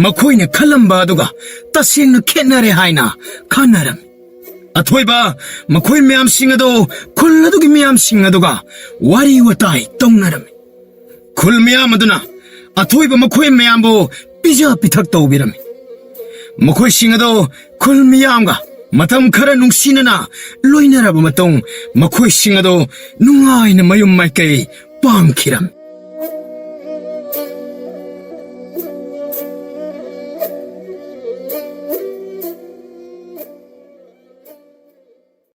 ꯃꯈꯣꯏꯅ ꯈꯜꯂꯝꯕ ꯑꯗꯨꯒ ꯇꯁꯦꯡꯅ ꯈꯦꯠꯅꯔꯦ ꯍꯥꯏꯅ ꯈꯟꯅꯔꯝꯃꯤ꯫ ꯑꯊꯣꯏꯕ ꯃꯈꯣꯏ ꯃꯌꯥꯝꯁꯤꯡ ꯑꯗꯨ ꯈꯨꯜ ꯑꯗꯨꯒꯤ ꯃꯤꯌꯥꯝꯁꯤꯡ ꯑꯗꯨꯒ ꯋꯥꯔꯤ ꯋꯥꯇꯥꯏ ꯇꯧꯅꯔꯝꯃꯤ꯫ ꯈꯨꯜ ꯃꯤꯌꯥꯝ ꯑꯗꯨꯅ ꯑꯊꯣꯏꯕ ꯃꯈꯣꯏ ꯃꯌꯥꯝꯕꯨ ꯄꯤꯖ ꯄꯤꯊꯛ ꯇꯧꯕꯤꯔꯝꯃꯤ꯫ ꯃꯈꯣꯏꯁꯤꯡ ꯑꯗꯨ ꯈꯨꯜ ꯃꯤꯌꯥꯝꯒ ꯃꯇꯝ ꯈꯔ ꯅꯨꯡꯁꯤꯅꯅ ꯂꯣꯏꯅꯔꯕ ꯃꯇꯨꯡ ꯃꯈꯣꯏꯁꯤꯡ ꯑꯗꯨ ꯅꯨꯡꯉꯥꯏꯅ ꯃꯌꯨꯝ ꯃꯥꯏꯀꯩ ꯄꯥꯡꯈꯤꯔꯝꯃꯤ꯫